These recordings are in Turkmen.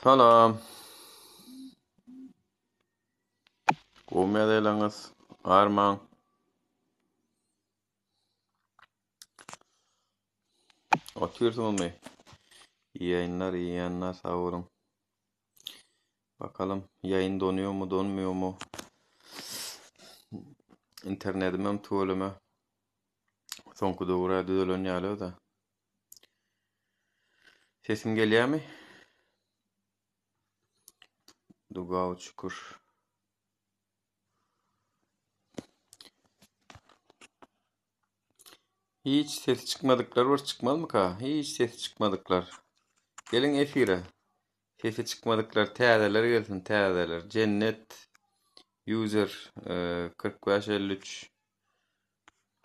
Salam. Gowmy ýagdaýlaryňyz? Armaň. Otyrsyňyzmy? Iyi ýaýynlar, iyi ýaýynlar, sag boluň. Bakalym ýaýyn donuýarmy, donmuýarmy? Internetimem tüweleme. Soňky döwür-ä düzelen ýaly özä. Sesim gelýärmi? Dugaw çukur. Hiç sesi çykmadyklar bir çykmazmyka? Hiç sesi çykmadyklar. Geliň efire. Sesi çykmadyklar täzeler gelsin, täzeler. Jennet user 4553.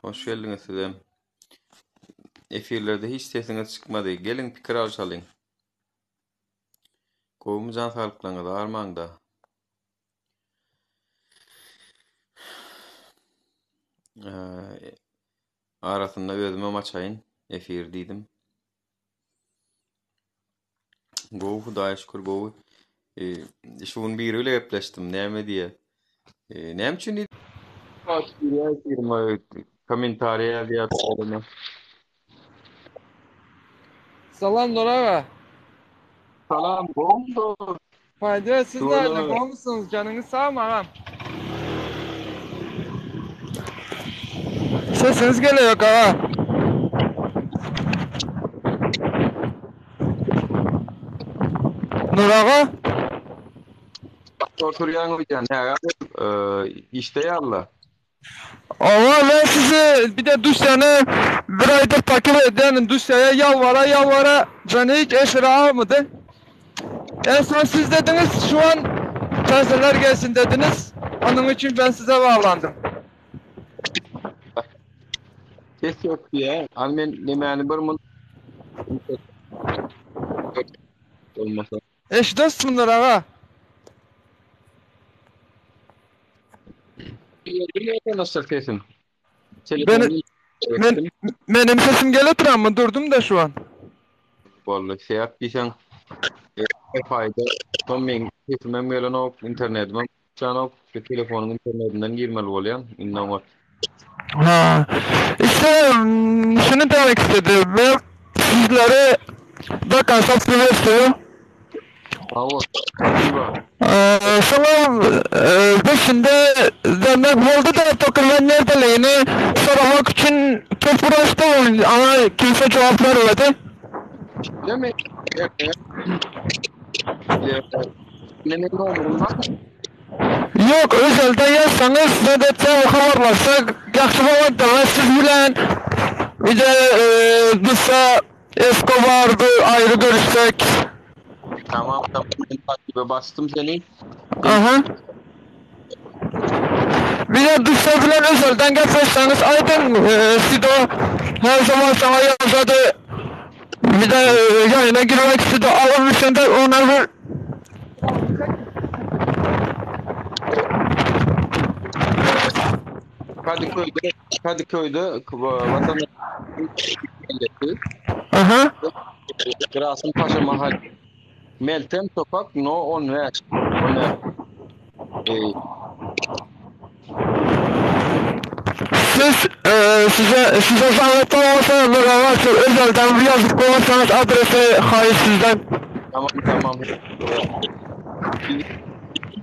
Hoş geldiňiz sizem. Efirlerde hiç sesiňiz çykmady. Geliň pikir alşalyň. Gowumy jan saglyklaryňyz armaňda. Arasynda özümem açaýyn efir diýdim. Gowy Hudaýa şükür gowy. Şu gün biri bile gepleşdim. Näme diýe? Näme üçin diýdi? Kommentariýa ýazýar. Salam Nur aga. Salam, gowmy dost? Fayda siz näle gowmysyňyz? Janyňyz sagmy agam? Sesiňiz geleýok aga. Nur aga? Oturýaň öýdýän, näge işde ýaly. Awa ben sizi bir de Duşyan'ı bir aydır takip edýänim Duşya'ya ýalwara ýalwara beni hiç efire almady. En son siz dediniz şu an täzeler gelsin dediniz. Onuň üçin ben size baglandym. Ses ýok diýä. Al men nemäni bir mun bolmasa. Eşidesmi Nur aga? Sesim. Beni, men, menim sesim gelip duranmy? Durdum da şu an. Boldy. Sebäp diýseň, Wi-Fi-da soň meň sesimem gelenok, internetimem çanok, şu telefonyň internetinden girmeli bolýan. Indi oňat. Ha. İşte şunu demek istedim. Ben sizleri bakarsak söylüyorum. Hawa. Şoňa beşinde demek boldy da tokun ben neredeliğini soramak üçin köp uğraştım ama kimse cevap vermedi. Değil mi? Neneň nomerim bar. Yok özelde yazsanız ne de habarlaşsak yaxşı bolardy ve siz bilen bir de e, bizse Escobar'dı ayrı görüşsek. Tamam tamam. Ben takibe bastım seni. Aha. Bir de dışta bilen özelden gepleşseniz aydın e, Sido her zaman sana yazadı. Bir de e, yayına girmek istedi. Alın de ona bir Kadıköy'de Kadıköy'de vatandaş milleti. Aha. Rasim Paşa mahalle. Meltem sokak no 15. 15. Ee, Siz e, size size zahmet olmasa Nurhan özelden bir yazıp koyarsanız adresi hayır sizden. Tamam tamam.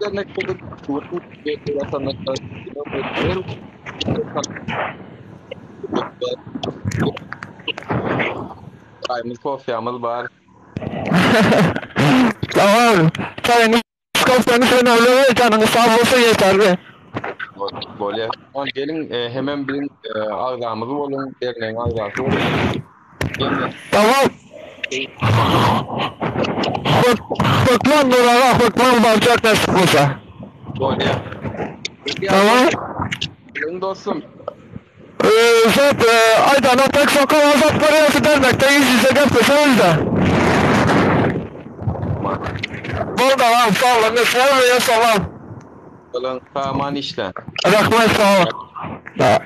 Dernekte vatandaşlar Çayımız, kofyamız bar. Tamam. Çayınız kofyanız önemli. Canınız sağ olsa yeterli. Bolýar. Tamam, geliň e, hemen biziň e, agzamyz boluň, dernegiň agzasy boluň. Tamam. Hökman Nur aga, hökman barjak nasip bolsa. Bolýar. Tamam. Geliň dostum. Ee, zat, e, Aydan Atak Sokak Azat Kore'si dernekte yüz yüze gepleşelim de. Bol tamam, sağ olun. Sağ olun, salam. Salam, saman işle. Rahmet sağ ol. Da.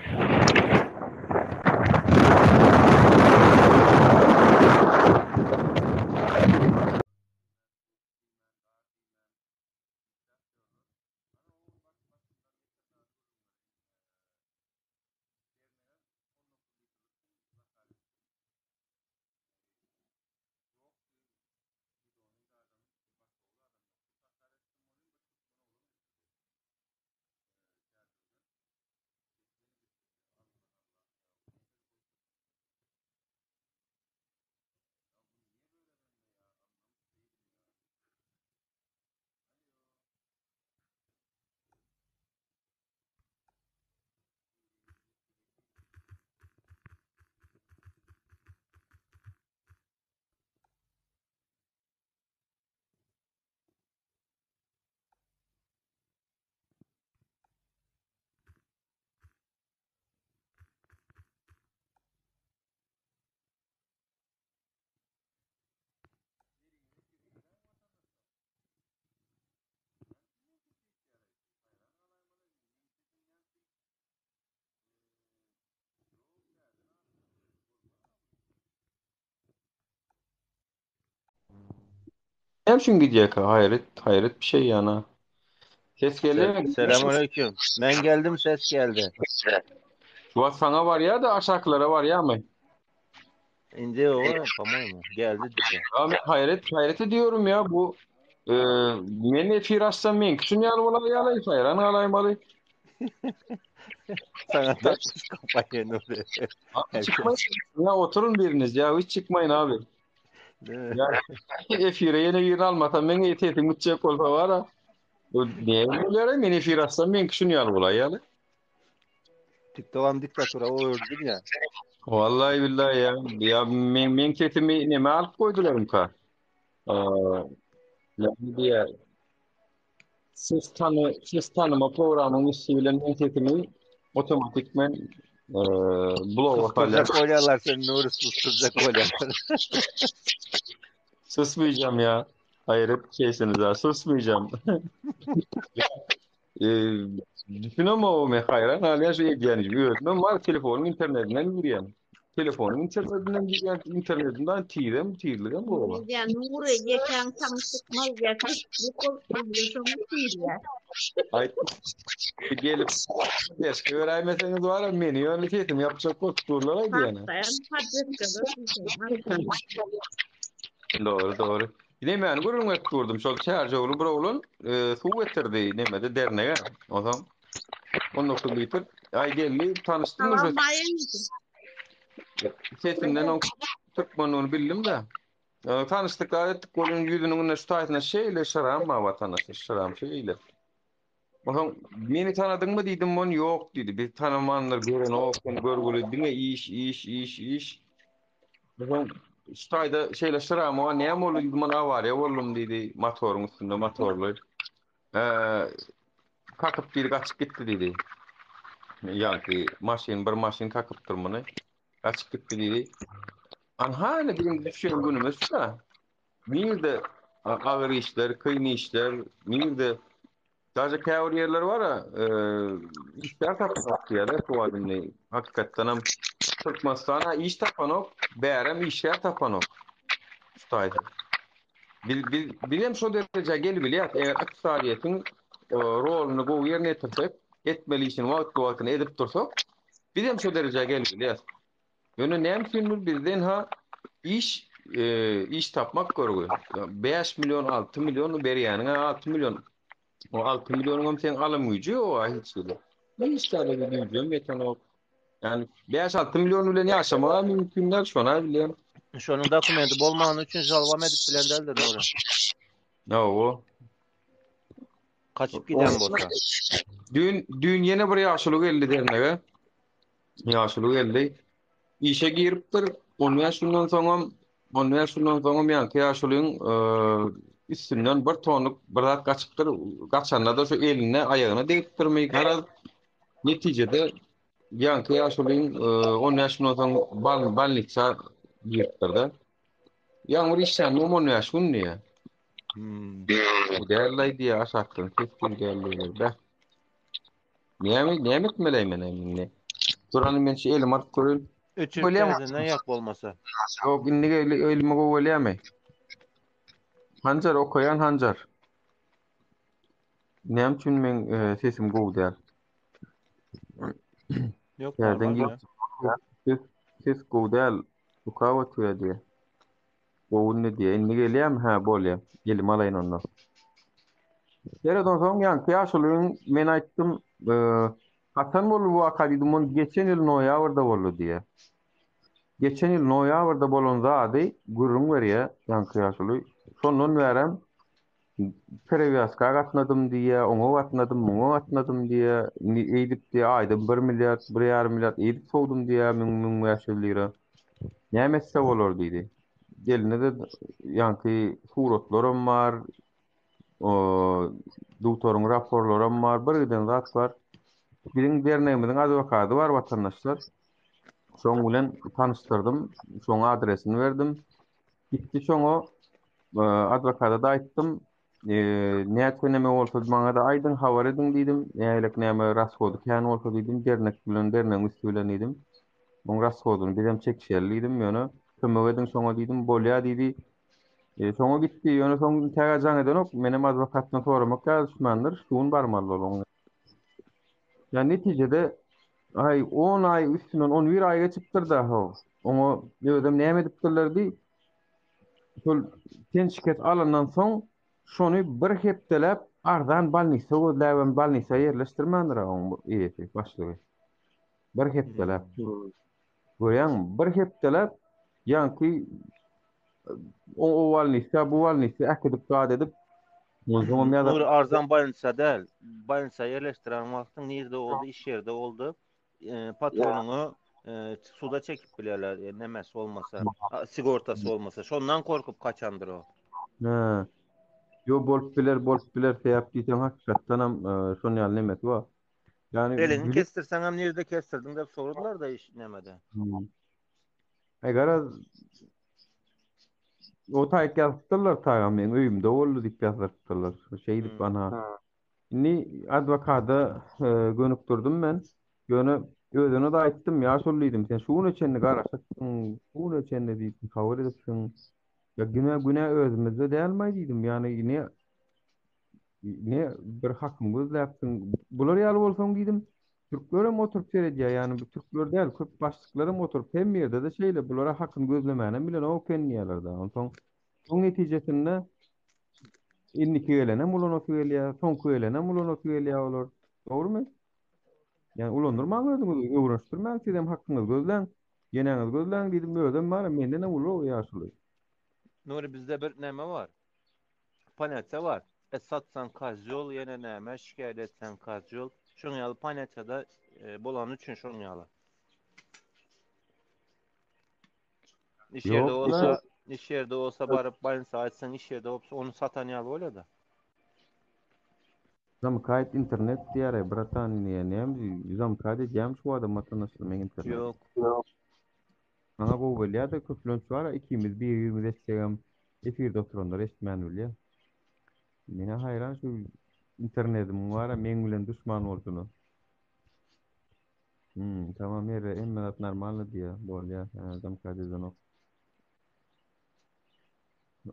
Näme üçin gidýärkä? Haýret, haýret bir şey ýana. Ses gelýärmi? Selam aleyküm. Men geldim ses geldi. Şu wagt saňa barýar-da aşakylara barýarmy? Indi o, po-moýemu, geldi diýdi. Ya men haýret, haýret ediyorum ya bu e, men efir açsam men şun ýaly bolaýýar, haýran galaýmaly. Sana takmış kafayı Nuri. Abi çıkmayın. Ya oturun biriniz ya hiç çıkmayın abi. Ya efire ýene birini almasam men sesim gitjek bolsa bar ha. Bu ne bolýar men efir açsam men şun ýaly bolaýýar. TikTok'am diktatura o ördün ya. Vallahi billahi ya. Ya men, men sesimi neme alyp koydularımka? Ee, ne diýer? Ses tany, ses tanyma programyň üsti bilen men sesimi otomatikmen e, bloga salýar. Susturacak bolýarlar seni Nuri susturacak bolýarlar. Susmayacağım ya. Hayret şeysiniz ha. Susmayacağım. E, düşün ama o men haýran galýan şu edýän işim. Özümem var telefonyň internetinden girýän. Telefonyň internetinden girýän, internetinden tizem, tizligem gowy. Diýýän Nury ýekäň taňy çykmaz diýýär. Bu bolup durýar şonuň üçin diýýär. Aýt gelip keşke göräýmeseňiz bar meni ýöne sesim ýapjak bolup durlar aýdýan. Hatda poddeşkalar Dogry, dogry. Nemäni gürrüň berip durdum. Şol çärjewli bir oglan e, suw getirdi nemede dernege. Onsoň 19 litr. Aý geldi, tanyşdym Salam uje. baýam. Sesinden oň türkmenligini bildim-de. E, Tanyşdyk, zat etdik. Onuň ýüzüniň ine şu taýsyna şeýle şyram bar watandaşlar, şyram şeýle. Onsoň meni tanadyňmy diýdim, on ýok diýdi. Biz tanamandyr, görenok, seni görgüli diňe iş, iş, iş, iş. Onsoň şu taýda şeýle şyram bar, näme boldy diýdim, men awariýa boldum diýdi, motoryň üstünde motorly. Eee, kakyp diýdi, gaçyp gitdi diýdi. Ýaňky maşyn, bir maşyn kakypdyr muny. Gaçyp gitdi diýdi. Anha indi biziň düşen günümiz şa. Nirde agyr işler, kyn işler, nirde daže käbir ýerler bar a, işgär tapanok diýýärler şu wagt indi. Hakykatdan hem Türkmenistana iş tapanok, bärem işgär tapanok. Şu taýda. Biz biz biz hem şo derejä gelibilýäs, eger ykdysadyýetiň roluny gowy ýerine ýetirsek, etmeli işini wagtly-wagtynda edip dursak, biz hem şo derejä gelibilýäs. Ýöne näme üçindir bizden ha iş iş tapmak görgi. 5 million, 6 million berýäniň 6 million. O 6 millionyň hem seň alym güýji ýok hiç hili. Hiç tane güýjem ýetenok. Yani 5-6 million bilen ýaşamaga mümkin däl, şona bilýän. Şonuň dokumenti bolmany üçin žalbam edip bilen däldir Nuri. Hawa. Kaçyp giden bolsa. Dün dün ýene bir ýaşuly geldi dernege. Ýaşuly geldi. Işe giripdir. 15 günden soňam 15 günden soňam ýaňky ýaşulyň üstünden bir tonluk bir zat gaçypdyr. Gaçanda-da şu eline, aýagyna degipdirmi, garaz netijede ýaňky ýaşulyň 15 günden soň bolnitsa giripdir-de. Ýaňy bir işländigim 15 gün diýýär. Hmm. Däl-laý diýýär, aşakdan ses gelýär diýýär. Bäh. Näme, näme etmeli men indi? Durany men şu elimi alyp göreýin. Öçürip Bolýarmy? täzeden ýak bolmasa. Ýok, indi geldi, elimi gowy bolýarmy? Hanjar okaýan Hanjar. Näme üçin meň e, sesim gowy däl? Ýok, Täzeden normal ya. Ses, ses gowy däl. Okap oturýar diýýär. Gowy indi diýýär. Indi gelýärmi? Hä, bolýar. Elimi alaýyn onda. Seret onsoň ýaňky ýaşulyň men aýtdym, e, haçan boldy bu waka diýdim, ony geçen ýyl noýabrda boldy diýýär. Geçen ýyl noýabrda bolan zady gürrüň berýär ýaňky ýaşuly. Şondan bärem perewýazka gatnadym diýýär, oňa gatnadym, muňa gatnadym diýýär. Indi eýdip diýýär, aýda bir milliard, bir ýarym milliard eýdip sowdum diýýär, müň, 1500 lira. Näme etse bolar diýdi. Elinde-de ýaňky suratlaram bar, o dugtoryň raporlaram bar, bir giden zat bar. Biziň dernegimiziň adwokady bar watandaşlar. Şoň bilen tanyşdyrdym, şoň adresini berdim. Gitdi şoňa e, adwokada-da aýtdym. E, näçe neme bolsa maňa-da aýdyň, habar ediň diýdim. Nähilek näme rashody kän bolsa diýdim, dernek bilen, dernegiň üsti bilen diýdim. Oň rashodyny bizem çekişeli diýdim, ýöne kömek ediň şoňa diýdim. Bolýa diýdi. E, soňa gitdi. Ýöne soň täze jaň edenok. Menem adwokatdan soramak ýa düşmändir. Şu gün barmaly bol oňa. Ýa netijede aý 10 aý üstünden 11 aý geçipdir da ho. Oňa özem näme edipdirler diý. Şol ten şikes alandan soň şony bir hepdeläp arzan bolnisa gözläbem bolnisa ýerleşdirmändir oň eýesi, başlygy. Bir hepdeläp. Görýäňmi? Bir hepdeläp ýaňky o o bolnisa, bu bolnisa äkidip zat edip, onsoňam ýa Nury arzan bolnisa däl. Bolnisa ýerleşdiren wagtyň nirde boldy, iş ýerde boldy. E, patronyňy e, suda çekip bilerler, e, nemesi bolmasa, sigortasy bolmasa. Şondan korkup kaçandyr o. He. Ýo bolup biler, bolup biler sebäp diýseň hakykatdanam e, şon ýaly nemesi bar. Yani Elini kestirseň hem nirde kestirdiň dep sordular da iş nemede. Hmm. Ay garaz o taýyk ýazypdyrlar taýam meň öýümde boldy diýip ýazdyrypdyrlar. Şeýdip hmm. ana. Indi adwokata e, gönükdirdim men. Ýöne özüne de aýtdym, ýaşuly diýdim, sen şu güne çenli garaşypsyň, şu güne çenli diýip kabul edipsiň. Ya günä günä özümizde dälmi diýdim. Ýani ne Ne bir hakymy gözläpsiň. Bular ýaly bolsaň diýdim. Türklerem oturyp seredýär. Ýagny bu türkler däl, köp başlyklaram oturyp hemme ýerde-de şeýle bulara hakyny gözlemänem bilenok eken diýýärler-de. Onsoň şoň netijesinde indiki gelenem ulanasy gelýär, soňky gelenem ulanasy gelýär olar. Dogrumy? Ýagny ulandyrmaň özüňizi, öwrenişdirmäň sizem hakyňyzy gözläň, ýeneňizi gözläň diýdim. Özem bar, mendenem uly o ýaşuly. Nury bizde bir näme bar? Ponýatiýa bar. Et satsaň kozýol, ýene näme, şikaýat etseň kozýol. Şoň ýaly ponýatiýada e, bolany üçin şoň ýaly. Iş ýerde bolsa, iş ýerde bolsa baryp bolnisa aýtsaň iş ýerde bolsa ony satan ýaly bolýar-da. Zamkaýt internet diýýär, bratan, näme zamkaýt edýärmi şu adam vatandaşlar meň internet? Ýok. Maňa gowy bolýar-da köplenç bar-a ikimiz bir-birimiz etsegem efirde oturanlar eşitmän bilýär. Menä haýran şu internetimiň bar-a meň bilen duşman bolşuna. Hmm, tamam ýere hemme zat normalny diýýär. Bolýar, hä, zamkad edenok.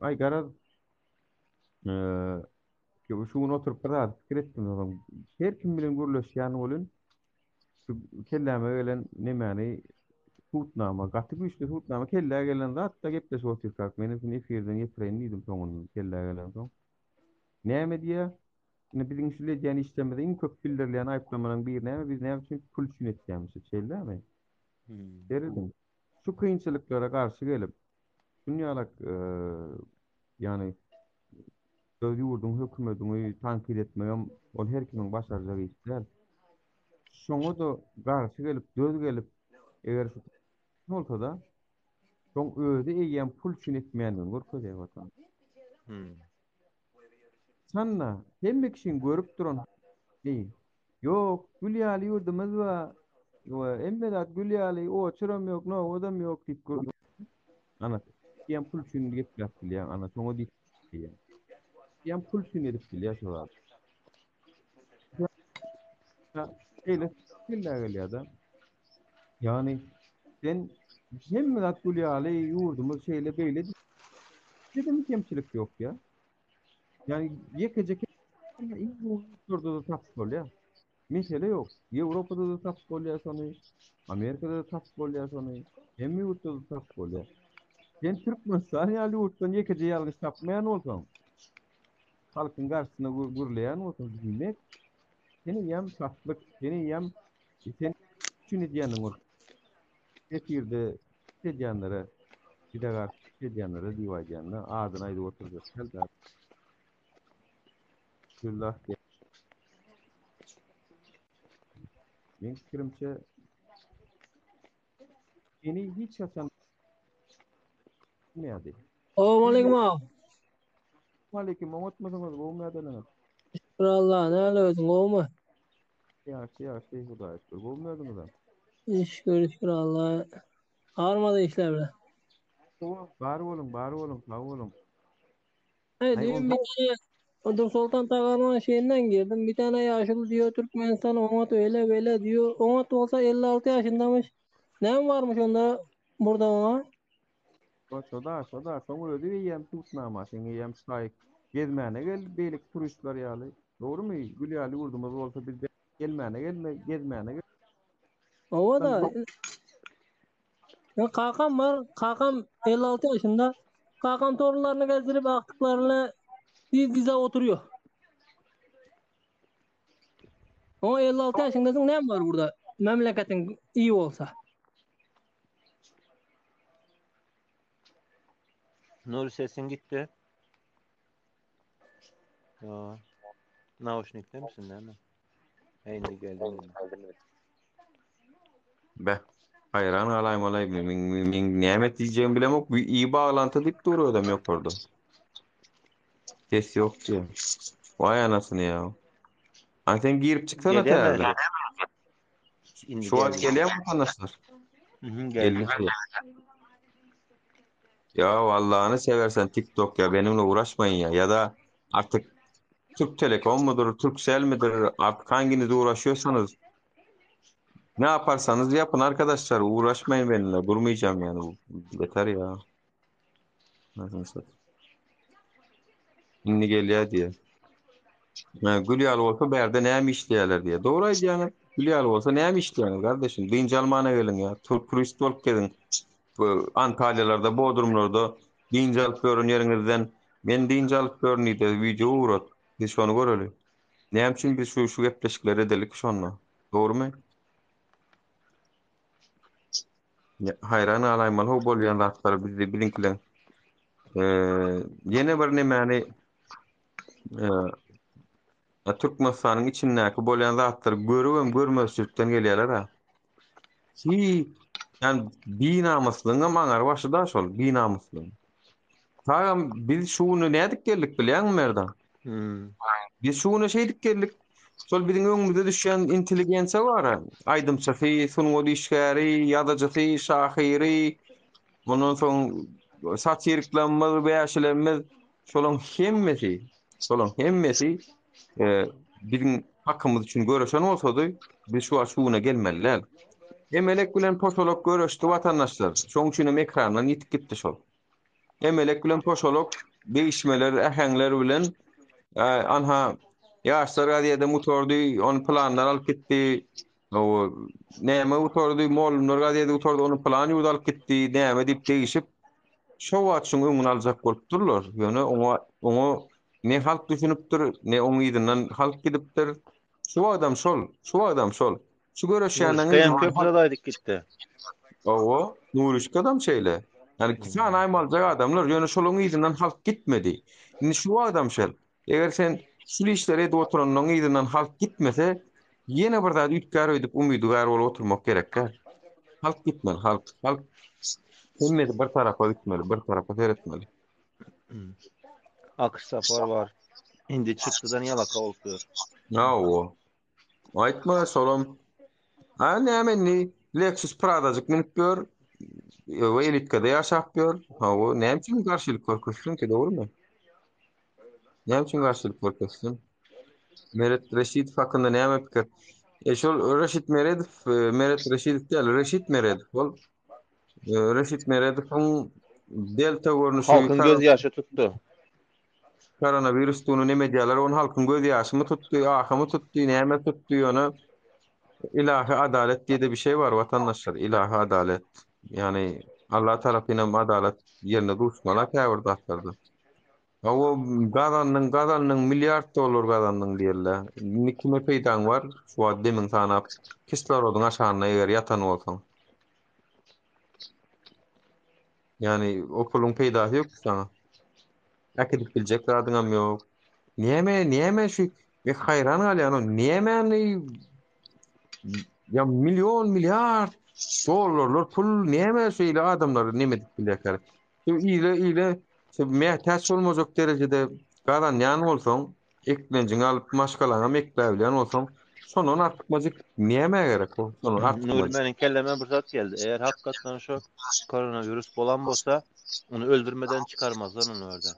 Aý garaz, eee, şu gün oturyp bir zat pikir etdim soň. Her kim bilen gürleşýän welin Şu kelläme gelen nemäni subutnama, gaty güýçli subutnama kellä gelen zat-da gepleşip otyrkak, men seni efirden ýetireýin diýdim soňundan kellä gelensoň. Näme diýýär? Indi biziň şu edýän işlerimize iň köp bildirilýän aýyplamalaryň biri näme? Biz näme üçin pul üçin etýärmişik, şeýle-dämi? Serediň, şu kynçylyklara garşy gelip, şunýalak, ýagny öz ýurduň hökümediňi tankyt etmegem ol her kimiň başarjak işi däl. Şoňa-da garşy gelip, döz gelip, eger şu bolsa-da, şoň özi eýýäm pul üçin etmeýändigini görkezýär watan. Hmm. Haçan-da hemme kişiň görüp duran Eý, ýok, gül ýaly ýurdumyz bar, we hemme zat gül ýaly, oçuram ýok, nowadam ýok diýip gör. Ana, diýen pul üçin gepläp bilýäň, ana, şoňa diýip diýýän. Diýen pul üçin edip bilýär şo zat. Şeýle kellä gelýär-de. Ýagny sen hemme zat gül ýaly, ýurdumyz şeýle beýle diýip kemçilik ýok ýa. Ýagny ýekeje iň gowy ýurtlarda-da tapyp bolýar. Mesele ýok. Ýewropada-da tapyp bolýar şony, Amerikada-da tapyp bolýar şony, hemme ýurtda-da tapyp bolýar. Sen Türkmenistan ýaly ýurtdan ýekeje ýalňyş tapmaýan bolsaň, halkyň garşysyna gürleýän bolsaň, diýmek, sen eýýäm satlyk, sen eýýäm sen üçin edýäniň bolup efirde edýänlere, bize garşy edýänlere diýip aýdýan-da, adyny aýdyp oturjak däl-de. Bismillah diýip. Meň pikirimçe meni hiç haçan bilmeýärdi. Salowmaleýkim aga. Aleýkim, oňatmysyňyz, gowumy ýagdaýlaryňyz? Şükür Allaha, näle özüň gowumy? Ýagşy, ýagşy, Hudaýa şükür. Gowumy özüňizem? Şükür, şükür Allaha. Armady işler bilen. Bar boluň, bar boluň, sag boluň. Aý, düýn bir tane Dursoltan Taganyň şeýinden girdim. Bir tane ýaşuly diýýär, Türkmenistan oňat öýle beýle diýýär. Oňat bolsa 56 ýaşyndamyş. Näme barmyş onda burada oňa? Şo-da, şo-da, şoň özi eýýäm subutnama, sen eýýäm şaý gezmäne gel, beýleki turistler ýaly. Dogrumy? Gül ýaly ýurdumyz bolsa biz gelmäne gelme, gezmäne gel. Owa-da. Ya kakam var. Kakam 56 yaşında. Kakam torunlarını gezdirip aktıklarını diz dize oturuyor. O 56 yaşındasın ne var burada? Memleketin iyi olsa. Nuri sesin gitti. Ya. Nauşnikte misin değil mi? Indi geldim. Be. Haýran galaýyn olaý. Men men näme diýjegimi bilemok. Bu iyi baglanty diýip dur özem ýokarda. Ses ýok diýýär. Waý anasyny ýa. An sen girip çyksana Gelýärmi? täze. Indi Şu wagt geldi. gelýärmi watandaşlar? Mhm, geldi. Geldi. Ya Allah'ını seversen TikTok ya benimle uğraşmayın ya. Ya da artık Türk Telekom mudur, Turkcell midir artık hanginiz uğraşıyorsanız ne yaparsanız yapın arkadaşlar. Uğraşmayın benimle. Durmayacağım yani. Bu Yeter ya. Nasıl satayım. Şimdi gelýär diye. Ha, gül ýaly bolsa bärde näme işleýärler diye. Dogry aýdýaňyz. Gül ýaly bolsa näme işleýäňiz kardeşim? Dynç almana geliň ya. Tur turist bolup geziň. Bu Antalýalarda, Bodrumlarda dynç alyp ýören ýeriňizden men dynç alyp ýörün diýde wideo ugrat. Biz şony göreli. Näme üçin biz şu şu gepleşikleri edelik şonda? Dogrymy? Ya, Haýran galaýmaly ho bolýan zatlar bizde biziňkileň. Ee, ýene bir nemäni e, Türkmenistanyň içindäki bolýan zatlary görübem görmezçilikden gelýärler ha. Hi, yani binamyslygyň hem aňar başy da şol binamyslygyň. Tagam biz şu güne nädip geldik bilýäňmi Merdan? Hmm. Biz şu güne şeýdip geldik. Şol biziň öňümizde düşýän intelligensiýa bar. Aýdymçysy, sungat işgäri, ýazyjysy, şahyry, ondan soň satiriklerimiz, wäşilerimiz, şolaryň hemmesi, şolaryň hemmesi e, biziň hakymyz üçin göreşen bolsady, biz şu wagt şu güne gelmeli däl. Emelek bilen poşalak göreşdi watandaşlar. Şoň üçin hem ekrandan ýitip gitdi şol. Emelek bilen poşalak degişmeler, äheňler bilen e, anha Ýaşlar gazeti gutardy, ony planlar alyp gitdi. O näme gutardy, Mollumlar gazeti gutardy, ony plan ýurda alyp gitdi, näme diýip degişip, şo wagt şuň öňüni aljak bolup durlar. Ýöne oňa oňa ne halk düşünipdir, ne oň yzyndan halk gidipdir. Şu wagtam şol, şu wagtam şol. Şu göreşýänleň Nuruşka hem köp zat aýdyp gitdi. Hawa, Nuruşkadam şeýle. Ýani hmm. sanaýmalyjak adamlar, ýöne şolaryň yzyndan halk gitmedi. Indi şu wagtam şol. Eger sen şu işleri edip oturanyň yzyndan halk gitmese, ýene bir zat üýtgär öýdüp umydygär bolup oturmak gerek däl. Halk gitmeli, halk. Halk hemmesi bir tarapa gitmeli, bir tarapa seretmeli. Akyş sapar bar. Indi çykdydan ýalaka bolup ýör. Hawa. Aýtma şolam. Ha näme indi Lexus Pradajyk münüp ýör. We elitkada ýaşap ýör. Hawa, näme üçin garşylyk görkezsin ki, dogrymy? Näme üçin garşylyk görkezsin? Meret Reşidow hakynda näme pikir? E şol Reşit Meredow, e, Meret Reşidow däl, Reşit Meredow ol. E, Reşit Meredowyň Delta görnüşi Halkyň göz ýaşy tutdy. Koronawirus tuny neme edýärler? Ony halkyň göz ýaşymy tutdy, ahymy tutdy, näme tutdy ýöne ilahi adalet diýde bir şey bar watandaşlar. Ilahi adalet. Ýani Allah tarapynam adalat ýerine duşmaly käbir zatlarda. Hawa gazandyň, gazandyň, milliard dollar gazandyň diýerler. Indi kime peýdaň bar? Şu wagt demiň sanap, kislorodyň aşagynda eger ýatan bolsaň. Ýani o puluň peýdasy ýok saňa. Äkidip biljek zadyňam ýok. Näme, näme şu men haýran galýan o nämäni ýa million, milliard dollarlar pul näme şeýle adamlary neme edip bilýärkä? Şu ile ile şu mätäç bolmajak derejede gazanýan bolsaň, eklenjiňi alyp maşgalaňam ekläbilýän bolsaň, şondan artykmajyk nämä gerek o? Şondan Nuri artykmajyk. meniň kelleme bir zat geldi. Eger hakykatdan şu koronawirus bolan bolsa, ony öldürmeden çykarmazlar ony orada.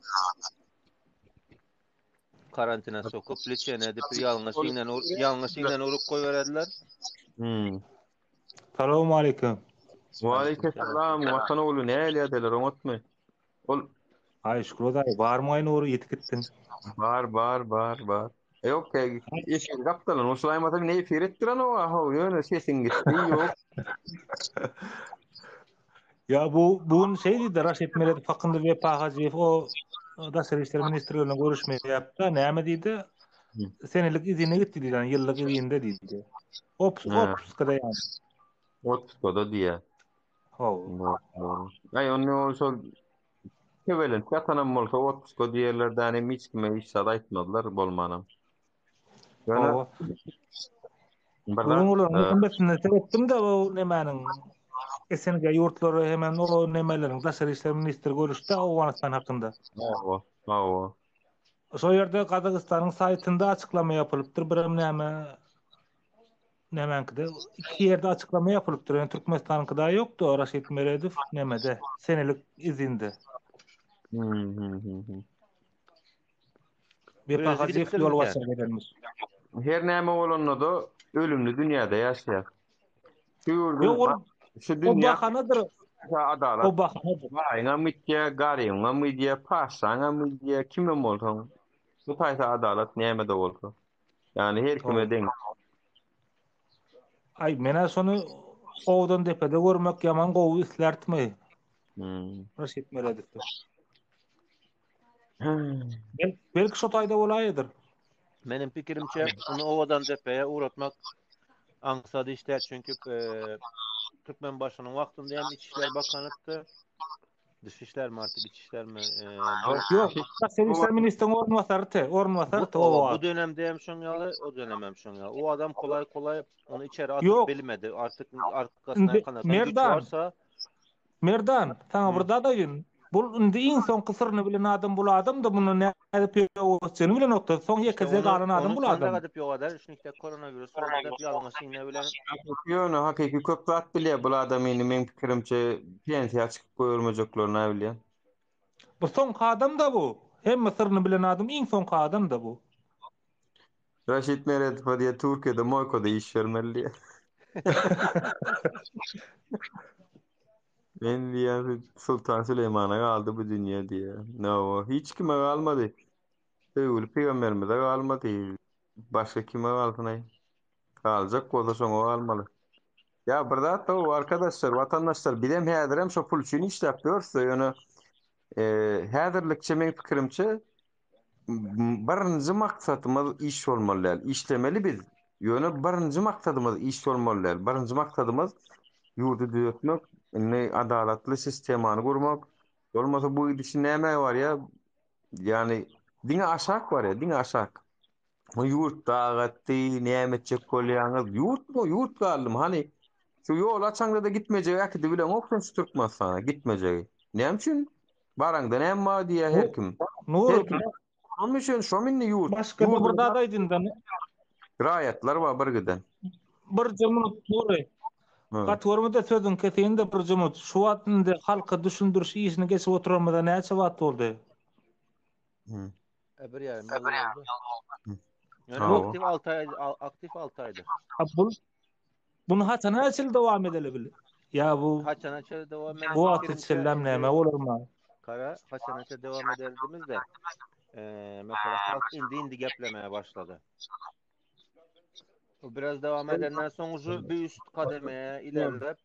Karantina sokup, liçene edip bir ýalňyş iňňäni ýalňyş iňňäni urup goýbererdiler. Hmm. Salam aleyküm. Waleýkim salam, Watan ogly näl ýagdaýlar oňatmy? Ol Aý şükür daýy barmy aý Nury ýetip gitdiň. Bar bar bar bar. Ýok efir gapdalan goşulaýmasam ne efir etdirenok a how ýöne sesiň gitdi ýok. Ýa bu bu gün şeý diýdi Raşid Meredow hakynda Wepa Hajyýew o Daşary işler ministri bilen görüşme ýapdy. Näme diýdi? Senelik izine gitdi diýdi, ýani ýyllyk izinde diýdi. Ops, otpuskada ýani. Otpuskada diýýär. Haw. Aý onda ol şol Tebelenip ýatanam bolsa otpuska diýerler dänem hiç kime hiç zat aýtmazlar bolmanam. Ýöne Hawa. Bir zat olaryň hemmesine seretdim-de o nemäniň SNG ýurtlary hemem o nemeleriň daşary işler ministri görüşdi Owganystan hakynda. Hawa, hawa. Şo ýerde Gazagystanyň saýtynda açyklama ýapylypdyr, birem näme Nämäňkide iki ýerde açyklama ýapylypdyr. Ýöne Türkmenistanyňkyda ýokdy o Raşid Meredow nämede senelik izinde. Hmm. Wepa Hajyýew ýolbaşçylyk edenmiş. Her näme bolanda-da ölümli dünýäde ýaşaýar. Şu ýurduň Ýok ol şu o dünýä bahanadyr. adalat. O bahanadyr. Baýyňam gitýär, garybyňam gidýär, patyşaňam gidýär, kimem bolsaň. Bu taýsa adalat näme-de bolsa. Ýani her kime deň. Aý, men-ä şony Owadan depede görmek ýaman gowy islärtmi? Hmm. Raşid Meredowda. Bel belki şo taýda bolaýydyr. Meniň pikirimçe, ony Owadan depeye ugratmak aňsat iş däl, çünki e, Türkmenbaşynyň wagtynda hem İçişler Bakanypdy. Dış işlermi artık iç işlermi? E, bu, Ýok, Daşary işler ministriň orunbasary te, orunbasary bu, te o bu wagt. dönemde hem şoň ýaly, o dönem hem şoň ýaly. O adam kolay kolay onu içeri atyp Ýok. bilmedi. Artık arkasyndan Indi kanatan güç Merdan, varsa Merdan, saňa bir zat aýdyn. Bul indi iň soňky syryny bilen adam bul adam da muny nädip ýok etjegini bilenokdy. Soň işte ýekeje onu galan adam onu bul kandak adam. edip ýok eder. Şunikde koronavirus oldy dep ýalňyş iğne bilen Hakyky ýöne hakyky köp zat bilýär bul adam indi meň pikirimçe pensiýa çykyp goýbermejeklerini bilýän. Bu soňky adam da bu. Hemme syryny bilen adam iň soňky adam da bu. Raşid Meredowa diýýär Türkiýede moýkada iş bermeli diýýär. Men diýýär Sultan Süleýmana galdy bu dünýe diýýär. No, hiç kime galmady. Söýgüli pygamberimize galmady. Başga kime galsyn-aý? Galjak bolsa şoňa galmaly. Ýa bir zat da arkadaşlar, watandaşlar bizem häzirem şo pul üçin işläp ýörüs-de, ýöne e, häzirlikçe meň pikirimçe birinji maksadymyz iş bolmaly däl. Işlemeli biz. Ýöne birinji maksadymyz iş bolmaly däl. Birinji maksadymyz ýurdy düzetmek, indi adalatly sistemany gurmak. Bolmasa bu gidişi nämä barýar? Ýagny diňe aşak barýar, diňe aşak. Bu ýurt dagatdy, näme etjek bolýaňyz? Ýurt mu? Ýurt galdymy? Hany şu ýol açaňda-da gitmejegi äkidi bileňok sen şu Türkmenistana gitmejegi. Näme üçin? Baraňda näme bar diýýär her kim. Nury, Her kim. Şonuň üçin şo indi ýurt. Başga bir Ýurdumyzda zat aýdyn-da. raýatlar bar bir giden. Birje minut Nury. Hı. Gaty görme-de sözüňi keseýin-de birje minut. Şu wagt indi halka düşündiriş işini geçip oturanymyza näçe wagt boldy? Hı. E, bir ýarym ýyl boldy. Ýöne Hawa. aktiw 6 aý aktiw 6 aýdyr. Ha, bu Bunu haçana çenli dowam edeli bil? Ýa bu Haçana çenli dowam eder? Bu wagta çenlem näme bolarma? Kara haçana çenli devam eder de. E, mesela halk indi indi geplemeye başladı. O biraz devam edenden soň bir üst kademeye ilerlep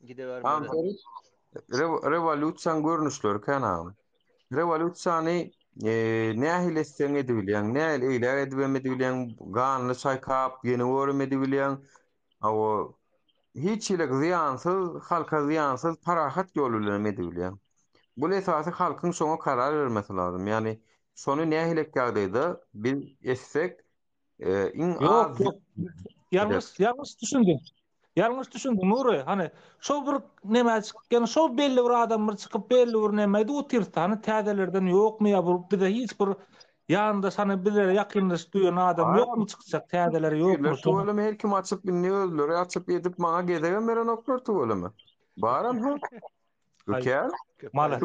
gidevermeli. Rewolýusiýanyň görnüşleri kän agam. Rewolýusiýany e, nähili etseň edibilýäň, nähili eýläk edibem edibilýäň, ganly çaýkap, ýene görüm edibilýäň. Hawa, hiç hili zyýansyz, halka zyýansyz parahat ýol bilen hem edibilýäň. Bul esasy halkyň şoňa karar bermesi lazym. Ýagny şony nähili ýagdaýda biz etsek, e, iň Ýok, az ýok. Ýalňyş, ýalňyş düşündiň. Ýalňyş düşündiň Nury. Hany şo bir neme çykýan, şo belli bir adam bir çykyp belli bir neme edip otyrsa, hany täzelerden ýokmy ýa bu bize hiç bir ýandaş hany bize ýakynlaşyp duýan adam ýokmy çykjak täzeleri ýokmy? Tüweleme her kim açyp indi özleri açyp edip maňa gezegem berenoklar tüweleme. Baram ha. Öker. Malades.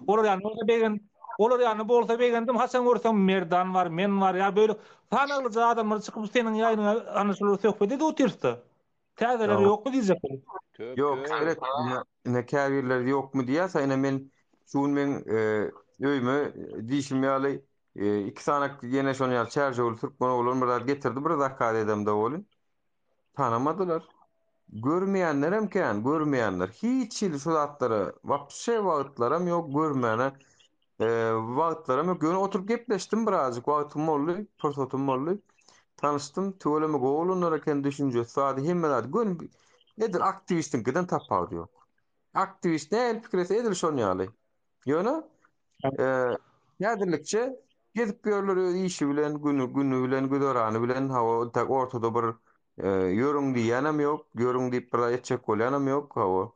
Olar ýany bolsa begen, olar ýany bolsa begendim. Haçan görseň Merdan bar, men bar ýa böyle sanaglyja adamlar çykyp seniň ýaýnyňa ana şolar söhbet edip otyrysda. Täzeleri ýokmy diýjek bolup. Ýok, seret, ine käbirleri ýokmy diýýärse, ine men. Şu gün meň öýüme diýşim ýaly iki sany ýene şonuň ýaly çärjewli türkmen oglan bir zat getirdi, bir zakaz edemde welin tanamadylar. Görmeýänlerem kän, görmeýänler. Hiç hili şu zatlara wapşe wagtlaram ýok görmäne wagtlaram ýok. Ýöne oturyp gepleşdim birazjyk wagtym boldy, pursatym boldy. Tanyşdym, tüweleme gowy oglanlar eken, düşünjesi zady hemme zady göni edil aktiwistiňkiden tapawudy ýok. Aktiwist nähili pikir etse edil şon ýaly. Ýöne häzirlikçe gezip ýörler öz işi bilen, güni güni bilen, güzerany bilen, hawa entek ortada bir ýörüň diýýänem ýok, ýörüň diýip bir zat etjek bolýanam ýok, hawa.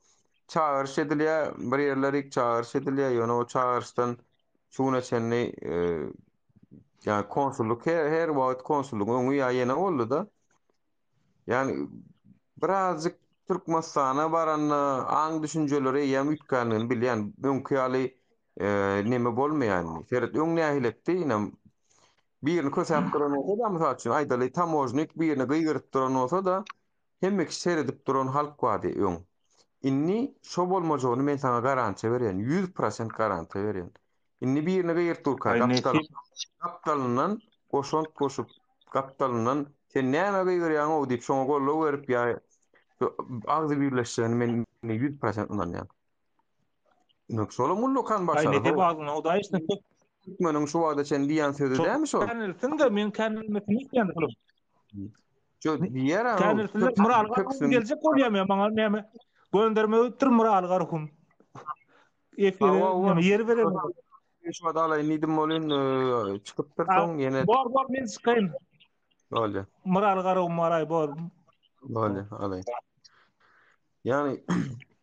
Çagyryş edilýär, bir ýerlerik çagyryş edilýär, ýöne o çagyryşdan şu güne çenli ýa konsullyk her her wagt konsullygyň öňi ýa ýene boldy-da. Ýagny birazjyk Türkmenistana baranda aň düşünjeleri eýýäm üýtgändigini bilýän. Öňki ýaly neme bolmaýar indi. Seret öň nähili etdi, ine birini kösäp duran bolsa-da, mysal üçin aýdaly tamožnik birini gygyryp duran bolsa-da, hemme kişi seredip duran halk bardy öň. Indi şo bolmajagyny men saňa garantiýa berýän, 100% garantiýa berýän. Indi birini gygyryp durka, Aý gapdal, nesip. gapdalyndan goşant goşup, gapdalyndan sen nämä gygyrýaň-ow diýip şoňa goldaw berip ýa agzy birleşjegini men indi 100% ynanýan. Indi şolam ullakan Aý başary. nesip Ho, agzyňdan Hudaý eşitsin. türkmeniň şu wagta çenli diýen sözi Şol dälmi şol? känelsin-de men känelmesini isleýän şonuň. Şo diýer-ä o Känelsinler köpsüň, Myraly Garhum köpsüň. geljek bolýar men maňa näme gönderme öýüpdir Myraly Garhum. Efire Hawa, hawa. näme ýer berenok. Şu wagt alaýyn diýdim welin, çykypdyr soň ýene. Bor bor men çykaýyn. Bolýar. Myraly Garagum baraý bor. Bolýar, alaýyn. Ýagny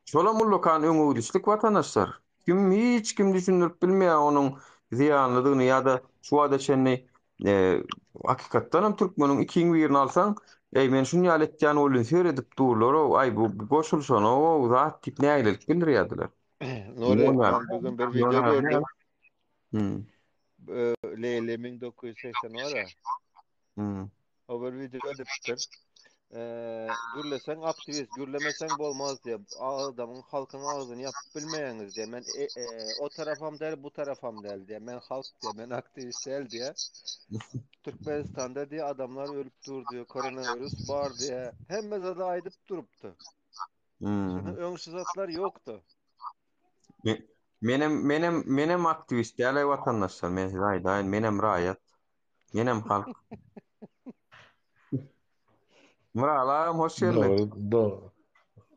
şolam ullakan öňegidişlik watandaşlar. Kim hiç kim düşündirip bilmeýär onuň zyýanlydygyny ýa-da şu wagta çenli hakykatdan hem türkmeniň ikiň birini alsaň, eý men şuny ýaly etýän welin seredip durlar-ow, aý bu goşulyşanok-ow zat diýip nägilelik bildirýärdiler. Nuri, men bugün bir video gördüm. Hmm. Leyle 1980 var ya. Hmm. O bir video edipdir. Ee, gürlesen aktivist, gürlemesen bolmaz diye. Adamın halkın ağzını yapıp bilmeýäňiz diye. Men e, e, o tarafam değil, bu tarafam değil diye. Men halk diye, men aktivist değil diye. Türkmenistan'da diye adamlar ölüp dur diyor. Koronavirüs var diye. Hemme zada aýdyp durupdy. Hmm. Öň şu zatlar ýokdy. Me- Menem menem menem aktivist däl ey watandaşlar men size aýdaýyn menem raýat menem halk. Myraly agam hoş geldiň. Dogry, dogry.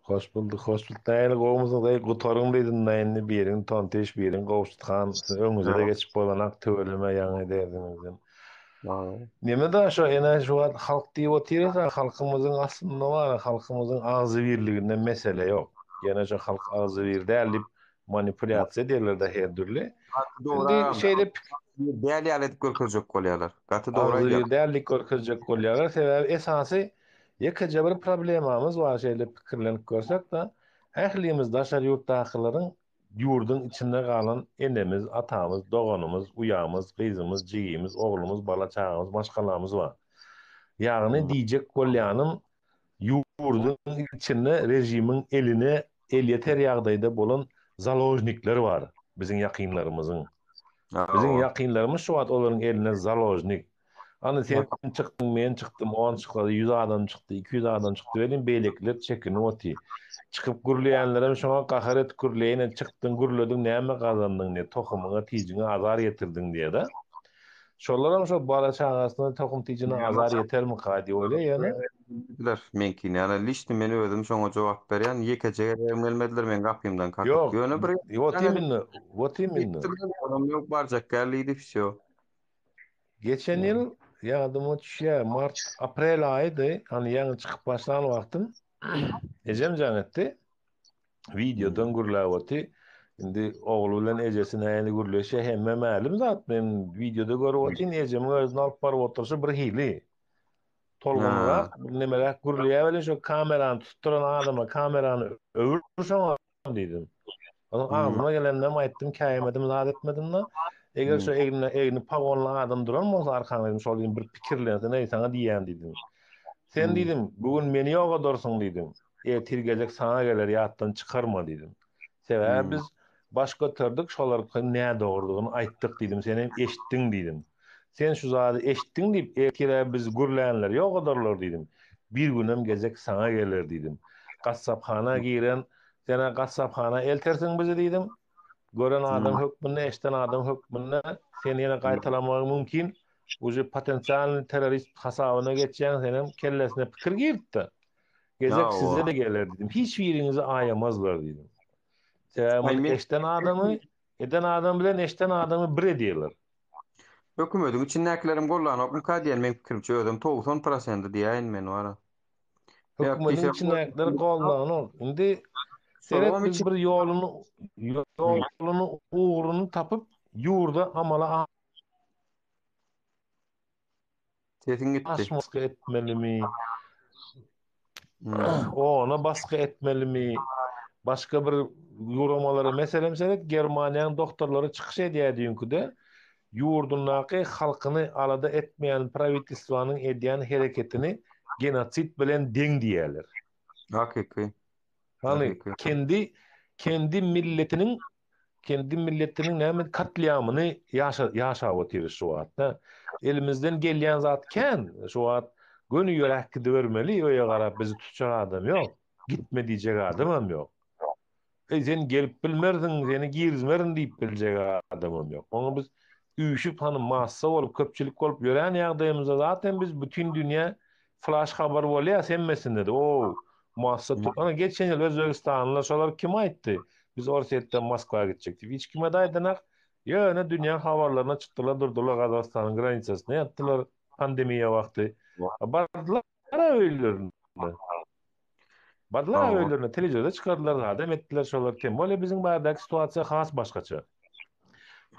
Hoş bulduk, hoş bulduk. Nähili gowumysyňyz eý gutaryň diýdim da indi biriň Tontiş, biriň Gowşut han. Siz öňüňize-de geçip bolanak tüweleme ýaňy derdiňizden. Neme da şo ene şu wagt halk diýip otyrys a halkymyzyň aslynda bar halkymyzyň agzybirliginde mesele ýok. Ýene şo halk agzybir däl diýip manipulýasiýa edýärler-de her dürli. Gaty dogry Indi agam. şeýle Agzybir däl ýaly edip görkezjek bolýarlar. Gaty dogry agzybir aýdýaň. däl diýip görkezjek bolýarlar. Sebäbi esasy ýekeje bir problemamyz bar şeýle pikirlenip görsek-de ählimiz daşary ýurtdakylaryň Ýurduň içinde galan enemiz, atamyz, doganymyz, uýamyz, gyzymyz, jigimiz, oglumyz, bala-çagamyz, maşgalamyz bar. Ýagny diýjek bolýanym, ýurduň içinde režimiň eline elýeter ýagdaýda bolan založnikler bar biziň ýakynlarymyzyň. Biziň ýakynlarymyz şu wagt olaryň elinde založnik. Hany sen çykdyň, men çykdym, on çykdy, 100 adam çykdy, 200 adam çykdy welin beýlekiler çekinip otyr. Çykyp gürleýänlerem şoňa gahar edip gürleýär, ine çykdyň, gürlediň, näme gazandyň diýýär, tohumyňa, tijiňe azar ýetirdiň diýýär-de. Şolaram şo bala-çagasyna, tohum-tijine azar ýetermika diýip oýlaýar ýöne. Gelmediler meňkine, ýagny liçni men özüm şoňa jogap berýän, ýekeje gezegem gelmediler meň gapymdan kakyp. Ýok, Ýöne bir wot imенно, wot imенно. Onam ýok barjak gel diýdi, wsýo. Geçen ýyl ýadyma düşýär, mart, aprel aýydy, hany ýaňy çykyp başlan wagtym ejem jaň etdi. Wideodan gürläp oty. Indi ogly bilen ejesi nähili gürleşýär hemmä mälim zat. Men wideoda görüp otyryn, ejemiň özüni alyp baryp oturyşy bir hili. Tolgunrak, bir nemeräk gürleýär welin şo kamerany tutup duran adama kamerany öwür şoňa diýdim. Onuň agzyma geleninem aýtdym, käýemedim, zat etmedim-de. Eger şu egnine egni pagonly adam duran bolsa arkaňda diýdim, şol diýdim bir pikirlensin, eý saňa diýýän diýdim. Sen diýdim, bu gün meni ýok edersiň diýdim. Ertir gezek saňa geler, ýatdan çykarma diýdim. Sebäbi biz. Baş göterdik, şolaryň nädogrudygyny aýtdyk diýdim, sen hem eşitdiň diýdim. Sen şu zady eşitdiň diýip, ertir-ä biz gürlänleri ýogadarlar diýdim. Bir günem gezek saňa geler diýdim. Gassaphana giren, sen-ä gassaphana eltersiň bizi diýdim. Gören adam hökmünde, eşiden adam hökmünde sen ýene gaýtalamagyň mümkin. Uje potensialnyý terrorist hasabyna geçýäň, senem kellesine pikir giripdi. Gezek size-de geler diýdim. Hiç biriňizi aýamazlar diýdim. Sebäbi muny eşden adamy, eden adam bilen eşden adamy bir edýärler. Hökümediň içindäkilerem gollanokmyka diýen meň pikirimçe özem 90 prosendi diýäýin men wara. Hökümediň içindäkiler gollanok. Indi seret biz bir ýoluny ýoluny ugruny tapyp ýurda amala Sesiň gitdi. Aşmasky etmelimi? Ona basgy etmelimi? Başga bir guramalara meselem seret Germaniýanyň doktorlary çykyş edýär düýnküde. Ýurdundaky halkyny alada etmeýän prawitelstwanyň edýän hereketini genosid bilen deň diýýärler. Hakyky. Hany kendi kendi milletiniň kendi milletiniň näme katliamyny ýaşa ýaşap otyrys şu wagtda. Elimizden gelýän zat kän. Şu wagt göni ýöräp gidibermeli, öýe garap bizi tutjak adam ýok. Gitme diýjek adamam ýok. Eý sen gelip bilmersiň, seni girizmerin diýip biljek adamam ýok. Oňa biz üýşüp hany massa bolup, köpçülik bolup ýörän ýagdaýymyzda zaten biz bütin dünýä flaş habar bolýas hemmesinde-de. O massa ana geçen ýyl Özbegistanlylar şolar kim aýtdy? Biz Orsýetden Moskwa gitjek diýip. Hiç kime-de aýdanak. Ýöne dünýäň habarlaryna çykdylar durdular Gazagystanyň graniçasynda ýatdylar pandemiýa wagty. Bardylar öýlerine. Bardylar öýlerine telewizorda çykardylar adam etdiler şolar tem bolýa biziň bärdäki situasiýa has başgaça.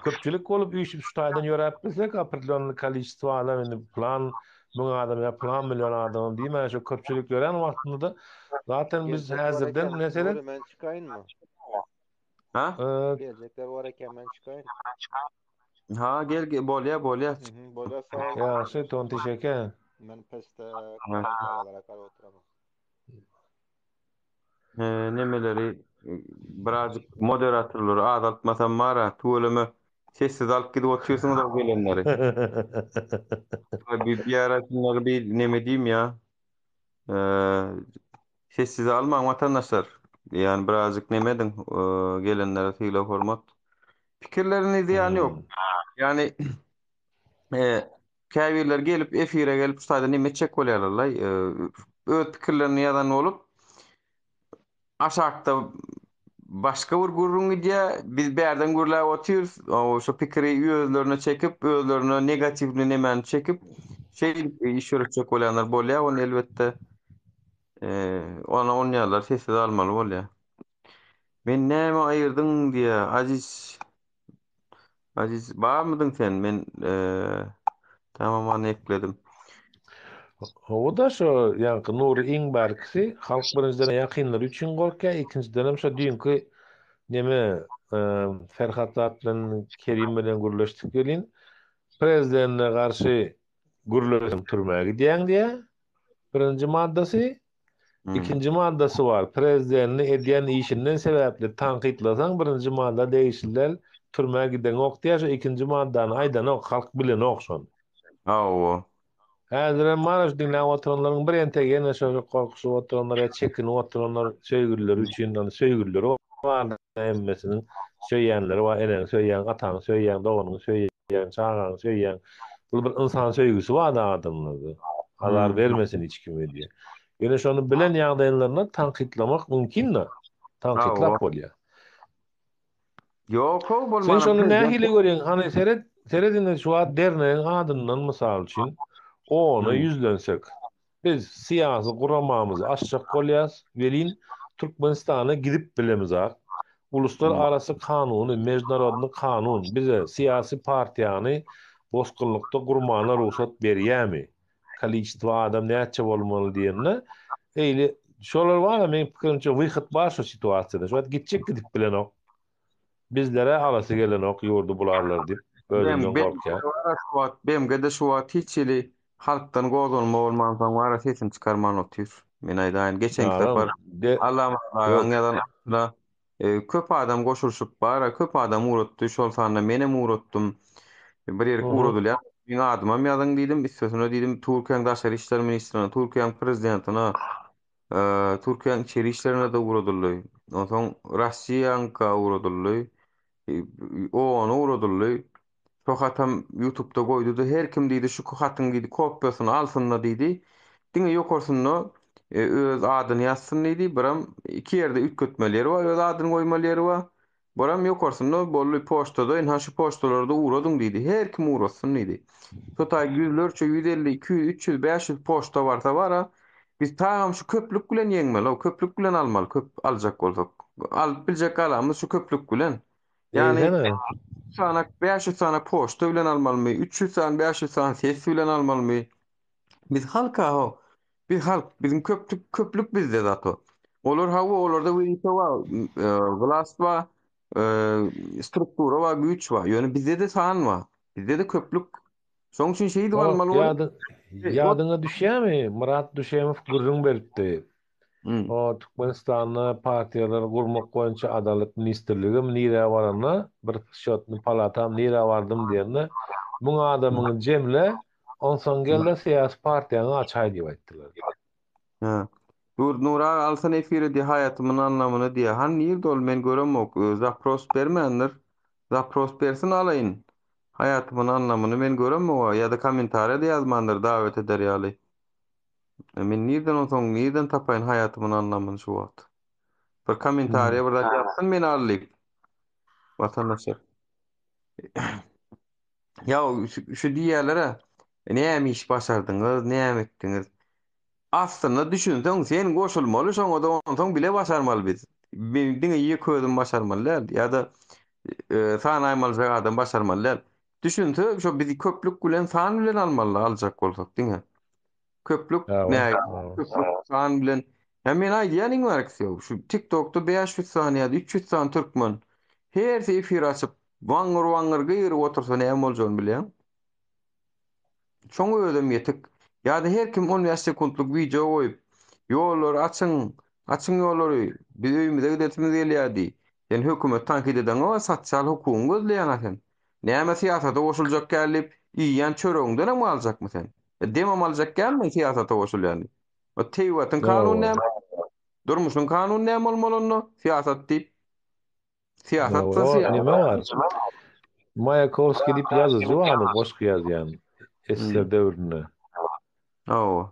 Köpçülik bolup üýşüp şu taýdan ýöräp bilsek opredlýonnyý koliçestwo adam indi plan müň adam ýa plan million adamam diýmän şo köpçülik ýörän wagtynda-da zaten biz Geljek bar häzirden eken, meselen Nury men çykaýynmy? Ha? Geljekler bar eken men çykaýyn. Ha gel gel bolýa bolýa. Mhm, bolýa sag bol. Ýagşy tontiş eke. Men pesde kameralara garap oturamok. Nemeleri birazjyk moderatorlary azaltmasam bara tüweleme sessiz alyp gidip otyrsyňyz o gelenleri. Bir bir ara şunlary bir neme diýim ýa. Sessiz almaň watandaşlar. Ýani birazjyk neme ediň gelenlere sylag hormat. Pikirlerini zyýany ýok. Ýani käbirleri gelip efire gelip şu taýda neme etjek bolýarlar-laý. Öz pikirlerini ýazan bolup aşakda başga bir gürrüň gidýär. Biz bärden gürläp otyrys. Şo pikiri özlerine çekip, özlerine negatiwny nemäni çekip, şeýdip iş ýöretjek bolýanlar bolýar. Ony elbetde ony onýarlar sessiz almaly bolýar. Men näme aýyrdyň diýýär. Aziz Aziz barmydyň sen? Men tamam ony ekledim. Hawa-da şo ýaňky Nury iň bärkisi halk birinjiden ýakynlary üçin gorkýar, ikinjidenem şo düýnki neme Ferhat zat bilen Kerim bilen gürleşdik welin prezidende garşy gürleseň türmä gidýäň diýýär. Birinji maddasy. Ikinji maddasy bar, prezidentini edýän işinden sebäpli tankytlasaň birinji madda degişli däl, türmä gideňok diýýär, şo ikinji maddany aýdanok, halk bilenok şony. Hawa. Häzirem bar şu diňläp oturanlaryň bir entegi ýene şo gorkuşyp oturanlar ýa çekinip oturanlar söýgülileri üçin, ony söýgülileri bar hemmesiniň söýýänleri bar, eneňi söýýäň, ataňy söýýäň, doganyňy söýýäň. Söýýäň, çagaňy söýýäň. Bul bir ynsan söýgüsi bar-da adamlarda. Azar bermesin hiç kime diýe. Ýöne şony bilen ýagdaýlarynda tankytlamak mümkin-de. Tankytlap bolýar. Ýok-ow, bolmana. Sen şony nähili görýäň? Hany seret, seret indi şu wagt dernegiň adyndan mysal üçin ona ýüzlensek. Biz syýasy guramamyzy açjak bolýas, welin Türkmenistana gidip bilemizak. Uluslar arasy kanuny, mejnarodny kanun bize syýasy partiýany bosgunlykda gurmana rugsat berýämi? Koliçestwo adam näçe bolmaly diýende, eýle şolar bar-a meň pikirimçe wyhod bar şu situasiýada. Şu wagt gitjek gidip bilenok. Bizlere alasy gelenok ýurdy bularlar diýip özünden gorkýar. BMG-de şu wagt hiç hili halkdan gozganma bolmansoň wara sesini çykarman otyr. Men aýdaýyn geçenki sapar Allamyrat agaň ýazan adyna. Köp adam goşulyşyp bar, köp adam ugratdy, şol sanda menem ugratdym. Bir ýerik ugradylýar. Meň adymam ýazyň diýdim, üstesine diýdim Türkiýäň daşary işler ministrine, Türkiýäň prezidentine, Türkiýäň içeri işlerine-de ugradyldy. Onsoň Russiýaňka ugradyldy. OON-a ugradyldy. Şo hatam ýutubda goýdy-da, her kim diýdi, şu hatyň diýdi, kopiýasyny alsyn-da diýdi. Diňe ýokarsynda öz adyny ýazsyn diýdi. Biram iki ýerde üýtgetmeli ýeri bar, öz adyny goýmaly ýeri bar. Biram ýokarsynda boldy poçtada, ynha şu poçtalarda ugradyň diýdi. Her kim ugratsyn diýdi. Şo taý ýüzlerçe, 150, 200, 300, 500 poçta barsa bar-a, biz tagam şu köplük bilen ýeňmeli, köplük bilen almaly, köp aljak bolsak. Alyp biljek galamyz şu köplük bilen. Ýagny Eýsene. sany 500 sany poçta bilen almalymy, 300 sany 500 sany ses bilen almalymy? Biz halk ho. Biz halk, biziň köplük köplük bizde zato. Olar hawa, olarda wezipe bar, e, vlast bar, e, struktura bar, güýç bar. Ýöne bizde-de san bar. Bizde-de köplük. Şonuň üçin şeýdip O almaly bolup, ýadyň ýadyňa düşýärmi? Myrat Düşemow gürrüň beripdi. Hmm. O Türkmenistanda partiýalary gurmak boýunça Adalat ministrligem nirä baranda, bir sçýotny palatam nirä bardym diýende, müň adamyňy jemle, onsoň gel-de syýasy partiýaňy açaý diýip aýtdylar. Hä. Dur Nur aga alsana efire diýe haýatymyň annamyny diýe. Hany nirde ol men göremok. Zapros bermändir. Zapros bersin alaýyn. Haýatymyň annamyny men göremok-a ýa-da kommentariýada ýazmandyr dawet eder ýaly. E, men nirden onsoň nirden tapaýyn haýatymyň annamyny şu wagt. Bir kommentariýa bir zat ýazsyn meni al diýip. Watandaşlar. Ya şu, şu diýýärler-ä, näme iş başardyňyz, näme etdiňiz? Aslynda düşünseň, sen goşulmaly şoňa-da onsoň bile başarmaly biz. Men diňe ýeke özüm başarmaly däl ýa-da e, sanaýmalyjak adam başarmaly däl. Düşünse, şo bizi köplük bilen san bilen almaly aljak bolsak diňe. Köplük Hawa, näme? hawa. Köplük san bilen. Ýa men aýdýan iň bärkisi ýok. Şu TikTokda 500 sany ýa-da 300 sany türkmen hersi efir açyp waňňyr-waňňyr gygyryp otursa näme boljagyny bilýäň? Şoň özem ýetik. Ýa-da her kim 15 sekuntlyk wideo goýup, ýollary açyň, açyň ýollary, biz öýümize gidesimiz gelýär diý. Sen hökümeti tankyt edeňok-a, sosial hukugyňy gözleýäň-a sen. Näme syýasata goşuljak ýaly diýip, iýýän çöregiňdenem galjakmy sen? E, demem aljak dälmi syýasata goşulýan diýip? O tebigatyň kanuny Hawa. näme? Durmuşyň kanuny näme bolmaly onda? Syýasat diýip. Syýasat-da O syýasat. neme bar? Maýakowskiý diýip ýazyjy bardy, goşgy ýazýan. SSR döwründe. Hawa.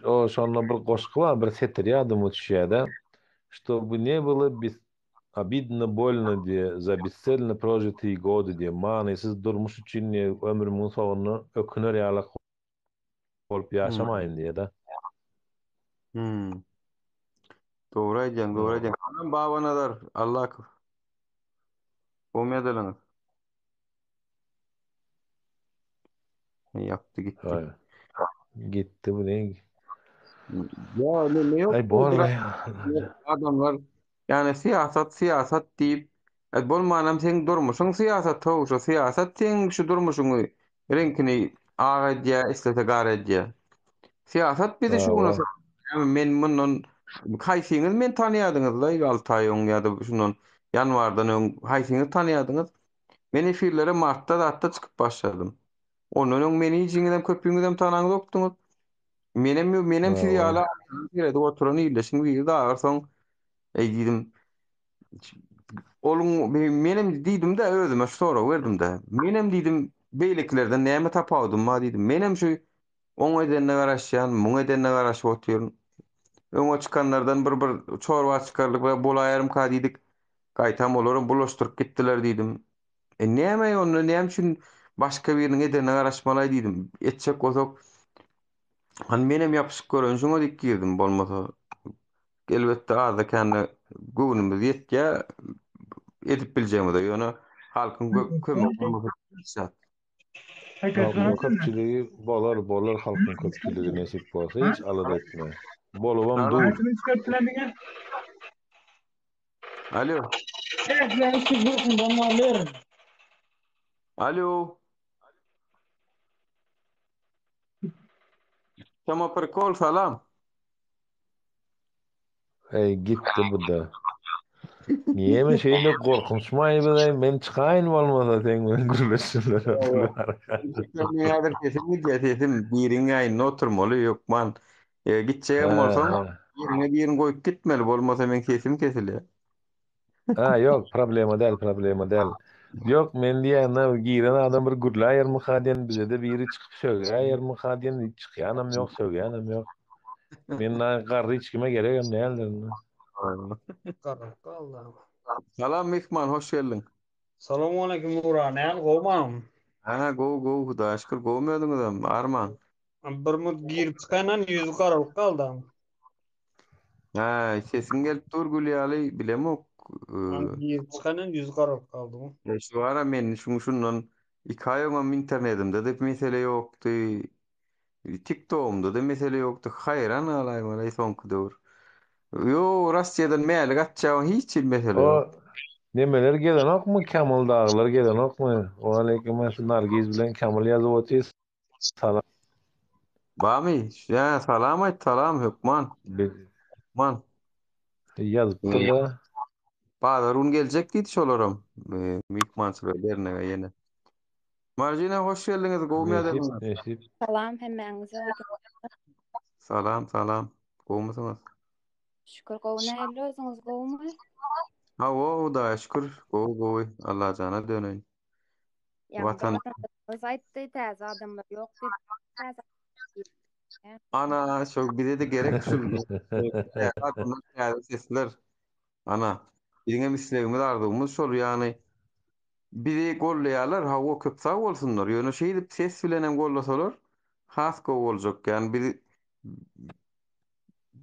O şonda bir goşgy bar, bir setir ýadyma düşýär-de. Ştoby ne bylo bez Obidno bolno diýe, za besselno prožitye gody diýe, manysyz durmuş üçin diýe, ömrümiň soňunda öküner ýalak bolup ýaşamaýyn diýe-de. Hmm. Dogry aýdýaň, dogry aýdýaň. Salam Babanazar Allakow. Gowy ýadalaňyz. Ýapdy gitdi. Haý. Gitdi bu ne? Ya ne ne yok Aý bu borla biraz ya. adamlar yani syýasat syýasat diýip e, bolmanam seň durmuşyň syýasat how şu syýasat seň şu durmuşyňy reňkini ak edýär islese gara edýär. Syýasat bizi şu güne Hawa. sok- Yani men mundan haýsyňyz men tanýadyňyz la 6 aý öň ýa-da şundan ýanwardan öň haýsyňyz tanýadyňyz? Men efirlere martda zatda çykyp başladym. Ondan öň meni hijiňizem köpüňizem tanaňzokdyňyz. Menem menem siz Hawa. ýaly arkadan seredip oturan illeşiň biri agyr soň eý diýdim. Onuň menem diýdim-de özüme şu soragy berdim-de. Menem diýdim beýlekilerden näme tapawudym bar diýdim. Menem şu oň edenine garaşýan, muň edenine garaşyp otyryn. Öňe çykanlardan bir bir çorba çykarlyk we bolaýarymka diýdik. Gaýtam olaram bulaşdyryp gitdiler diýdim. E näme onda näme üçin başga biriniň edenine garaşmalaý diýdim. Etjek bolsak hany menem ýapyşyp göreýin şuňa diýip girdim. Bolmasa elbetde azda kände göwnümiz ýetýär edip biljegimize. Ýöne halkyň kömegi bolmasa hiç zat. Halkyň köpçüligi bolar, bolar halkyň köpçüligi nesip bolsa hiç alada etme. Bolubam dur. Alo. Alo. Tama prikol salam. Ey gitti bu da. Niýeme şeýle gorkunçmaý bize men çykaýyn bolmasa seň bilen gürleşsinler. Men häzir sesim gidýär sesim biriň ýanynda oturmaly hökman. E, gitjegem Ha, bolsaň ha. ýeriňe birini goýup gitmeli bolmasa meň sesim kesilýär. Ha, ýok, problema däl, problema däl. Ýok, men diýýän, giren adam bir gürläýermika diýen, bize-de biri çykyp sögäýermika diýen, çykýanam ýok, sögýänem ýok. Men garry hiç kime geregem däldir. Garryk galdy. Salam myhman, hoş geldiň. Salowmaleýkim Nura, näl gowmam? Ha, gowy, gowy, Hudaýa şükür, gowumy özüňizem, arman. Bir mut girip çykaýyndan ýüzi garalyp galdy. Hä, sesiň gelip dur gül ýaly, bilemok. Girip çykaýyndan ýüzi garalyp galdy. E, şu ara men şuň şundan iki aý öňem internetimde-de mesele ýokdy. TikTogumda-da mesele ýokdy. Haýran galaýmaly soňky döwür. Ýo, Russiýadan mälik atjagyň hiç hili mesele O ýok. nemeler gelenokmy, Kamil dagylar gelenokmy? Waleýkim şu Nargiz bilen Kamil ýazyp otyr. Salam. Bamy? Ýa, salam aýt, salam hökman. Hökman. Ýazypdyr-da. Bazar gün geljek diýdi şolaram. Myhmançylyga dernege ýene. Marjina hoş geldiňiz, gowumy Nesip, ýagdaýyňyz? nesip. Salam hemmäňize. Salam, salam. Gowumysyňyz? Şükür gowy nähili özüňiz gowumy? Hawa, Hudaýa şükür, gowy gowy. Allajana döneýin. Ýaňy bir Watan watandaşymyz aýtdy, täze adamlar ýok diýip. Täze Ana, şo bize-de gerek şu täze adamlar, täze sesler. Ana, biziňem islegimiz, arzuwymyz şol, ýagny bizi gollaýarlar, hawa, köp sag bolsunlar. Ýöne şeýdip ses bilenem gollasalar has gowy boljak. Ýagny biz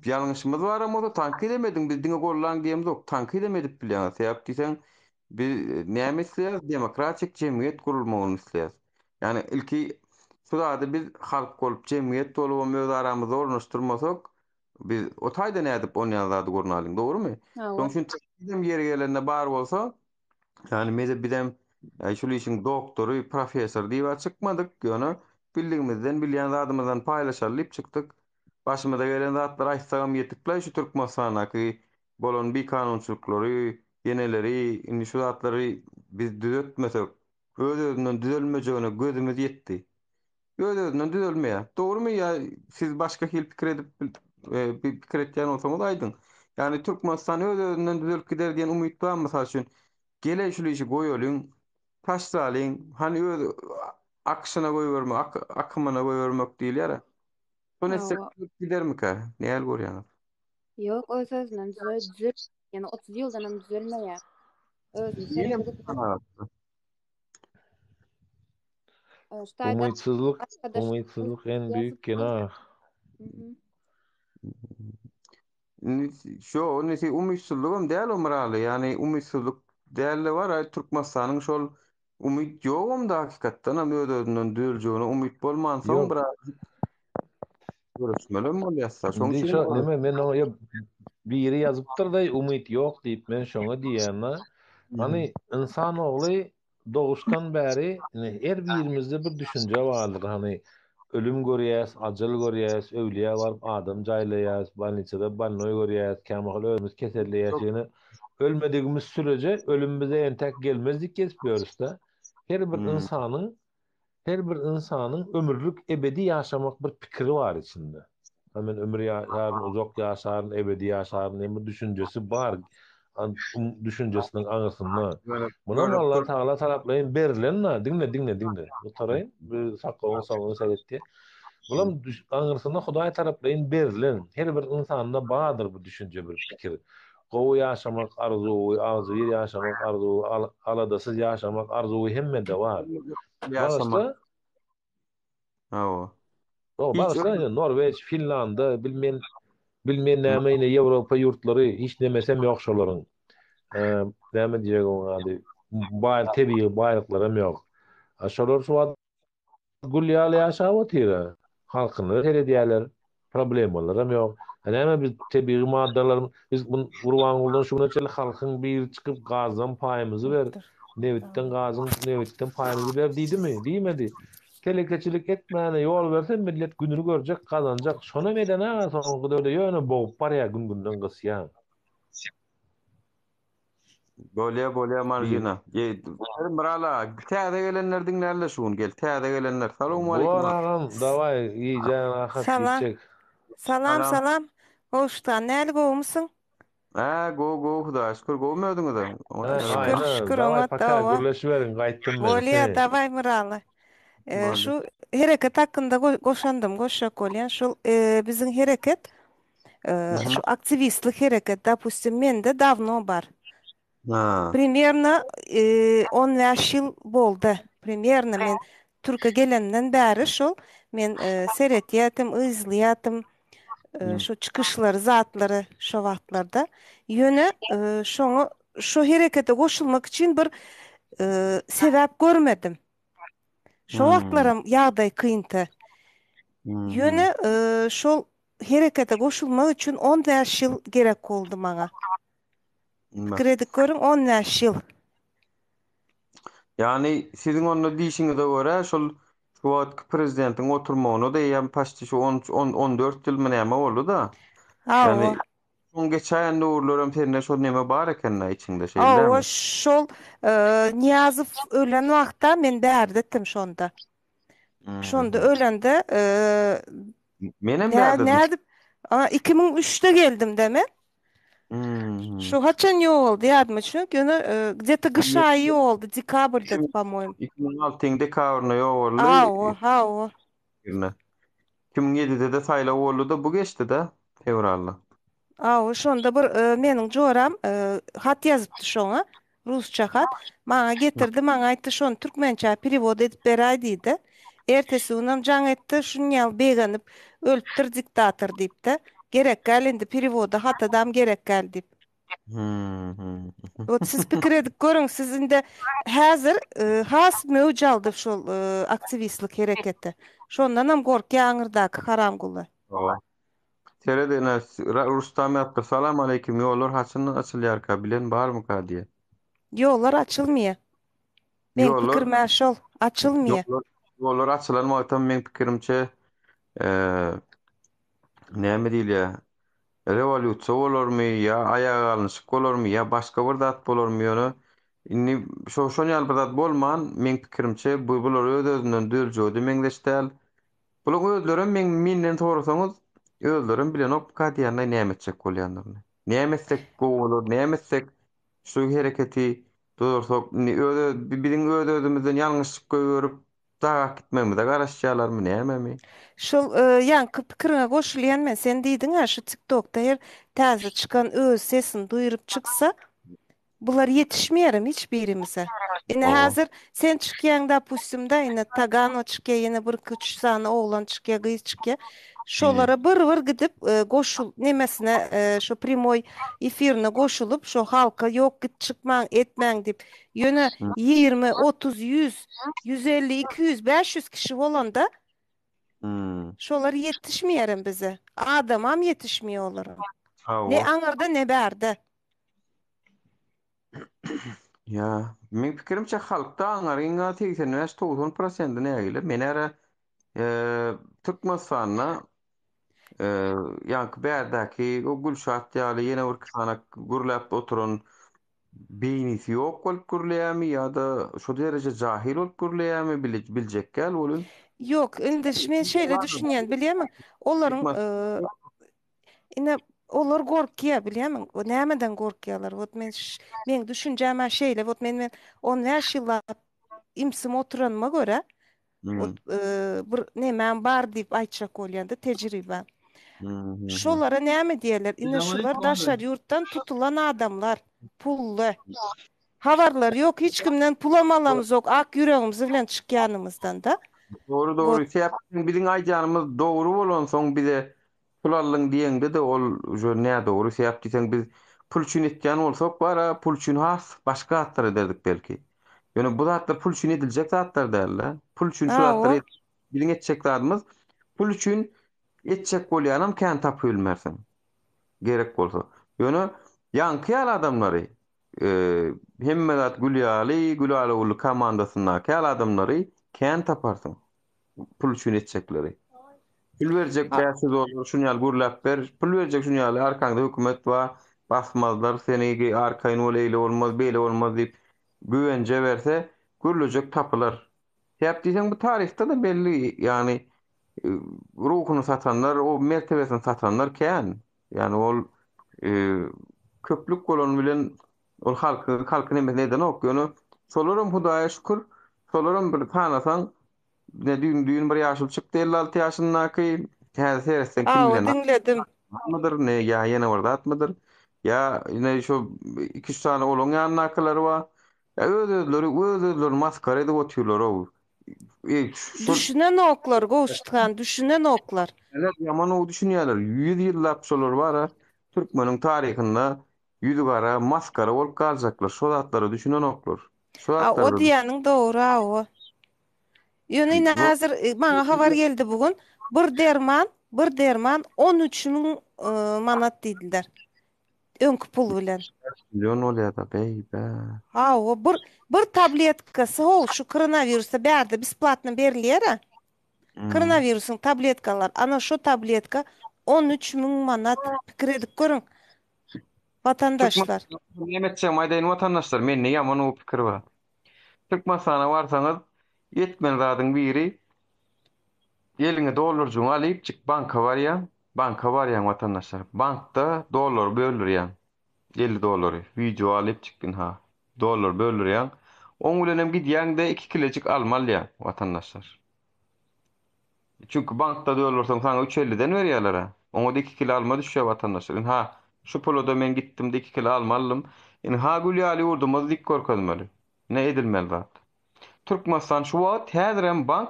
Ýalňyşymyz baram bolsa tankyt hem ediň, biz diňe gollaň diýemzok, tankyt hem edip bilýäňiz. Sebäp diýseň, biz näme isleýäris? Demokratik jemgyýet gurulmagyny isleýäris. Ýagny ilki şu zady biz halk bolup, jemgyýet bolubam öz aramyzda ornaşdyrmasak, biz o taýda nädip onýan zady gurnalyň, dogrumy? Hawa. Şonuň üçin tankyt hem ýeri gelende bar bolsa, Ýagny mede bizem şul işiň doktory, professory diýip-ä çykmadyk, ýöne bildigimizden, bilýän zadymyzdan paýlaşaly diýip çykdyk. Başymyza gelen zatlary aýtsagam ýetikle şu Türkmenistandaky bolan bikanunçylyklary, ýeneleri, indi şu zatlary biz düzetmesek, öz-özünden düzelmejegine gözümiz ýetdi. Öz-özünden düzelmeýär. Dogrumy ýa siz başga hili pikir edip pikir etýän bolsaňyz aýdyň. Ýagny Türkmenistan öz-özünden düzelip gider diýen umyt barmy mysal üçin? Geleý şul işi goýalyň, taşlalyň, hany öz akyşyna goýbermek, akymyna goýbermek diýilýär-ä. Şony etsek düzelip gidermikä? Nähili görýäňiz? Ýok, öz-özünden düzel, ýöne 30 ýyldan hem düzelmeýär. Özüni Menem hereket edip Umytsyzlyk, umytsyzlyk en büyük günah. Indi şo nesi umytsyzlygam däl o Myraly. Ýagny umytsyzlyk däl-de bar, aý Türkmenistanyň şol umyt ýogam-da hakykatdanam öz-özünden düzeljegine umyt bolmansoň Ýok. birazjyk göreşmelem bolýas-da. Şoň Indi üçin şo neme men oňa ýa biri ýazypdyr-da umyt ýok diýip men şoňa diýýän-de. Hany ynsan ogly doguşdan bäri indi her birimizde bir düşünje bardyr. Hany ölüm görýäs, ajal görýäs, öwlüýä baryp adam jaýlaýas, bolnisada bolnoý görýäs, kämahal özümiz keselleýäs. Ýöne ölmedigimiz süreje ölüm bize entäk gelmez diýip gezip ýörüs-de. Her bir ynsanyň Her bir ynsanyň ömürlik ebedi ýaşamak bir pikiri bar içinde. Ha men ömür ýaşaryn, uzak ýaşaryn, ebedi ýaşaryn diýen bir düşünjesi bar düşünjesiniň aňyrsynda. Munam Allah Tagala taraplaýyn berlen da, diňle, diňle, diňle. Gutaraýyn, bu saklawyň soňuny seret diýe. Bulam aňyrsynda Hudaý taraplaýyn berlen, her bir ynsanda bardyr bu düşünje, bir pikir. Gowy ýaşamak arzuwy, agzybir ýaşamak arzuwy, aladasyz ýaşamak arzuwy hemmede bar. Bagyşla. Hawa. Ýok, bagyşla indi Norweç, Finlanda, bilmen bilmen näme ine Ýewropa ýurtlary hiç nemesem ýok şolaryň. Näme diýjek oň ady? Baý tebigy baýlyklaram ýok. A şolar şu wagt Gül ýaly ýaşap otyra. Halkyna seredýäler. Problemalaram ýok. A näme biz tebigy maddalar biz Gurbangulydan şu güne çenli halkyň biri çykyp gazdan paýymyzy ber, nebitden gazyň nebitden paýymyzy ber diýdimi? Diýmedi. Telekeçilik etmäne ýol berse millet gününi görjek gazanjak. Şonam edenaga soňky döwde ýöne bogup barýa gün günden gysýa. Bolýa bolýa Marjina. Myrala täze gelenler diňlärler şu gün gel täze gelenler. Salowmaleýkim. Bor agam daway gijäň rahat Salam. gitjek. Salam salam. Gowşutgan näli gowumysyň? Hä gowy gowy hudaýa şükür gowumy özüňize? Hä Şükür Aýna şükür daway oňat paka hawa. gürleşiberiň gaýtdym men. Bolýa daway Myraly. E, şu hereket hakynda goşandym goşjak bolýan şul e, biziň hereket e, şu aktiwistlik hereket dopustim mende dawno bar. Ha. Primerno 15 ýyl boldy. Primerno men Türkiýe gelenden bäri şol men seretýärdim, yzlaýardym şu çykyşlary, zatlary şo wagtlarda. Ýöne şoňa şo herekete goşulmak üçin bir sebäp görmedim. Şo wagtlaram ýagdaý kyndy. Ýöne şol herekete goşulmak üçin 15 ýyl gerek boldy maňa. Pikir edip görüň, 15 ýyl. Ýagny siziň onda diýşiňize görä şol şu wagtky prezidentiň oturmagyna-da eýýäm paçti şu on on on dört ýylmy näme boldy-da. Ýagny Hawa. soň geçäýen döwürlerem sende şol neme bar eken-dä içiňde şeýle Hawa, dälmi? şol Nyýazow ölen wagtda men bärdetdim şonda. Şonda ölende Menem nä bärdedim. nädip a 2003-de geldim-de men. Şu haçan ýogaldy ýadyma düşenok, ýöne gde-to gyş aýy ýogaldy, dekabrda po-moýem. 2006-yň dekabrynda ýogaldy. Hawa, hawa. 2007-de-de saýlaw boldy-da, bu geçdi-de fewralda. Hawa, şonda bir meniň joram hat ýazypdy şoňa, rusça hat. Maňa getirdi, maňa aýtdy, şony türkmençä perewod edip beräý diýdi. Ertesi günem jaň etdi, şuny ýaly begenip, ölüpdir diktator diýipdi. Gerek däl indi perewoda hatadam gerek däl diýip. Wot siz pikir edip görüň, siz indi häzir has möwç aldy şol aktiwistlik hereketi. Şondanam gorkýar aňyrdaky haramguly. Seret ine Rustam ýazypdyr Salam aleýkim ýollar haçandan açylýarka bilen barmyka diýe. Ýollar açylmýa. Meň Ýollar pikirimä şol, açylmýa. ýollar ýollar açylan wagtam meň pikirimçe näme diýilýä rewolýusiýa bolarmy ýa aýaga galnyşyk bolarmy ýa başga bir zat bolarmy ýöne indi şo şon ýaly bir zat bolman meň pikirimçe bu bular öz özünden düzeljege-de meňzeş däl Bulaň özlerem meň menden sorasaňyz özlerem bilenokmyka diýýänlaý näme etjek bolýanlaryny. Näme etsek gowy bolar, näme etsek şu hereketi durdursak indi öz biziň öz özümizden ýalňyşlyk goýberip dagap gitmegimize garaşýarlarmy nämemi? Şol ýaňky pikiriňe goşulýan men. Sen diýdiň-ä şu TikTokda her täze çykan öz sesini duýuryp çyksa Bular ýetişmeýärem hiç birimize. Ine Hawa. häzir sen çykýaň dopustimda ine Taganow çykýa ýene bir iki üç sany oglan çykýa gyz çykýa. Şolara bir bir gidip goşul nemesine şo primoý efirine goşulyp şo halka ýok git çykmaň etmäň diýip ýöne 20 30 100 150 200 500 kişi bolanda şolar ýetişmeýärem bize. Adamam ýetişmeýär olaryň. Ne Hawa. aňyrda ne bärde. Ýa, meň pikirimçe halkda aňaryňa 85-90 prosendi nägile. Men ära e, Türkmenistanda e, ýaňky bärdäki o Gülşat ýaly ýene bir iki sany gürläp oturan beýnisi ýok bolup gürleýärmi ýa-da şo dereje jahil bolup gürleýärmi biljek däl welin. Ýok, indi men şeýle düşünýän, bilýärmiň? Olaryň e, Ine, olar gorkýar, bilýärmiň? O nämeden gorkýarlar? Wot men meň düşünjäm-ä şeýle, wot men men 15 ýyllap imsim oturanyma görä, wot e, bir nemäm bar diýip aýtjak bolýan-da, tejribäm. Şolara näme diýerler? Ine şular daşary ýurtdan tutulan adamlar, pully. Habarlary ýok, hiç kimden pulam alamyzok, ak ýüregimiz bilen çykýanymyzdan-da. Dogry, dogry. Wot. Sebäbi biziň aýdýanymyz dogry bolansoň bize Pul aldyň diýeňde-de ol uje nädogry, sebäp diýseň biz pul üçin etýän bolsak bara pul üçin has başga zatlar ederdik belki. Ýöne bu zatlar pul üçin ediljek zatlar däl-de. Pul üçin şu Hawa. zatlary biziň etjek zadymyz pul üçin etjek bolýanam kän tapybilmersiň. Gerek bolsa. Ýöne ýaňky ýaly adamlary hemme zat gül ýaly, gül-älewgülli komandasyndaky ýaly adamlary kän taparsyň. Pul üçin etjekleri. Pul berjek 500 dollar şuny ýaly gürläp ber. Pul berjek şuny ýaly arkaňda hökümet bar. Basmazlar seni arkaýyn bol eýle bolmaz beýle bolmaz diýip güwenje berse gürlejek tapylar. Sebäp diýseň bu taryhda-da belli ýagny ruhuny satanlar o mertebesini satanlar kän. Ýagny ol köplük bolan bilen ol halky halky nemesini edenok. Ýöne şolaram Hudaýa şükür şolaram bir sanasaň Ne düýn düýn bir ýaşuly çykdy 56 ýaşyndaky. Häzir seretseň kim Awa bilen diňledim. mıdyr ne ýa ýene bir zatmydyr. Ýa ine şu 2-3 sany olaň ýanyndakylary bar. Ýa öz özleri öz özlerini maskara edip otyrlar ow. E, şol Düşünenoklar Gowşut han, düşünenoklar. Neler ýaman ow düşünýärler. 100 ýyllap şolar bar-a türkmeniň taryhynda ýüzi gara maskara bolup galjaklar. Şo zatlara düşünenoklar. Şo A o zatlara diýýäniň dogry awa. Ýöne ine häzir e, maňa habar geldi bu gün. Bir derman, bir derman 13 müň e, manat diýdiler. Öňki pul bilen. Milyon bolýar-da, beýbe. Hawa, bir bir tabletkasy hol şu koronawirusa bärde besplatno berilýär-ä. Hmm. Koronawirusyň tabletkalar. Ana şu tabletka 13 müň manat. Pikir edip görüň, watandaşlar. Türkmen näme etjegimi aýdaýyn watandaşlar, mende ýaman gowy pikir bar. Türkmenistana barsaňyz, etmeli zadyň biri, eliňe dollarjygyňy alypjyk banka barýaň, banka barýaň watandaşlar. Bankda dollary böldürýäň. 50 dollary. Wideo alypjyk ynha. Dollar böldürýäň. Oň bilenem gidýäň-de iki kilejik alma alýaň watandaşlar. Çünki bankda doldursaň saňa üç elliden berýärler-ä. Oňa-da iki kilo alma düşýär watandaşlar. Ynha, şu pula-da men gitdim-de iki kilo alma aldym. Ynha gül ýaly ýurdumyzy dik görkezmeli. Ne edilmeli zat. Türkmenistan şu wagt häzirem bank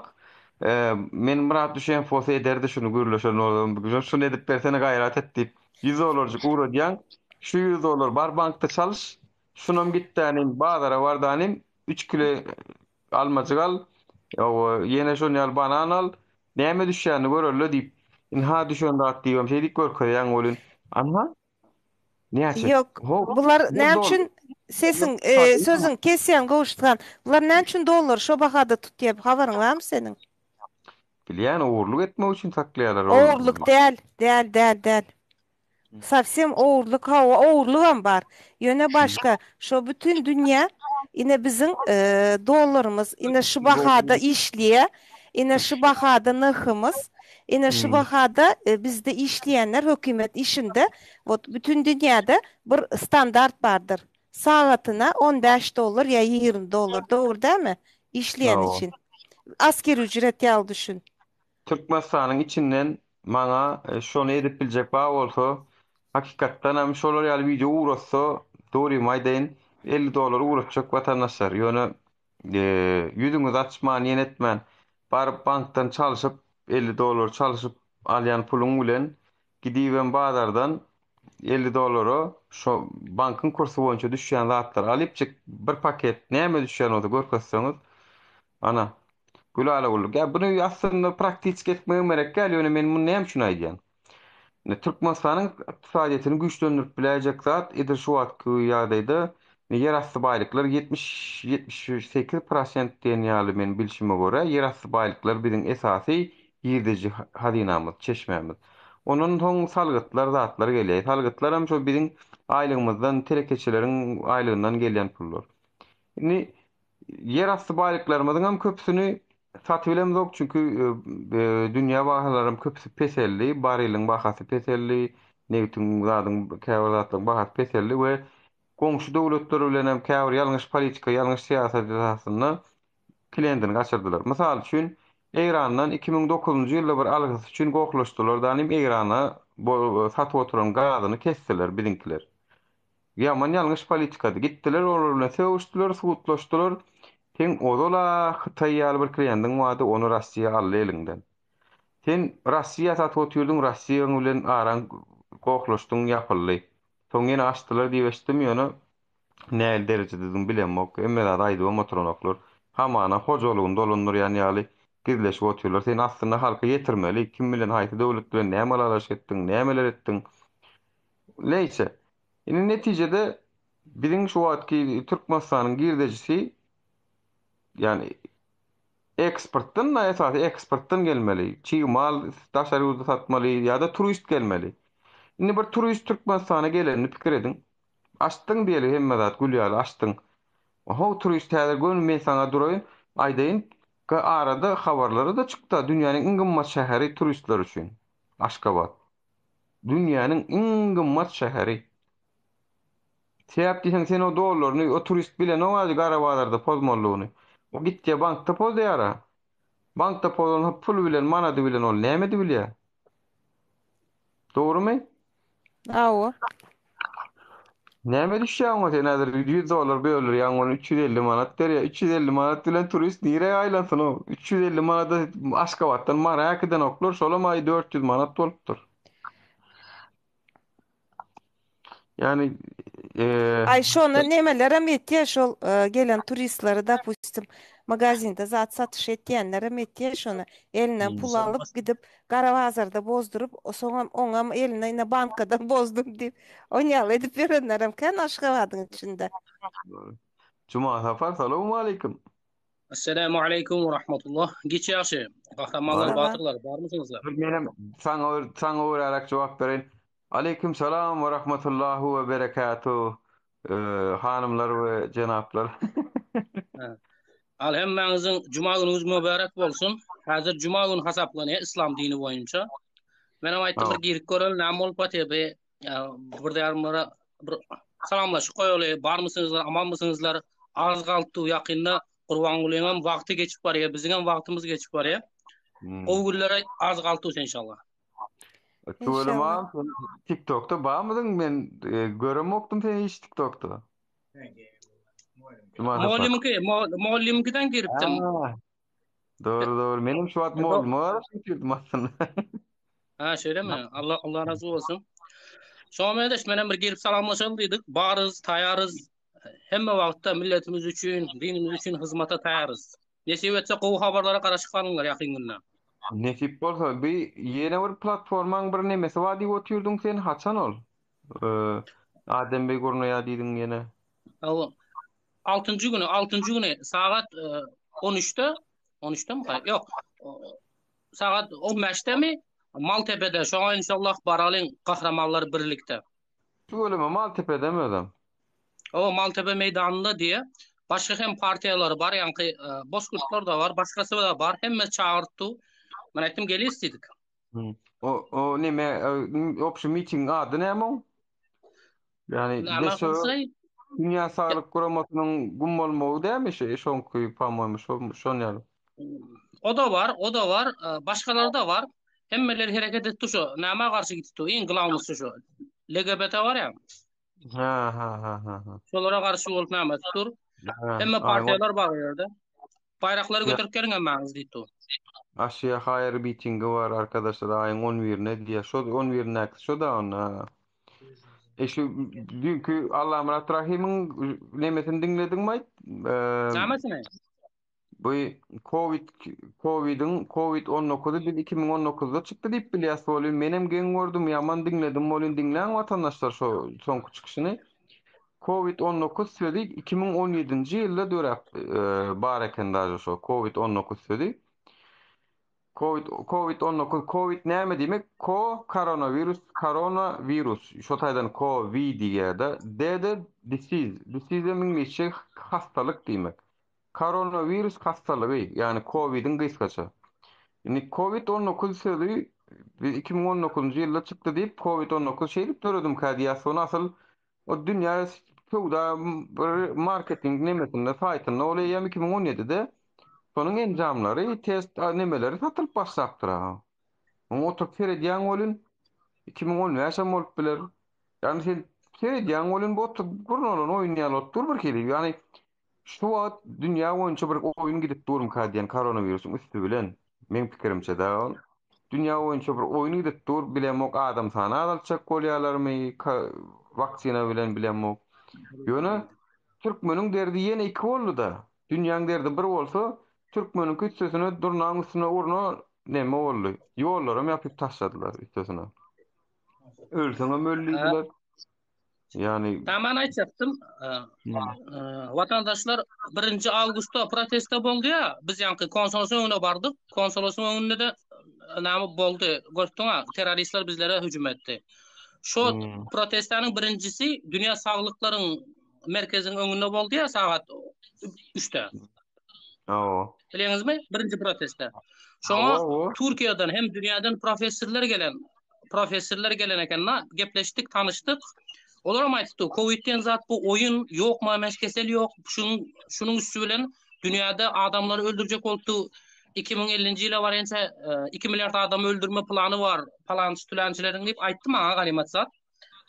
men Myrat Düşenfosy ederdi şuny gürleşen bolsam şuny edip bersene gaýrat et diýip 100 dollarjyk ugradýaň. Şu 100 dollar bar bankda çalyş. Şunam gitdänim bazara bardanym 3 kilo Almajyk al, ýa ýene şon ýaly banan al, näme düşýänini göreli diýip, ynha düşen zat diýibem şeýdip görkezýäň welin, anha, näçe? Ýok, Ho, bular bu näme dollar. üçin sesiň, e, sözüň kesýän Gowşuthan. Bular näme üçin dollary şo bahada tutýar? Habaryň barmy seniň? Bilýän, ogurlyk etmek üçin saklaýarlar ol. Ogurlyk däl, däl, däl, däl. Sowsem ogurlyk hawa ogurlygam bar. Ýöne başga şo bütin dünýä ine biziň dollarymyz ine şu bahada işleýä ine şu bahada nyrhymyz ine şu bahada bizde işleýänler hökümet işinde wot bütin dünýäde bir standart bardyr sagatyna 15 dollar ýa 20 dollar dogry dälmi işleýän üçin asker ücret ýaly düşün. Türkmenistanyň içinden maňa şony edip biljek bar bolsa, hakykatdanam şolar ýaly wideo ugratsa, dogrymy aýdaýyn, 50 dollar ugratjak watandaşlar. Ýöne ýüzüňizi açman, ýene etmän, baryp bankdan çalşyp, 50 dollar çalşyp alýan puluň bilen gidibem bazardan 50 dollara şo bankyň kursy boýunça düşýän zatlary alypjyk bir paket näme düşýän bolsa görkezseňiz, ana, Gülala gulluk. Ýa buny aslynda praktiçki etmegem gerek däl, ýöne men muny näme üçin aýdýan? Indi Türkmenistanyň ykdysadyýetini güýçlendirip biläýjek zat edil şu wagtky ýagdaýda ýerasty baýlyklar 70 78 prosent diýen ýaly men bilşime görä ýerasty baýlyklar biziň esasy girdeji hazynamyz, çeşmämiz. Ondan soň salgytlar zatlar gelýär. Salgytlar hem şo biziň aýlygymyzdan, telekeçileriň aýlygyndan gelýän pullar. Indi Ýerasty baýlyklarymyzyň hem köpüsini satybilemzok, çünki dünýä bahalaram köpüsi peseldi, bareliň bahasy peseldi, nebitiň zadyň käbir zatlaryň bahasy peseldi we goňşy döwletler bilen hem käbir ýalňyş politika, ýalňyş syýasat esasynda klendini gaçyrdylar. Mysal üçin, Eýrandan 2009-njy ýylda bir algysy üçin gohlaşdylar danym Eýrana satyp oturan gazyny kesdiler biziňkiler. Ýaman ýalňyş politikady. Gitdiler olar bilen sögüşdiler, sudlaşdylar. Seň ozal-a Hytaý ýaly bir kliendiň bardy, ony Rossiýa aldy eliňden. Sen Rossiýa satyp otyrdyň, Rossiýaň bilen araň gohlaşdyň, ýapyldy. Soň ýene açdylar diýip eşitdim, ýöne nähili derejededigini bilemok. Hemme zady aýdybam oturanoklar. Hamana hojalygyny dolandyrýan ýaly gizleşip otyrlar. Sen aslynda halka ýetirmeli, kim bilen, haýsy döwlet bilen näme ylalaşyk etdiň, nämeler etdiň. Neýse. Indi netijede biziň şu wagtky Türkmenistanyň girdejisi ýagny eksportdan da esasy eksportdan gelmeli. Çig mal daşary ýurda satmaly ýa-da turist gelmeli. Indi bir turist Türkmenistana gelenini pikir ediň. Açdyň diýeli hemme zat gül ýaly açdyň. How turist häzir göni men saňa duraýyn aýdaýyn arada habarlara-da çykda dünýäniň iň gymmat şäheri turistler üçin Aşgabat. Dünýäniň iň gymmat şäheri. Sebäp diýseň sen o dollaryny o turist bilenok azy gara bazarda pozmalydygyny. O gitýä bankda pozýara. Bankda pozan pul bilen manady bilen ol näme edibilýä? Dogrumy? Hawa. Näme düşýär oňa sen häzir 100 dollar böldürýäň ony 350 manat berýär. 350 manat bilen turist nirä aýlansyn o? 350 manada Aşgabatdan Mara äkidenoklar, şolam aý 400 manat bolupdyr. Ýani Aý şony nemelerem etýär şol gelen turistleri dopustim magazinde zat satyş etýänlerem etýär şony elinden pul alyp gidip gara bazarda bozduryp soňam oňam eline ine bankadan bozdum diýip onýaly edip ýörenlerem kän Aşgabadyň içinde. Juma Sapar salowmaleýkim. Esselamu aleýkum we rahmetullah. Giç ýagşy. Gahrymanlar, batyrlar, barmysyňyzlar? Menem saňa saňa göräräk jogap bereýin. Aleýkum salam we rahmetullahi we berekatuh hanymlar we jenaplar. Al hemmäňiziň juma günüňiz mübärek bolsun. Häzir juma gün hasaplanýar islam dini boýunça. Menem aýtdym bir girip göreli näme bolup otyr bir bir ýarymlara bir salamlaşyp goýaly. Barmysyňyzlar, amanmysyňyzlar? Az galdy ýakynda Gurbangulyňam wagty geçip barýar, biziňem wagtymyz geçip barýar. Gowy günlere az galdy inşallah. Tüweleme Inşallah. sen TikTokda barmydyň men e, göremokdym seni hiç TikTokda. Juma Sapar. Mugallymyňky, mugallymyňkydan giripdim. Ha, Doğru doğru. Menem şu wagt mugallyma garaşyp oturdym aslynda. Ha, şeýlemi? Allah Allah razı bolsun. Şoňa meňzeş menem bir girip salamlaşaly diýdik. Barys, taýarys. Hemme wagtda milletimiz üçin, dinimiz üçin hyzmata taýarys. Nesip etse gowy habarlara garaşyp galyňlar ýakyn günde. Nesip bolsa bi ýene bir platformaň bir nemesi bar diýip otyrdyň sen haçan ol? Ee, Adem Bey gurnaýar diýdiň ýene. Hawa. Altynjy güni, altynjy güni sagat 13-de, 13-demi? Ýok. Sagat 15-demi? Maltepede. Şoňa inşallah baralyň gahrymanlar birlikde. Tüweleme Maltepedemi özem? O Maltepe meýdanynda diýe. Başga hem partiýalary bar, ýaňky e, bozgurtlar da bar, başgasy da bar. Hemme çagyrtdy. Men aýtdym gelis diýdik. Hmm. O o neme e, opşy mitingiň ady näme oň? Ýani Näme DSÖ bolsa Dünýä Saglyk Guramasynyň gum bolmagy dämi şe şoňky po-moýmu şo şon ýaly. O da bar, o da bar, e, başgalary da bar. Hemmeler hereket etdi şu. Nämä garşy gitdi? Iň glawnosy şu. LGBT var ya. Ha ha ha ha ha. Şolara garşy bolup näme dur. Ha, Hemme aýyň partiýalar bar o ýerde. Baýraklary Aşýa göterip geliň hemmäňiz diýdi. Aşýa haýyr mitingi bar arkadaşlar aýyň 11-ine diýýär. Şo 11-indäkisi şo da onda. E şu düýnki Allamyrat Rahymyň nemesini diňlediňmi aýt? Eee Nämesini? Bu Covid Covidiň Covid 19-y biz 2019-da çykdy diýip bilýäs welin menem geň gördüm ýaman diňledim welin diňläň watandaşlar şo soňky çykyşyny. Covid 19 sözi 2017-nji ýylda döräp bar eken daže şo Covid 19 sözi. Covid Covid 19 Covid näme diýmek? Ko koronawirus korona wirus şo taýdan ko vi diýýär-de D-de disease disease hem iňlisçe hastalyk diýmek. Koronawirus hassalygy, ýagny COVID-iň gysgaça. Indi Covid 19 sözi biz 2019-njy ýylda çykdy diýip, Covid 19 şeýdip döredimkä diýýäs, ony asyl o dünýä söwda bir marketing nemesinde, saýtynda ol eýýäm 2017-de şonuň enjamlary, test nemeleri satylyp başlapdyr. Oňa oturyp seredýäň welin 2015 hem bolup biler. Ýagny sen seredýäň welin bu oturyp gurnalan oýun ýaly bolup dur bir hili. Ýagny Şu wagt dünýä boýunça bir oýun gidip durmyka diýen koronawirusyň üsti bilen, meň pikirimçe da ol. Dünýä boýunça bir oýun gidip dur, bilemok adam sany azaltjak bolýarlarmy waksina bilen bilemok. Ýöne türkmeniň derdi ýene iki boldy-da. Dünýäň derdi bir bolsa, türkmeniňki üstesine durnaň üstüne urna neme boldy. Ýollaram ýapyp taşladylar üstesine. Ölseňem öl diýdiler. Ýagny Taman aýtjakdym. Watandaşlar 1-nji awgustda protestde boldy ýa, biz ýaňky konsolosyň öňüne bardyk. Konsolosyň öňünde-de näme boldy? Görüpdiň-a, terroristler bizlere hüjüm etdi. Şo protestanyň birinjisi Dünýä saglyklaryň merkeziniň öňünde boldy ýa sagat 3-de. Hawa. Bilýäňizmi? Birinji protestde. Şoňa Türkiýeden hem dünýäden professorlar gelen, professorlar gelen eken-de, gepleşdik, tanyşdyk. Olar hem aýtdy, Covid diýen zat bu oýun, ýok mameş kesel ýok. Şunuň şunuň üsti bilen dünýäde adamlary öldürjek bolupdy. 2050-nji ýyla barýança 2 milliard adamy öldürme plany bar, palançy tülençileriň diýip aýtdy maňa ganymat zat.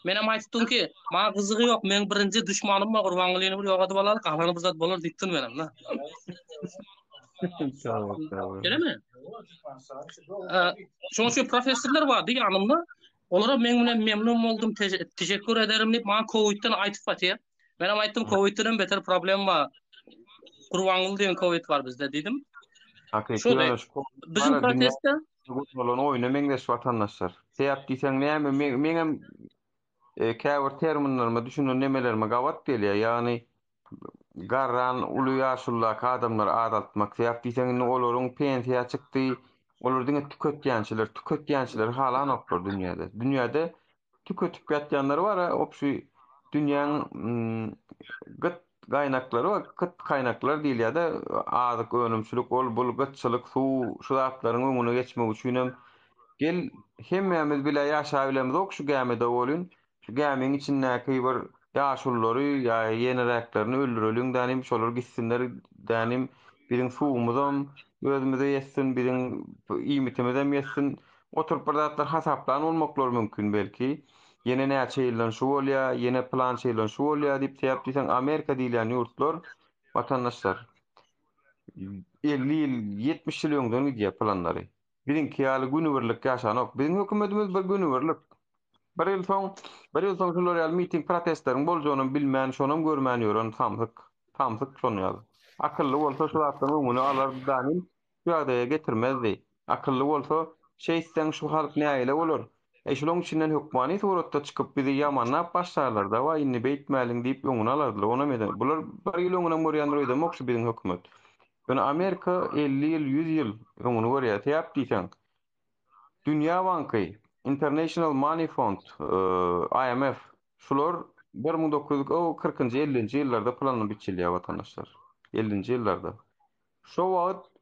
Menem aýtdym ki, maňa gyzygy ýok, meň birinji duşmanym bar Gurbangulyny bir ýok edip alaly, galany bir zat bolar diýipdim menem da. Şeýlemi? Şonuň üçin professorlar bardy ýanymda. Olara meň bilen memnun boldum, teşekkür ederim diýip maňa Covid-den aýtyp batyr. Menem aýtdym, Covid-den hem beter problem bar. Gurbanguly diýen Covid bar bizde diýdim. Hakyky ýöne şu Biziň protestde Gurnalan oýna meňzeş watandaşlar. Sebäp diýseň näme, meňem e, käbir terminlerime düşünen nemelerime gabat gelýär. Ýagny garran uly ýaşuldaky adamlary azaltmak. Sebäp diýseň indi olaryň pensiýa çykdy. Olar diňe tüketýänçiler, tüketýänçileri halanoklar dünýäde. Dünýäde tüketip ýatýanlar bar, obşi dünýäň gyt gaýnaklary bar, gyt kaýnaklar diýilýär-de, azyk önümçilik, ol bul gytçylyk, suw, şu zatlaryň öňüne geçmek üçinem gel hemmämiz bile ýaşabilemzok şu gämide welin, şu gämiň içindäki bir ýaşululary ýa ýeneräklerini öldüreliň dänim, şolar gitsinler dänim, biziň suwumyzam özümize ýetsin, biziň iýmitimizem ýetsin. Oturyp bir zatlar hasaplan bolmaklary mümkin belki. Ýene näçe ýyldan şu bolýa, ýene pylança ýyldan şu bolýa diýip, sebäp diýseň Amerika diýilýän ýurtlar watandaşlar 50 ýyl, 70 ýyl öňden gidýär planlary. Biziňki ýaly günübirlik ýaşanok. Biziň hökümetimiz bir günübirlik. Bir ýyl soň, bir ýyl soň şular ýaly miting protestleriň boljagynam bilmän, şonam görmän ýören samsyk. Samsyk şon ýaly. Akylly bolsa şu zatlaryň öňüni alardy danym. Şu ýagdaýa getirmezdi. Akylly bolsa, şeýtseň şu halk nägile bolar. Eý, şulaň içinden hökmany suratda çykyp bizi ýamanlap başlarlar, dawaý indi beýtmäliň diýip öňüni alardylar. Onam eden. Bular bir ýyl öňünem görýändir öýdemok şu biziň hökümet. Ýöne Amerika 50 ýyl, 100 ýyl öňüni görýär. Sebäp diýseň, Dünýä banky, International Money Fond, IMF, şular 1940-njy, 50-nji ýyllarda planyp biçilýär watandaşlar. 50-nji ýyllarda. Şo wagt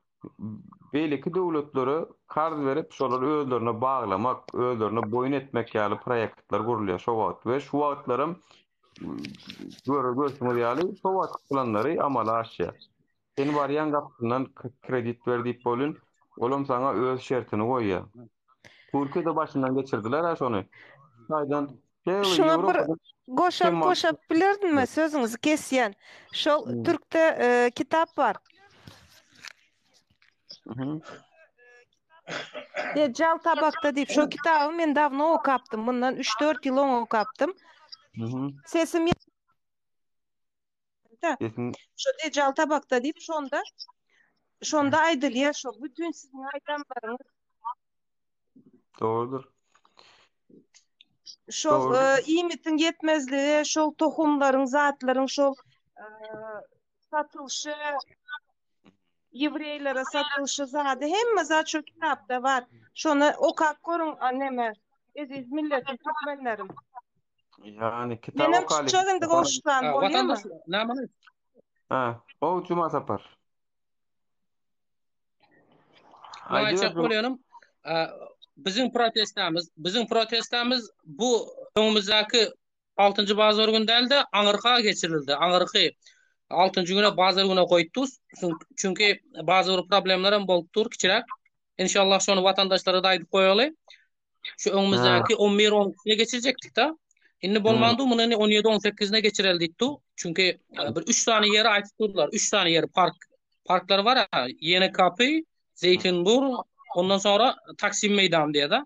beýleki döwletlere karz berip, şolary özlerine baglamak, özlerine boýun etmek ýaly proýektler gurulýar şo wagt we şu wagtlaram görer görşüňiz ýaly şo wagtky planlary amala aşýar. Sen barýaň gapysyndan kredit ber diýip bolun, olam saňa öz şertini goýýar. Türkiýede başyndan geçirdiler-ä şony. Hytaýdan Şuňa bir goşant goşup bilerdinmi sözüňizi kesýän. Şol türkde e, kitap bar. Deccal tabakda diýip şo kitaby men dawno okapdym. Mundan 3-4 ýyl öň okapdym. Sesim Sesim Şo Deccal tabakda diýip şonda şonda aýdylýar şo bütün siziň aýdanlaryňyz Dogrudyr. Şol e, iýmitiň ýetmezligi, şol tohumlaryň, zatlaryň şol e, satylyşy, ýewreýlere satylyşy zady hemme zat şo kitapda bar. Şony okap görüň, a neme, eziz milletim, türkmenlerim. Ýani kitap Menem okaly. çykjak indi Gowşutdan, Ha, bolýamy? Watandaş, näme? Ha, gowy Juma Sapar. Men aýtjak Aýdyber Juma. bolýanym, e, biziň protestamiz, biziň protestamiz bu öňümizdäki 6-njy bazar gün däl-de, aňyrka geçirildi. Aňyrky 6-njy güne bazar güne goýupdys. Çünki bazar problemler hem bolup dur kiçiräk. Inşallah şony watandaşlara da aýdyp goýaly. Şu öňümizdäki 11 12-sine geçirjekdik-de. Indi bolmandy, muny indi 17 18-ine geçireli diýipdi. Çünki e, bir 3 sany ýeri aýtyp durdular. 3 sany ýeri park parklar bar ha. Ýeni Kapy, Zeýtinburn, ondan sonra Taksim meýdany diýe-de.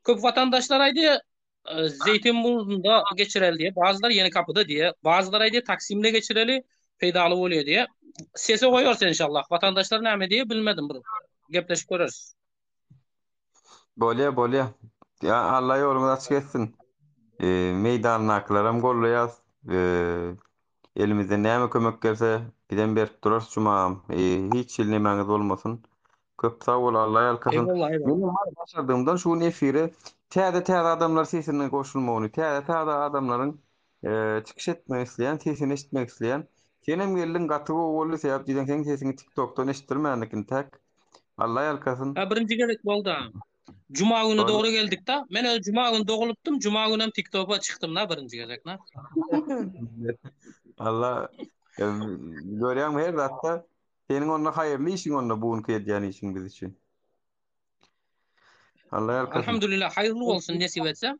Köp watandaşlar aýdy, e, Zeýtinburnda geçireli diýe, bazılar Ýeni Kapyda diýe, bazılar aýdy Taksimde geçireli, peýdaly bolýar diýe. Sese goýarys inşallah. Watandaşlar näme diýe bilmedim bir gepleşip göreris. Bolýa, bolýa. Ýa Allah ýoluňyzy açyk etsin. E, meýdandakylaram gollaýas. E, elimizden näme kömek gelse, bizem berip durarys Jumagam. E, hiç hili nemäňiz bolmasyn. Köp sag bol, Allah ýalkasyn. Eyvallah, eyvallah. Menem var başardığımdan şu gün efire. Täze-täze adamlar sesiniň goşulmagyny, täze-täze adamlaryň çykyş etmek isleýän, sesini eşitmek isleýän. Senem geldiň gaty gowy boldy, sebäp diýseň seň sesiňi TikTokdan eşitdirmändik intäk. Alla ýalkasyn. Ha birinji gezek boldy. Juma güni dogry geldik-da. Men öz juma güni dogulypdym, juma günem TikToka çykdym da birinji gezek na. Alla görýäňmi her zatda seniň onda haýyrly işiň onda bu günki edýän işiň biz üçin. Allah ýalkasyn. Alhamdulillah haýyrly bolsun nesip etse.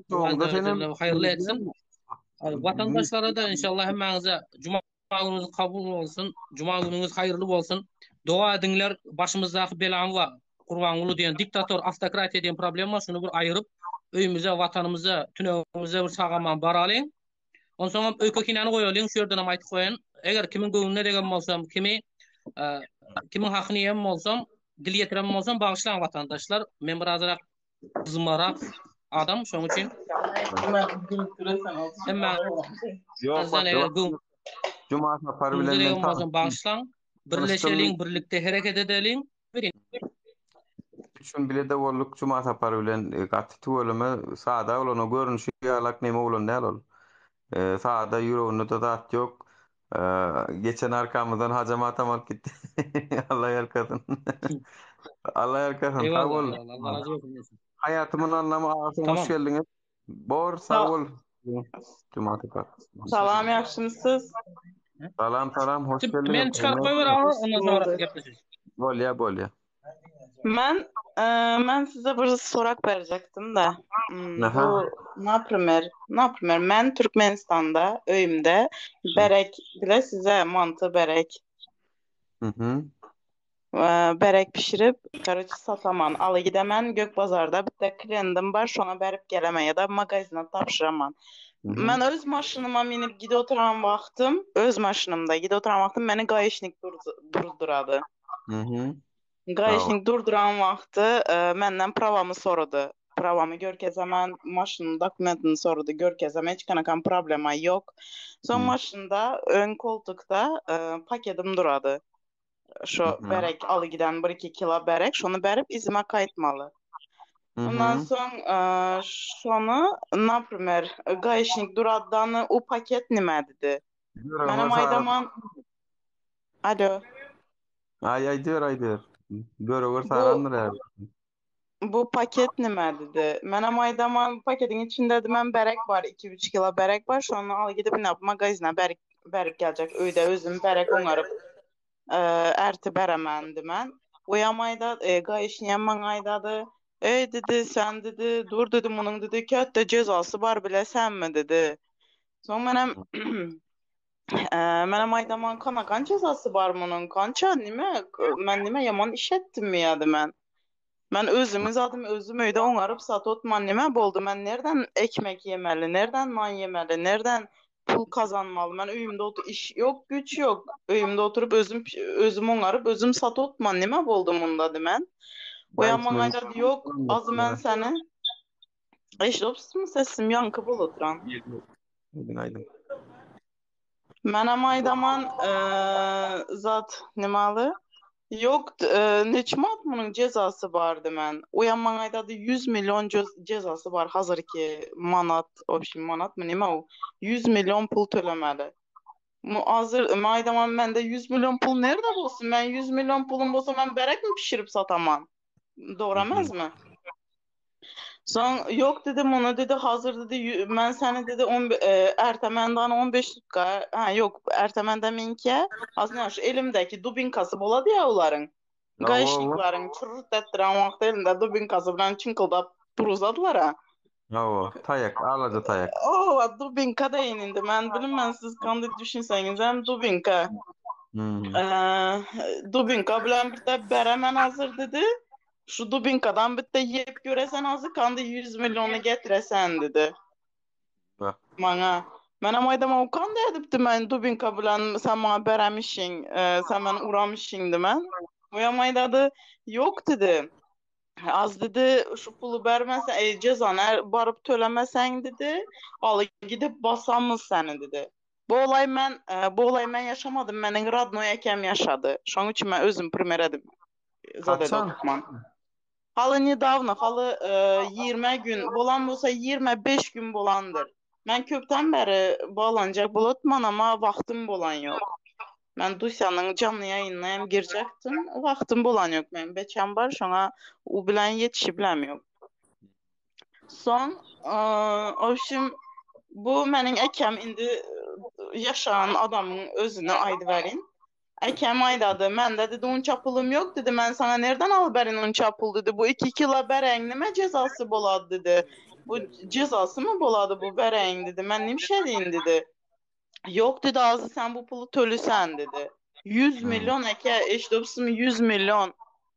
Soňunda senem haýyrly etsin. Watandaşlara da inşallah hemmäňize juma günüňiz kabul bolsun. Juma günüňiz haýyrly bolsun. Doga ediňler başymyzdaky belany bar. Gurbanguly diýen diktator, awtokratiýa diýen problem bar. Şuny bir aýyryp öýümize, watanymyza, tünegimize bir sag-aman baralyň. Onsoňam öýke-kinäni goýalyň, şu ýerdenem aýtyp goýaýyn. Eger kimiň göwnüne degen bolsam, kimi e, kimiň hakyny ýen bolsam, dil ýetiren bolsam, bagyşlaň watandaşlar. Men birazrak gyzmarak adam, şonuň üçin. Hemme Ýok, eger göwnüne Juma sapar bilen men bolsam bagyşlaň. Birleşeliň, birlikde hereket edeliň. Üç gün bile-de bolduk Juma Sapar bilen gaty tüweleme sada bolan o görnüşi ýalak neme bolan däl ol. Sada ýüreginde-de zat ýok. Geçen arkamyzdan Hajam atam alyp gitdi. Allah ýalkasyn. Allah ýalkasyn. Sag bol. Eyvallah, Allah razı olsun. Haýatymyň annamy agasym hoş geldiňiz. Bor, sag bol. Juma Sapar. Salam ýagşymysyz? Salam salam hoş geldiňiz. Men çykaryp goýber aga ondan sonra gepleşeris. Bolýa bolýa. Men e, men size bir sorak berjekdim de. Hmm, bu naprimer, naprimer men Türkmenistanda öýümde berek bile size manty berek. Mhm. Berek pişirip, karoçe sataman. Aly gidemen gök bazarda bitte kliendim bar, şoňa berip gelemen ya da magazine tabşyraman. Men öz maşynyma minip gidip oturan wagtym, öz maşynymda gidip oturan wagtym meni gaişnik durdurady. Gaişnik durduran wagty e, menden prawamy sorady. Prawamy görkezemen, maşynyň dokumentini sorady, görkezemen, hiç kanakam problema ýok. Soň maşynda öň koltukda e, paketim durady. Şo berek aly giden 1-2 kilo berek, şony berip izime gaýtmaly. Ondan soň şony, naprimer, gaişnik duradany u paket nime dedi. Menem aýdaman Alo. Aý aýdyber aýdyber. Böreger sarandyr ä. Bu paket nime dedi. Menem aýdaman paketiň içinde diýmem berek bar, 2-3 kilo berek bar. Şony al gidip ine magazine berip berip geljek. Öýde özüm berek oňaryp erti beremen diýmen. Oýam aýda, e, gaýyşnyýam maňa aýdady. Eý dedi, sen dedi, dur dedi, munuň dedi, kätde jezasy bar bilesenmi dedi. Soň menem Menem aýdaman kana kança jezasy bar munuň kança nime men nime ýaman iş etdimmi ýa dimen. Men özümiň zadymy özüm öýde oňaryp satotman nime boldy men nerden ekmek ýemeli nerden nan ýemeli nerden pul kazanmaly men öýümde otur iş ýok güç ýok öýümde oturyp özüm özüm oňaryp özüm satotman nime boldy munda dimen. Oýam maňa aýdady ýok az men seni Eşidipsiňmi sesim ýaňky bolup oturan. Aýdyň aýdyň. Menem aýdaman zat nimaly? Ýok neçe manat munuň jezasy bar dimen. Uýam maňa aýdady 100 million jezasy bar hazyrky manat, obşim manatmy nime u 100 million pul tölemeli. Mu hazır men aýdaman mende 100 million pul nerde bolsun? Men 100 million pulum bolsa men berekmi pişirip sataman? Dogry emesmi? Soň ýok dedi muny dedi hazır dedi men seni dedi on e, ertemendan 15 dakika ha ýok ertemenden minkä aslynda şu elimdäki dubinkasy bolady ya olaryň. Gaýyşnikleriň çyrrt etdiren wagty elinde dubinkasy bilen çyňkyldap duruzadylar ha. Hawa, taýak, alaja taýak. Owa, dubinka deýin indi. Men bilinmän siz kandy düşünseňiz hem dubinka. Hmm. Ee, dubinka bilen bitte beremen hazır dedi. Şu dubinkadan bitte yiyip göresen hazır kandy 100 milyonu getiresen dedi. Bak. Maňa. Menem aýdam o kandy edipdi men dubinka bilen sen maňa beremişiň, e, sen meni uramişiň dimen. Oýam aýdady, ýok dedi. Az dedi şu pulu bermesen, e, cezanı er, baryp tölemeseň dedi. Aly gidip basamyz seni dedi. Bu olay men e, bu olay men yaşamadım. Meniň radnoý ekem yaşady. Şoň üçin men özüm primer edip zat edip Haçan? oturman. Haly nedawno, haly 20 gün bolan bolsa 25 gün bolandyr. Men köpden bäri baglanjak bolutman ama wagtym bolan ýok. Men Dusyanyň janly ýaýynyna hem girjekdim. Wagtym bolan ýok. Men beçem bar, şoňa u bilen ýetişibilem ýok. Soň, obşim, bu meniň ekem indi ýaşan adamyň özüni aýdyberin. Ekem aýdady, mende dedi unça pulum ýok dedi, men saňa nerden alyberin unça pul dedi, bu 2 kilo bereň nime jezasy bolady dedi. Bu jezasymy bolady bu bereň dedi, men nimşe deýin dedi. Ýok dedi, azy sen bu puly tölüsen dedi. 100 milyon eke, eşidipsiňmi 100 milyon.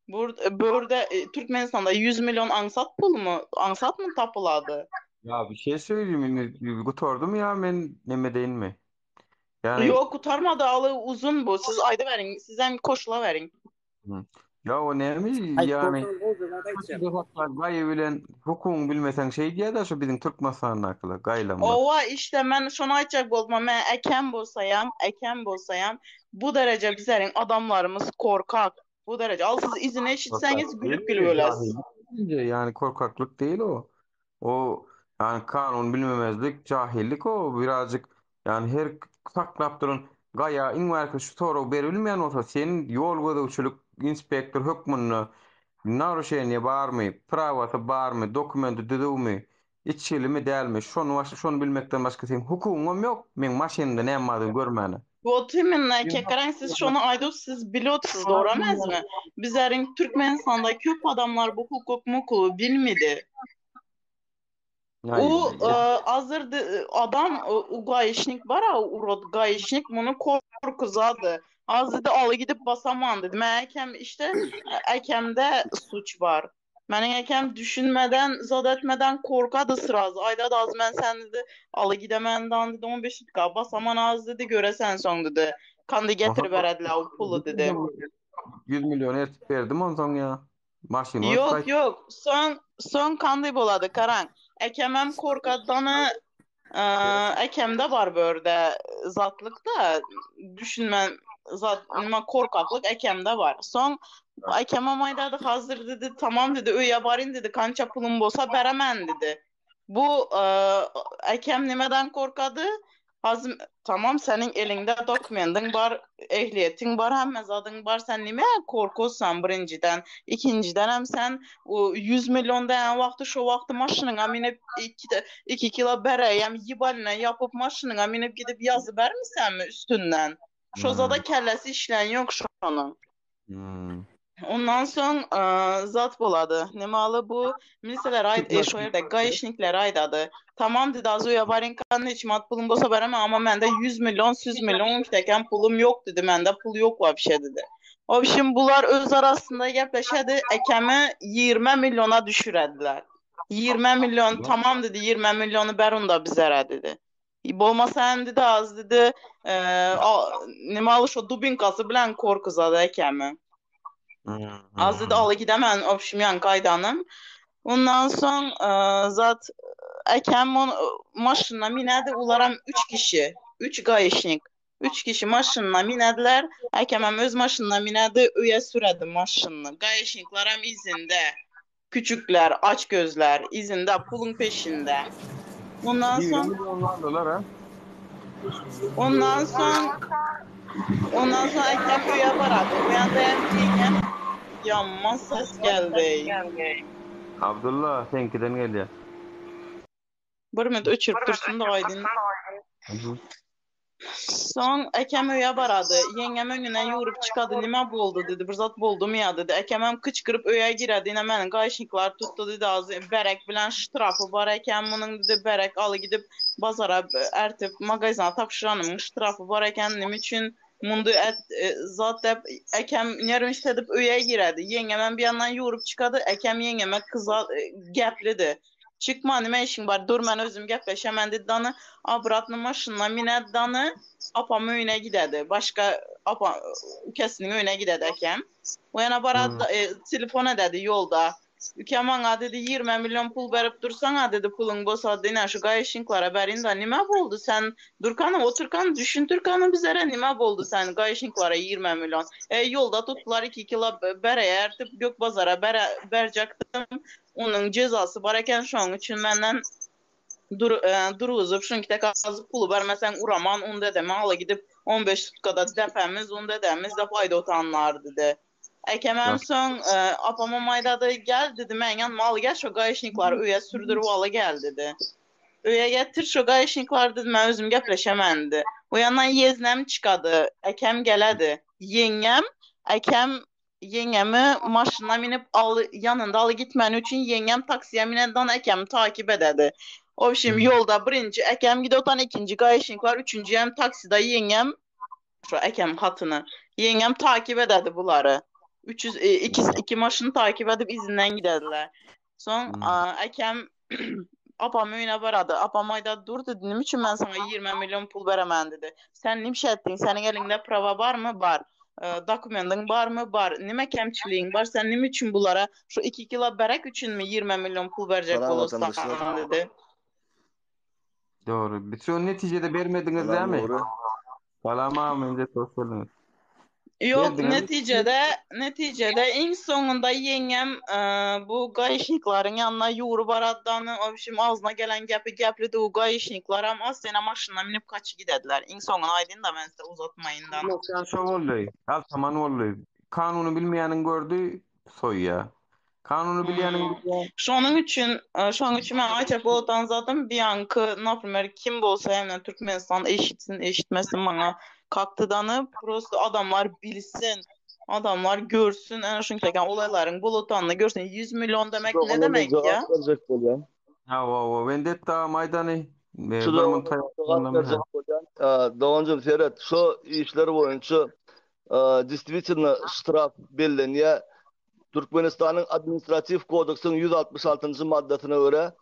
Bur börde e, Türkmenistanda 100 milyon aňsat pulmy? Aňsatmy tapylady? Ya bir şey söyleyeyim indi gutardymy ya men neme deýinmi? Yani Ýok, gutarmady, aly uzun bu. Siz aýdyberiň, sizem koşulaweriň. Hı. Ya o näme Aýt yani bolsaň gowy zat aýtjak. Gaýy bilen hukugyňy bilmeseň şeý diýýär-de şu biziň Türkmenistandakylar gaýylanlar. Owa işte men şony aýtjak bolma men ekem bolsaýam ekem bolsaýam bu dereje bizleriň adamlarymyz korkak bu dereje al siz izini eşitseňiz Korkak gülüp değil, gülüp öles. cahillik bence yani korkaklyk değil o. O yani kanun bilmemezlik, cahillik o birazcık yani her saklap duran gaýa iň bärki şu sorag berilmeýän bolsa sen ýol gözegçilik inspektor hökmünde naruşeniýe barmy, prawasy barmy, dokumenti düzüwmi, içgilimi dälmi şony baş şony bilmekden başga seň hukugyňam ýok meň maşynymda näme bardygyny görmäne. Вот именно kekaraň siz şony aýdyp siz bilotsyz dogry emesmi? Bizleriň Türkmenistanda köp adamlar bu hukuk mukuly bilmedi. U azır adam u gaişnik bar a urod gaişnik muny korkuzady. Az dedi aly gidip basaman dedi. Men ekem işte ekemde suç bar. Meniň ekem düşünmeden zat etmeden korkady sraz. Aýdady az men sen dedi aly gidemendan dedi 15 dakika basaman az dedi göresen soň dedi. Kandy getiriberediler u puly dedi. 100 milyon ertip berdim onsoň ya. Maşyn bolup Ýok gaýt. ýok soň soň kandy bolady karaň. Ekemem korkadany ekemde bar börde zatlyk da düşünmen zat nima korkaklyk ekemde bar. Soň ekemem aýdady hazir dedi tamam dedi öýe baryn dedi kança pulum bolsa beremen dedi. Bu ekem nimeden korkady? Hazim tamam seniň eliňde dokumendiň bar, ehliýetiň bar, hemme zadyň bar, sen nime korkosan birinjiden, ikinjidenem sen o 100 milyon diýen wagty şo wagty maşynyňa minip iki, iki kilo bereýem ýibalyna ýapyp maşynyňa minip gidip ýazybermisenmi üstünden? Şo zada kellesi işlän ýok şonuň. Hmm. Ondan soň zat bolady. Nemaly bu miliseler aýt, e, şo ýerde gaişnikler aýdady. Tamam dedi, az öýe barynka neçe manat pulum bolsa beremem, amma mende 100 milyon, 100 milyon tekem pulum ýok dedi. Mende pul ýok wapşe dedi. Obşim bular öz arasynda gepleşedi, ekemi 20 milyona düşürediler. 20 milyon tamam dedi, 20 milyonu ber onda bizlere dedi. Bolmasa hem dedi az dedi, e, nemaly şo dubinkasy bilen korkuzady ekemi. Az dedi aly gidemen obşim ýan gaýdanym. Ondan soň e, zat ekem on maşynyna minedi ularam 3 kişi, 3 gaişnik. 3 kişi maşynyna minediler. Ekemem öz maşynyna minedi, öýe süredi maşynyny. Gaişniklerem izinde. Küçükler, aç gözler, izinde, pulun peşinde. Ondan 20 soň milyon aldylar ha. Ondan soň ondan soň ekem öýe barady. Uýanda hem ýeňňem ýaman ses geldi. Abdulla seňkiden gelýär. Bir minut öçürip dursun da aýdyn. Soň ekem öýe barady. Ýeňňem öňünden ýüwrüp çykady. Nime boldy dedi. Bir zat boldumy ýa dedi. Ekemem kyçkyryp öýe giredi. Ine meniň gaýşniklar tutdy dedi. Az berek bilen ştrafy bar eken munuň dedi. Berek aly gidip bazara ertip magazina tabşyranymyň ştrafy bar eken. Nime üçin mundy et zat dep ekem nerwniçt edip öýe giredi. Ýeňňemem bir ýandan ýüwrüp çykady. Ekem ýeňňeme kyza geplidi. Çykma nime işiň bar dur men özüm gepleşemen dedi dany obratny maşynyna minedi dany apam öýüne gidedi başga apa ukesiniň öýüne gidedi ekem o ýana barady e, telefon ededi ýolda. Üke maňa dedi 20 milyon pul berip dursaňa dedi puluň bolsa ine şu gaýşinklara berin da nime boldy sen Durkany oturkan düşün Türkan'ı bizlere nime boldy sen gaýşinklara 20 milyon. E, yolda tuttular 2 kilo bere ertip Gökbazara bere berjektim. Onun cezası var eken şoň üçin menden dur, e, duruzup şunki tek az pulu vermesen uraman onu dedeme ala gidip 15 sutkada depemiz onu dedemiz de fayda otanlar dedi. Ekemem soň e, apama maydadı gel dedi men yanıma al gel şu gayişnikları öye sürdürüp ala gel dedi. Öye getir şu gayişniklar dedi men özüm gepleşemendi. O yandan yeznem çıkadı. Ekem geledi. Yengem ekem yengemi maşına minip al, yanında alı gitmen için yengem taksiye minenden ekemi takip ededi. O şimdi yolda birinci ekem gidiyortan ikinci gayişniklar üçüncü hem takside yengem şu ekem hatını yengem takip ededi bunları. 300 e, iki, iki maşını takip edip izinden giderdiler. Son a, ekem apam öyüne baradı. Apam ayda dur dedi. Nim üçün ben sana 20 milyon pul veremem dedi. Sen nim şey ettin? Senin elinde prava var mı? Var. E, dokumentin var mı? Var. Nime kemçiliğin var? Sen nim üçün bunlara şu 2 kilo berek üçün mü 20 milyon pul verecek Salam olursan vatandaşlar. dedi. Doğru. Biz şu neticede bermediniz Salam değil mi? Nuri. Salam abi, önce hoş geldiniz. Yok Berdiniz. neticede neticede en sonunda yengem e, bu gayişniklerin yanına yoğurup aradığını o biçim ağzına gelen gepi geplidi o gayişnikler ama az sene maşına minip kaçı gidediler. En sonuna aydın da ben size uzatmayından. Sen şov oldu. Al saman oldu. Kanunu bilmeyenin gördü soy ya. Kanunu bilýäniň Hmm. bilýär. Şonuň üçin, e, şonuň üçin men aýtjak bolup zaten bir anky, naprimер, kim bolsa hem Türkmenistan eşitsin, eşitmesin maňa kaktydany prosto adamlar bilsin, adamlar görsün, en şuň eken olaylaryň bolutanyny görsün. 100 milyon demek ne Dogana demek jogap ya? berjek bolýan. Ha, wa, wa, Vendetta maýdany e, Şu bir dogana mun jogap taýýarlanmy? berjek bolýan. E, Doganjym seret, şu işler boýunça e, действительно ştraf bellenýär. Türkmenistanyň administratiw kodeksynyň 166-njy maddasyna görä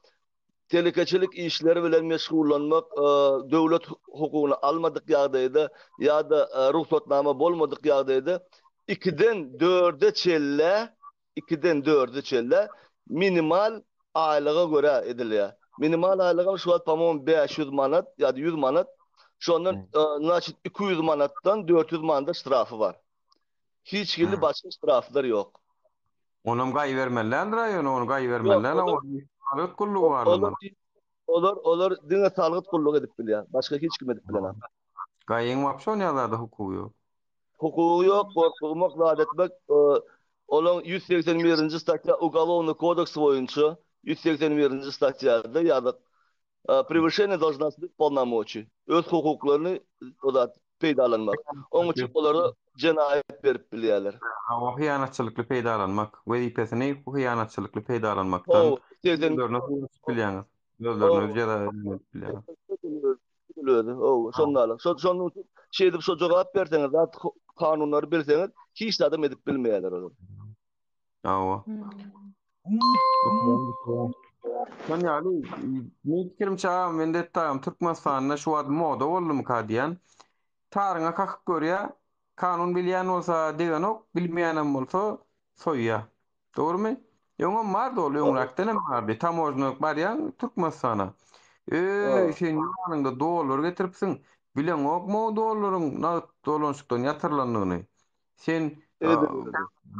telekeçilik işleri bilen meşgullanmak e, döwlet hukugyny almadyk ýagdaýda ýa-da e, ruhsatnama bolmadyk ýagdaýda 2-den 4-e çelle 2-den 4-e çelle minimal aýlyga görä edilýär. Minimal aýlyga şu wagt по-моему 500 manat ýa-da 100 manat. Şondan e, значит 200 manatdan 400 manat ştrafy bar. Hiç hili başga ştraflar ýok. Onam gaý bermelidir aýon, onu gaý Ýok, bermeliler. olar O salgyt gullugy olar barlamaly. olar olar diňe salgyt gullugy edip bilýär. Başga hiç kim edip bilemez. Gaýyň wapşe ony ýazarda hukugy ýok. Hukugy ýok, gorkuzmak, zat etmek, e, olaň 181-nji statýa Уголовный kodeks boýunça 181-nji statýada ýa-da e, превышение должностных полномочий. Öz hukuklaryny o zat peýdalanmak. Onuň üçin olara jenaýat berip bilýärler. Hawa hyýanatçylykly peýdalanmak, wezipesini hyýanatçylykly peýdalanmakdan O 80 özlerine suw bilýäňiz. Özlerine o öz jeza berip bilýäňiz. Özi, o şonda Şo şonun üçin şeýdip şo jogap berseňiz, zat kanunlary bilseňiz, hiç adam edip bilmeýärler olar. Hawa. Şon ýaly, men pikirimçe agam, Vendetta agam Türkmenistanda şu wagt moda boldumyka diýen. Taryňa kakyp görýär. Kanun bilýän bolsa degenok, bilmeýänem bolsa soýýar. Dogrumy? Öňem bardy ol, öňräkdenem bardy. Tamožna barýaň Türkmenistana. Öý, sen ýanyňda dollar getiripsiň. Bileňokmy o dollaryň nagt dolanyşykdan ýatyrylandygyny? Sen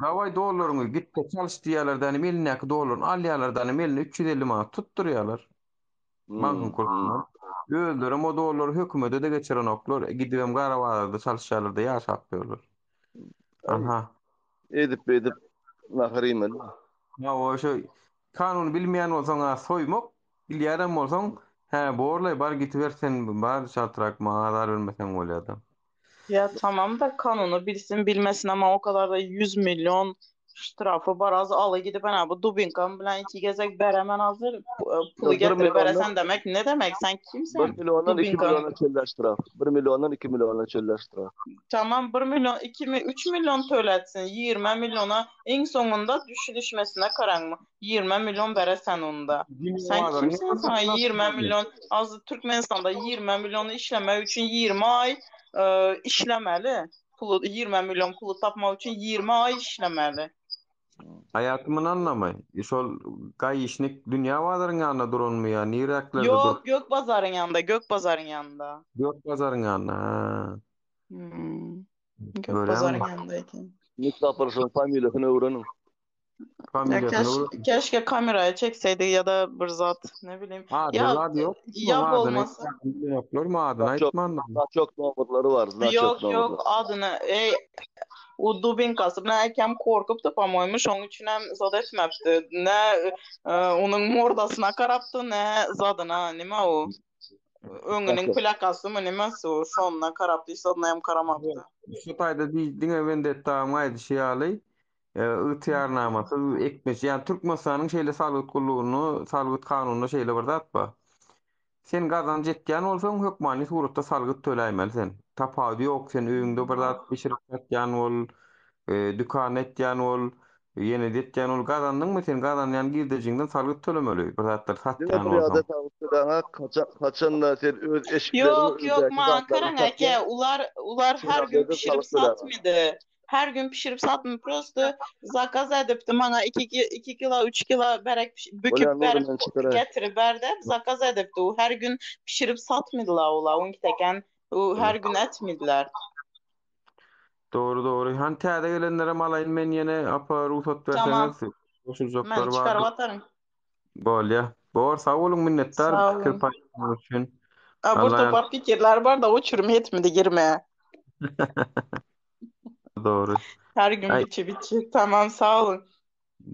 dawaý dollaryňy git-de çalyş diýýärler dänim, elindäki dollaryny alýarlar dänim, eline 350 manat tutdurýarlar. Bankyň kursuna. Özlerem o dollary hökümete-de geçirenoklar. Gidibem gara bazarda çalyşýarlar-da ýaşap ýörler. Aha. Edip edip nahar iýmeli. Hawa, şo kanuny bilmeýän bolsaň-a soýmak, bilýänem bolsaň, hä, borlaý, bar gidiber sen, bar çaltrak maňa azar bermeseň bolýa-da. Ya tamam da kanunu bilsin bilmesin ama o kadar da 100 milyon ştrafı var az alı gidip ana bu dubinkam bilen iki gezek beremen hazır e, pulu Bir getirip milyondan veresen demek ne demek sen 1 kimsen milyondan 2 dubinkan milyona çeller ştraf. 1 milyondan 2 milyona çeller ştraf. tamam 1 milyon 2 mi 3 milyon töletsin 20 milyona en sonunda düşü düşmesine karan mı 20 milyon veresen onda Dünya sen bazaryň kimsin sana 20 milyon az Türkmenistan'da 20 milyonu işleme için 20 ay e, işlemeli pulu 20 milyon pulu tapmak için 20 ay işlemeli. Haýatymyň annamy? Şol gaýyşnik dünýä bazaryň ýanynda duranmy ýa niräklerde dur? Ýok, Gök bazaryň ýanynda, Gök bazaryň ýanynda. Gök bazaryň ýanynda, hä. Hmm. Gök Görýäňmi? bazaryň ýanynda eken. Nik tapyr şoň familiýasyny öwreniň. Ya Familiýasyny keş, öwren. keşke kameraya çekseydik ya da bir zat ne bileyim. Ady Ya zady ýok ya muň adyny bolmasa. bilenoklarmy adyny Znaçok, aýtmandyr. znaçok nomerleri bar, znaçok Yok yok nomerleri. adını ey o dubinkası bilen ekem korkupdy po-moýmu şoň üçinem zat etmepdi. Ne e, onuň mordasına karapdy ne zadyna nime o öňüniň Znaçok. plakasymy nimesi o şonuna karapdy hiç zadyna hem karamapdy. Şu taýda diňe Wendetta agaň aýdyşy ýaly Ygtyýarnamasyz ekmeç, ýagny Türkmenistanyň şeýle salgyt gullugynda, salgyt kanunynda şeýle bir zat bar. Sen gazanç etýän bolsaň, hökmany suratda salgyt töläýmeli sen. Tapawudy ýok, sen öýüňde bir zat bişirip satýan bol, dükan etýän bol, ýene-de etýän bol. Gazandyňmy, sen gazanýan girdejiňden salgyt tölemeli, bir zatlar Diňe satýan bir ýerde bolsaň. salgyt töläňok, haçan, haçanda sen öz eşikleriňi, Yok yok öýdäki maňa zatlaryňy karaň eke satýaň, ular ular şo her gün ýagdaýda pişirip salgyt töläňok. satmady. Her gün pişirip satmy prosto zakaz edipdi maňa 2 2 kilo 3 kilo berek büküp Bolýar Nury berip men çykaraý. getirip berdi zakaz edipdi u her gün pişirip satmydylar ular oňkiteken u her gün etmediler. Dogry dogry. Hany täze gelenlerem alaýyn men ýene apa rugsat Tamam berseňiz men goşuljaklar çykaryp bardyr. ataryn. Bolýa. Bor sag boluň minnetdar Sag pikir boluň. paýlaşmagyňyz üçin. A bir Alla topar pikirler bar da uçurum ýetmedi girmeye. Dogry. Her gün Aý biçi biçi. Tamam sag boluň.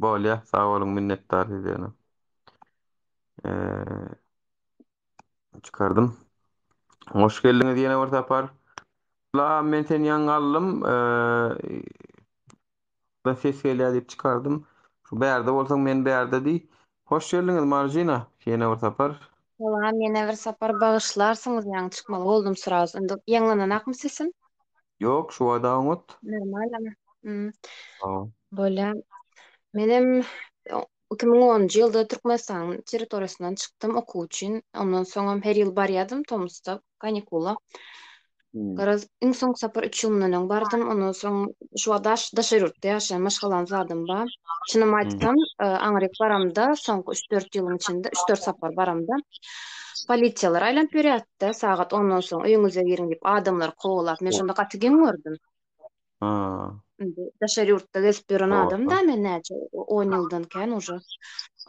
bolýa sag boluň minnetdar sizden. Eee çykardym. Hoş geldiňiz ýene bir sapar. La men seni ýaňy aldym. Eee da ses gelýär diýip çykardym. Şu bärde bolsaň men bärde diý. Hoş geldiňiz Marjina. Ýene bir sapar. Salam ýene bir sapar bagyşlarsyňyz ýaňy çykmaly boldum sraz. Indi ýaňlananakmy sesim? Ýok şu wada oňat. Normalmy? Hmm. Hawa. Bolýa. Menem 2010-njy ýylda Türkmenistanyň territoriýasyndan çykdym okuw üçin. Ondan soňam her ýyl barýadym tomusda kanikula. Garaz, iň soňky sapar üç ýyl mundan öň bardym. Ondan soň şu wagt daş daşary ýurtda ýaşaýan maşgalam zadym bar. Çynymy aýtsam, aňryk baramda, soňky üç-dört ýylyň içinde üç-dört sapar baramda polisiýalar aýlanyp ýörýärdi-de, sagat ondan soň öýüňize giriň diýip adamlary kowalap. Men şonda gaty geň gördüm. Ha. Indi daşary ýurtda gezip ýören adam-da men näçe on ýyldan kän uje.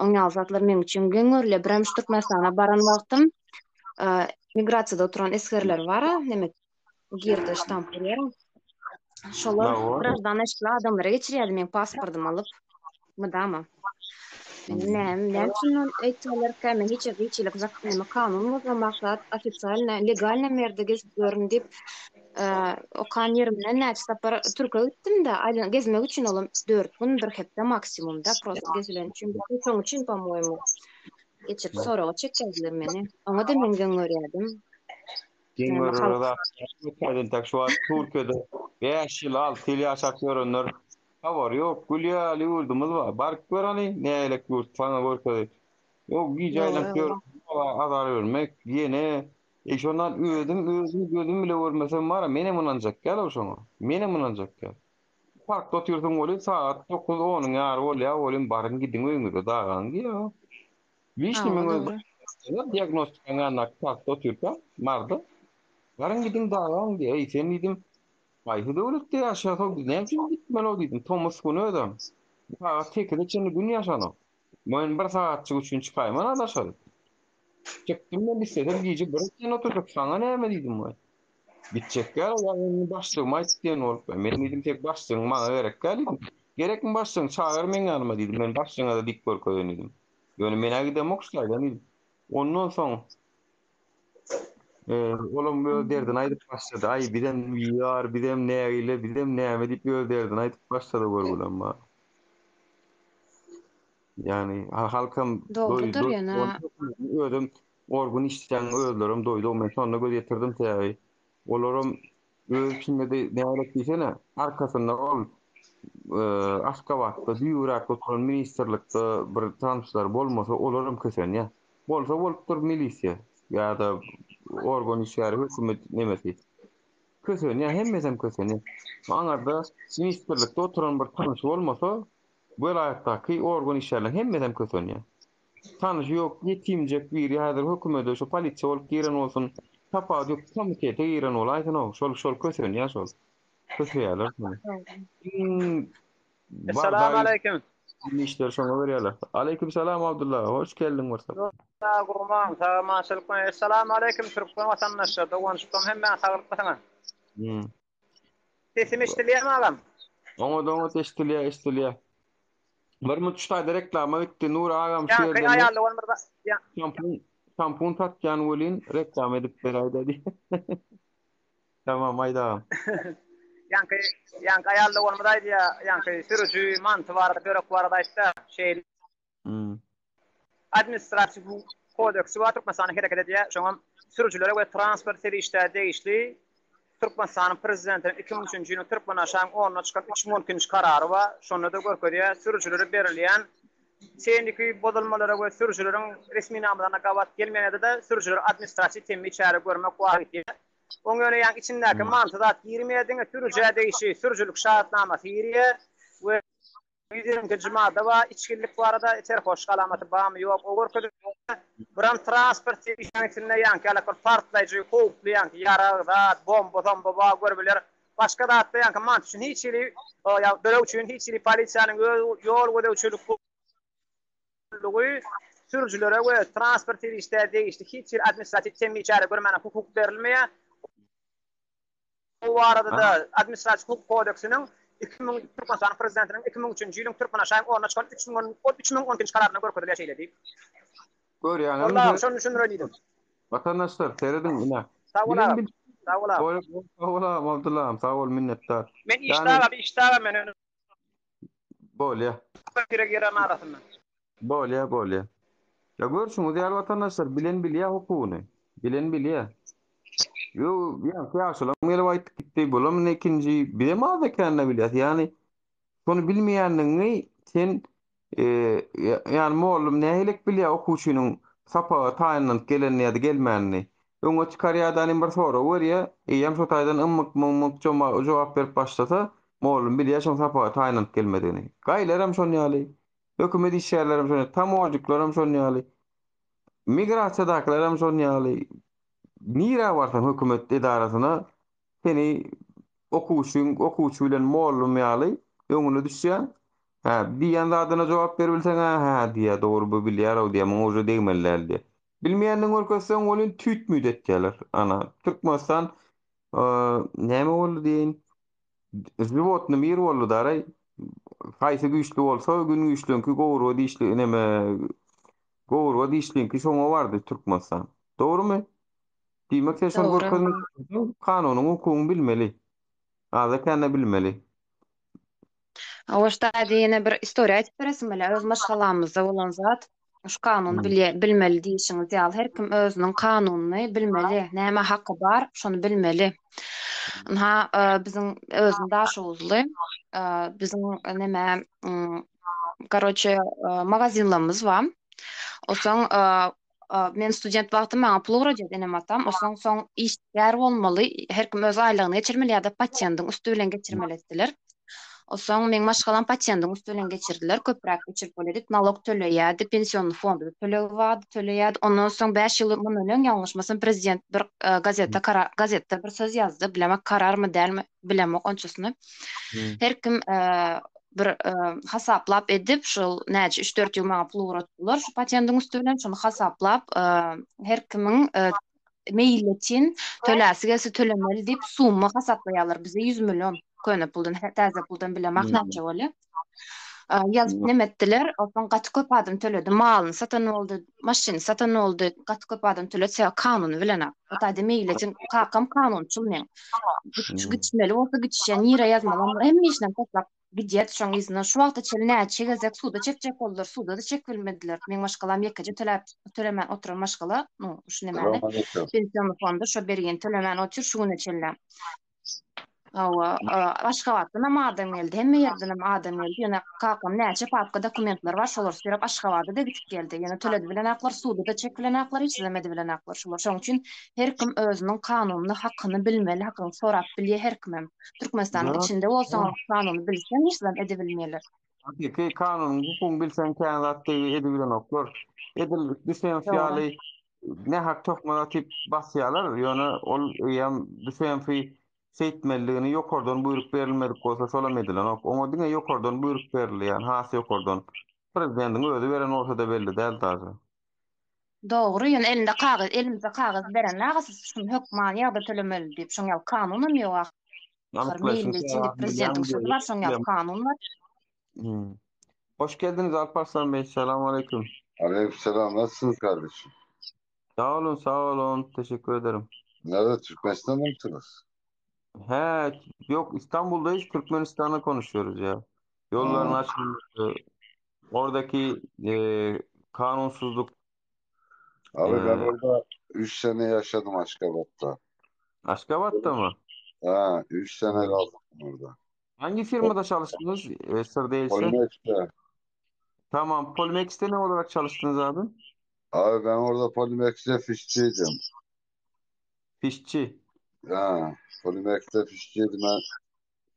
Oň ýaly zatlar meň üçin geň görülýär. Birem şu Türkmenistana baran wagtym migrasiýada oturan esgerler bar-a, neme girde ştamp urýar. Şolar graždan eşikli adamlara geçirýärdi meň pasportymy alyp. Mydama. Men näme, näme üçin ony eýtýärlerkä, men hiç ýerde hiç hili neme kanun bozmamak zat, ofitsialno, legalno merde gezip ýörün diýip, okan ýerimden näçe sapar Türke gitdim-de, aýlan gezmek üçin olam dört gün, bir hepde maksimum-da, prosto gezilen üçin gitdim, şoň üçin po-moýemu geçirip soraga çekýärdiler meni. Oňa-da men geň görýärdim. Geň Näme görere halk zat ýok. Şu wagt Türkiýede 5 ýyl, 6 ýyl ýaşap ýörenler habary ýok. Gül ýaly ýurdumyz bar. Baryp gör hany, nägilek ýurt saňa görkezip. Ýok, gije aýlanyp Ýok, ýör, azar bermek, ýene E şondan özüm özüm gözüm bile görmesem bar-a, menem ynanjak däl-ow şoňa. Menem ynanjak däl. Parkda otyrsyň welin sagat dokuz, onuň ýary bolýar welin baryň gidiň öýüňize dagaň diýýär. Liçni Hawa, meň öz dogry. diagnostikanyň ýanyndaky parkda otyrkam, Maryda. Baryň gidiň dagaň diýýär. Eý sen diýdim, haýsy döwletde ýaşaýasow biz näme üçin gitmeli-ow diýdim. Tomus güni özem. Sagat sekize çenli gün ýaşanok. Men bir sagatjyk üçin çykaýman-a daşary. Çykdym men islesem gije bir çen oturjak saňa näme diýdim we. Gitjek ýaly ýa meniň başlygym aýtdy diýen bolup men diýdim tek başlygyň maňa gerek däl diýdim. Gerekmi başlygyň çagyr meň ýanyma diýdim men başlygyňa-da diýip görkezeýin diýdim. Ýöne men-ä gidemok şu taýdan diýdim. Ondan soň olam öz derdini aýdyp başlady. Aý bizem ýar bizem nägile bizem näme diýip öz derdini aýdyp başlady görgüli bar. Ýagny halkam Dogrudyr doýdy. ýöne. Özüm organ işleýän özlerem doýdy. Men şonda göz ýetirdim sebäbi olaram öz içinde-de nälet diýsene, arkasynda ol Aşgabatda düýbüräk oturan ministrlikde bir tanyşlary bolmasa olaram kösenýär. Bolsa bolupdyr milisiýa ýa-da organ işgäri hökümet nemesi. Kösenýär, hemmesem kösenýär. Aňarda ministrlikde oturan bir tanyşy bolmasa. Welaýatdaky organ işgärleriň hemmesem kösenýär. Tanyşy ýok, ýetimjek biri häzir hökümede şo polisiýa bolup giren bolsun, tapawudy ýok, komitete giren bolaýsyn-ow, şol şol kösenýär şol. Köseýärler şony. Iň Essalamu aleýkim. Işleri şoňa berýärler. Aleýkim salam Abdylla, hoş geldiň bolsa. Sag gurman, sag amançylyk. Essalamu aleýkim türkmen watandaşlar, doganjyklarym hemmäňiz saglykmysyňyz? Hmm. Sesim eşidilýärmi agam? Oňat oňat eşidilýär, eşidilýär. Bir minut şu taýda reklama gitdi. Nur agam şu Ýaňky ýerde aýal dogan bir ýa- şampun şampun satýan welin reklama edip beräýdä diýip. Tamam aýt agam. Ýaňky ýaňky aýal doganymyz aýdýar, ýaňky sürüji manty barada, çörek barada aýtda, şeýle Hmm. Administratiw hukuk kodeksi bar Türkmenistanda hereket edýär. Şoňam sürüjilere we transport serişdä degişli Türkmenistanyň Prezidentiniň 2003-nji ýylyň Türkmenaşaň onuna çykan 3012-nji karary bar. Şonda-da görkezýär, sürüjilere berilýän tehniki bozulmalara we sürüjileriň resminamalaryna gabat gelmeýän ýagdaýda sürüjilere administratiw temmi çäre görmek wajyp diýýär. Oň ýöne ýaňky içindäki manysy zat girmeýär, diňe sürüjä degişli sürüjilik şahadatnamasy girýär we 122-nji madda bar, içgililik barada serhoşlyk alamaty barmy, ýok, o görkezilýär. Biram transport serişdäniň içinde ýaňky ýalak bir partlaýjy, howply ýaňky ýarag, zat, bomba-somba bar görübiler. Başga zatda ýaňky mant üçin hiç hili, ýa börek üçin hiç hili polisiýanyň öz ýol gözegçilik gullugy sürüjilere we transport serişdä degişli hiç hili administratiw temmi çäre görmäne hukuk berilmeýär. Bu barada-da Administratiw hukuk kodeksiniň 2000 Türkmenistanyň Prezidentiniň 2003-nji ýylyň Türkmenaşaýyň ornuna çykan 3012-nji kararynda görkezilýär şeýle diýip. Görýäňizmi? Boldy agam, şony düşündireý diýdim. Watandaşlar, serediň ine. Sag bol agam. Sag bol agam. Sag bol agam, Abdylla agam, sag bol, minnetdar. Men işde agam, işde agam men ýöne. Bolýa. Bire giren arasynda. Bolýa, bolýa. Ýa görşüňiz ýaly watandaşlar bilen bilýä hukugyny. Bilen bilýä. Ýo, ýaňky ýaşulam gelip aýtdy gitdi, bulam indi ikinji, bizem az ekende bilýäs. Ýagny şony bilmeýänligiňi sen Ýagny mollum nähilek bilýär okuwçynyň sapaga taýynlanyp gelenini ýa-da gelmänini. Öňe çykarýar-da inim bir sorag berýär. Eýýäm şo taýdan ymyk-mymyk jogap berip başlasa, mollum bilýär şoň sapaga taýynlanyp gelmedigini. Gaýylaram şon ýaly. Hökümet işgärlerem şon ýaly. Tamožniklerem şon ýaly. Migrasiýadakylaram şon ýaly. Nirä barsaň hökümet edarasyna seni okuwçyň okuwçy bilen mollum ýaly öňüne düşýäň. Hä, diýýän zadyna jogap beribilseň-ä, hä diýýär, dogry bu bilýär-ow diýýär, muňa uje degmeli däl diýýär. Bilmeýändigini görkezseň welin tüýt-müýt etýärler. Ana, Türkmenistan näme boldy diýeýin, žiwotny mir boldy daraý. Haýsy güýçli bolsa, gün güýçliňki gowurga dişli neme, gowurga dişliňki şoňa bardy Türkmenistan. Dogrumy? Diýmek sen şony Dogry. görkezmek isleseň, kanunyň hukugyny bilmeli. Azda-kände bilmeli. Hawa, şu taýda ýene bir istoriýa aýdyp beresim gelýär. Öz maşgalamyzda bolan zat. Şu kanuny bilýä, bilmeli diýşiňiz ýaly, her kim özüniň kanunyny bilmeli. Näme haky bar, şony bilmeli. Ynha, e, biziň özüm daşoguzly, e, biziň neme, karoçe, e, magazinlerimiz bar. Osoň, e, Men student wagtym maňa pul ugradýardy enem-atam. Onsoň soň işgär bolmaly, her kim öz aýlygyny geçirmeli ýa-da patendiň üsti bilen geçirmeli etdiler. Onsoň meň maşgalam patendiň üsti bilen geçirdiler. Köpräk geçirip bolýar diýip, nalog töleýärdi, pensionnyý fonda-da tölegi bardy, töleýärdi. Ondan soň bäş ýyl mundan öň ýalňyşmasam prezident bir gazetde karar gazetde bir söz ýazdy, bilemok kararmy dälmi bilemok onçasyny. Her kim bir hasaplap edip, şol näçe üç-dört ýyl maňa pul ugratdylar şu patendiň üsti bilen, şony hasaplap, her kimiň meýletin töläsi gelse tölemeli diýip summa hasaplaýarlar bize 100 million köne puldan, täze puldan bilemok näçe bolýar. Ýazyp neme etdiler, onsoň gaty köp adam töledi, malyny satan boldy, maşyny satan boldy, gaty köp adam töledi, sebäbi kanuny bilenok. O taýda meýletin kakam kanunçyl meň. Gitmeli bolsa gitişýär, nirä ýazmaly, hemme işinem taşlap gidýär şoň yzyndan. Şu wagta çenli näçe gezek suda çekjek boldular, suda-da çekip bilmediler. Meň maşgalam ýekeje töläp, tölemän oturan maşgala, nu, şu nemäni, pensiýony fonda şo bergini tölemän otyr şu güne çenli. Hawa, Aşgabatdanam adam geldi, hemme ýerdenem adam geldi. Ýöne kakam näçe papka dokumentleri bar, şolary süýräp Aşgabada-da gidip geldi. Ýöne töledi bilenaklar, suda-da çekip bilenaklar, hiç zadam edibilenaklar şolar. Şonuň üçin her kim özüniň kanunyny, hakyny bilmeli, hakyny sorap bilýär her kimem. Türkmenistanyň içinde bolsaňam kanuny bilseň hiç zadam edibilmeýärler. Hakyky kanunyň hukugyny bilseň kän zat edibilenoklar. Edil Düşenf ýaly nähak töhmet atyp basýarlar, ýöne ol eýýäm Düşenfi şeýtmelidigini ýokardan buýruk berilmedik bolsa şolam edilenok. Oňa diňe ýokardan buýruk berildi, ýagny has ýokardan. Prezidentiň özi beren bolsa-da belli däl daže. Dogry, ýöne elinde kagyz, elimizde kagyz berenler siz şuny hökman ýagda tölemeli diýip, şoň ýaly kanunam ýok ahyr. Anyklaýşyň Milli içinde sebäbini prezidentiň bilýäňmi sözi diýýär. bar, şoň ýaly kanun bar. Hmm. Hoş geldiniz Alparslan Bey. Selam aleyküm. Aleykümselam. Nasılsınız kardeşim? Sağ olun, sağ olun. Teşekkür ederim. Nerede? Türkmenistan'da mısınız? He, yok İstanbul'dayız. Türkmenistan'ı konuşuyoruz ya. Yolların Ha. açılması, oradaki e, kanunsuzluk Abi ben e, orada 3 sene yaşadım Aşkabat'ta. Aşgabat'ta mı? Ha, 3 sene Hı. kaldım orada. Hangi firmada çalıştınız? E, sır değilse. Polimex'te. Tamam. Polimex'te ne olarak çalıştınız abi? Abi ben orada Polimex'te fişçiydim. Fişçi. Ha, Polimex'te fişçiydim ben.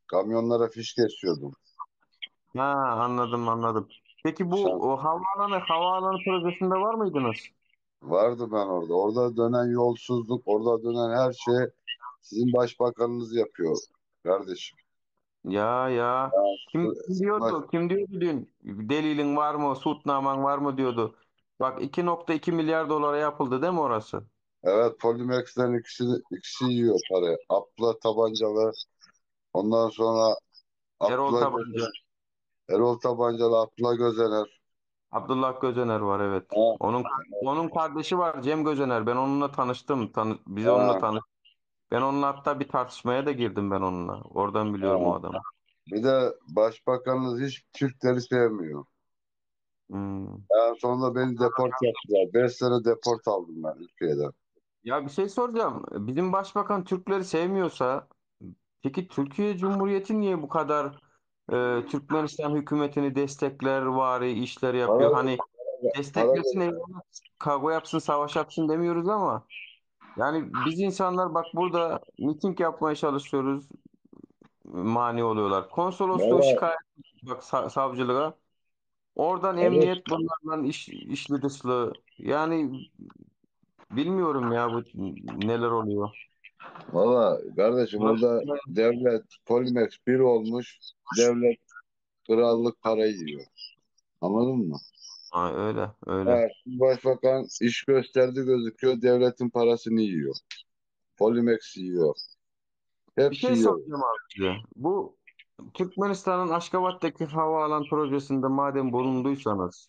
Kamyonlara fiş kesiyordum. Ha, anladım anladım. Peki bu Sen o havaalanı havaalanı projesinde var mıydınız? vardı ben orada. Orada dönen yolsuzluk, orada dönen her şey sizin başbakanınız yapıyor kardeşim. Ya ya Ya, kim, şu- kim baş, diyordu? Kim diyordu dün? Delilin var mı? Suçnaman var mı diyordu. Bak 2.2 milyar dolara yapıldı değil mi orası? evet Polimex'ten ikisi, ikisi yiyor parayı. Abla Tabancalı, ondan sonra Erol Abdullah Tabanca, Gözener, Erol Tabancalı, Abdullah Gözener. Abdullah Gözener var evet. Ha, Onun onun kardeşi var Cem Gözener. Ben onunla tanıştım. Tanı, biz onunla ha, tanıştık. Ben onunla hatta bir tartışmaya da girdim ben onunla. Oradan biliyorum o ha. adamı. Bir de başbakanınız hiç Türkleri sevmiyor. Hmm. En sonunda beni deport yaptılar. 5 sene deport aldım ben ülkeden. Ya bir şey soracağım. Bizim başbakan Türkleri sevmiyorsa peki Türkiye Cumhuriyeti niye bu kadar e, Türkmenistan hükümetini destekler vari işler yapıyor? Para, Hani para desteklesin eyvallah, kavga yapsın, savaş yapsın demiyoruz ama yani biz insanlar bak burada miting yapmaya çalışıyoruz, mani oluyorlar. Konsolosluğu Valla şikayet bak sa- savcılığa. Oradan evet. emniyet bunlarla iş, işli dışlı. Yani bilmiyorum ya bu neler oluyor. Valla kardeşim orada devlet Polimex bir olmuş. Devlet krallık parayı yiyor. Anladın mı? Ha, öyle öyle. Evet, başbakan iş gösterdi gözüküyor. Devletin parasını yiyor. Polimex yiyor. Bir Hepsi şey yiyor. soracağım abi size. Bu Türkmenistan'ın Aşgabat'taki havaalan projesinde madem bulunduysanız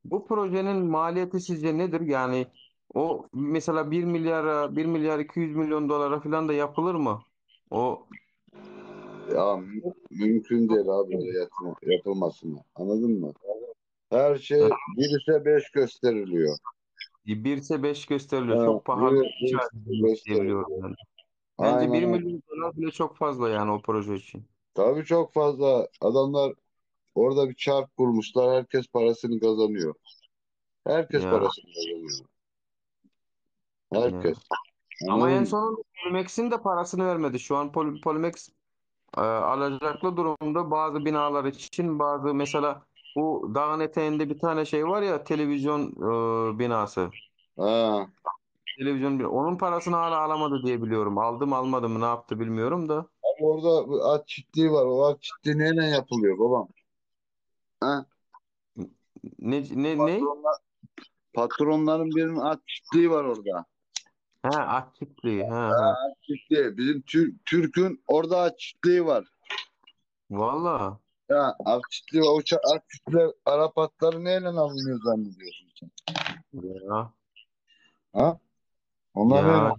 bu projenin maliyeti sizce nedir? Yani o mesela 1 milyara 1 milyar 200 milyon dolara falan da yapılır mı? O Ya mü- mümkün değil abi öyle yatma, yapılmasını. Anladın mı? Her şey bir ise beş gösteriliyor. 1 ise 5 gösteriliyor. Ha, Çok pahalı bir, inşa bir edilmiş diye gösteriliyor. biliyorum ben. Bence 1 Aynen öyle. milyon dolar bile çok fazla yani o proje için. Tabii çok fazla adamlar orada bir çark kurmuşlar. Herkes parasını kazanıyor. Herkes Ya, parasını kazanıyor. ya. Herkes. Ama Anladın en mı? sonunda Polimex'in de parasını vermedi. Şu an Pol- Polimex e, alacaklı durumda bazı binalar için bazı mesela bu dağın eteğinde bir tane şey var ya televizyon e, binası. Ha. Televizyon bin- onun parasını hala alamadı diye biliyorum. Aldım almadı mı ne yaptı bilmiyorum da. Ama orada bir at çiftliği var. O at çiftliği neyle yapılıyor babam? Ha? Ne ne ne? Patronlar, patronların birinin at çiftliği var orada. Ha at çiftliği. Ha Ha, ha. at çiftliği. Bizim Tür- Türk'ün orada at çiftliği var. Vallahi. Ya at çiftliği var. O ça- at çiftliği Arap atları neyle alınıyor zannediyorsun sen? Ya. Ha? Onlar neyle? Ya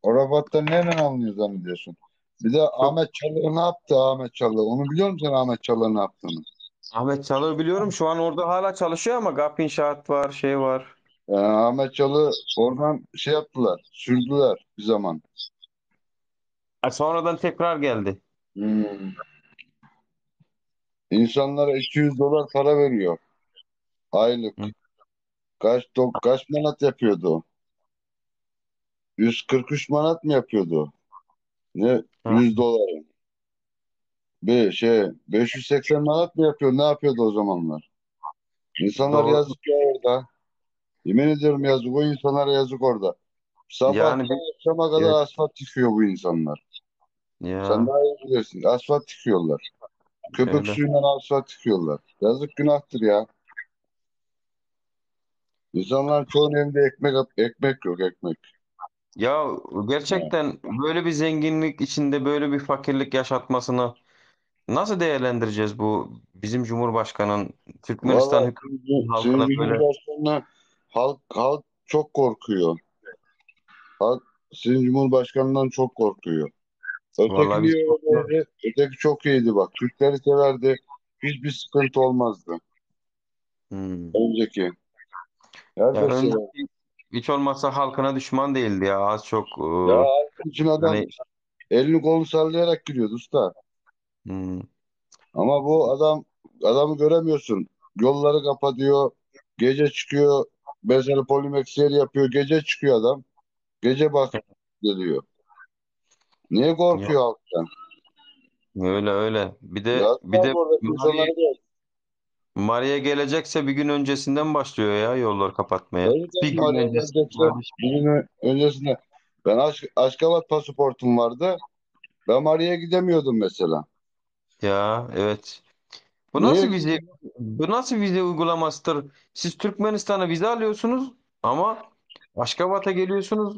Arap atları neyle alınıyor zannediyorsun? Bir de çok Ahmet Çalık ne yaptı Ahmet Çalık? Onu biliyor musun sen Ahmet Çalık'ın ne yaptığını? Ahmet Çalık'ı biliyorum. Şu an orada hala çalışıyor ama GAP inşaat var, şey var. Ee, Ahmet Çalık'ı oradan şey yaptılar. Sürdüler bir zaman. Ha, sonradan tekrar geldi. Hmm. İnsanlara 200 dolar para veriyor. Aylık. Hı. Kaç do kaç manat yapıyordu? o? 143 manat mı yapıyordu? Ne? Ha. 100 doları. Bir şey 580 manat mı yapıyor? Ne yapıyordu o zamanlar? İnsanlar Doğru. yazık ya orada. Yemin ediyorum yazık. O insanlara yazık orada. Yani Sabahtan bir, akşama kadar evet. asfalt yıkıyor bu insanlar. Sen Ya daha iyi bilirsin. Asfalt yıkıyorlar. Köpük öyle. suyundan asfalt yıkıyorlar. Yazık günahtır ya. İnsanların çoğunun elinde ekmek ekmek yok ekmek. Ya Ha. gerçekten böyle bir zenginlik içinde böyle bir fakirlik yaşatmasını nasıl değerlendireceğiz bu bizim Cumhurbaşkanı'nın Türkmenistan Vallahi hükümetinin sizin, halkına sizin böyle Cumhurbaşkanı'na halk halk çok korkuyor. Halk sizin Cumhurbaşkanı'ndan çok korkuyor. Öteki vallahi biz niye öyleydi? Öteki çok iyiydi bak. Türkleri severdi. Hiçbir sıkıntı olmazdı. Hmm. Önceki. Ya Herkes severdi. önceki hiç olmazsa halkına düşman değildi ya az çok Ya halkın için adam hani elini kolunu sallayarak giriyordu usta. hmm, Ama bu adam adamı göremiyorsun. Yolları kapatıyor. Gece çıkıyor. Mesela Polimex yer yapıyor. Gece çıkıyor adam. Gece bak geliyor. Niye ya, korkuyor halktan? öyle öyle. Bir de Yazık bir abi de oradaki Maria insanlara da. Maria gelecekse bir gün öncesinden başlıyor ya yolları kapatmaya. Evet Bir abi gün Maria öncesinden gelecekse kardeşim. bir gün öncesinde. Ben Aş Aşkabat pasaportum vardı. Ben Maria'ya gidemiyordum mesela. Ya evet. Bu Niye nasıl vize gidemiyordum? bu nasıl vize uygulamasıdır? Siz Türkmenistan'a vize alıyorsunuz ama Aşkabat'a geliyorsunuz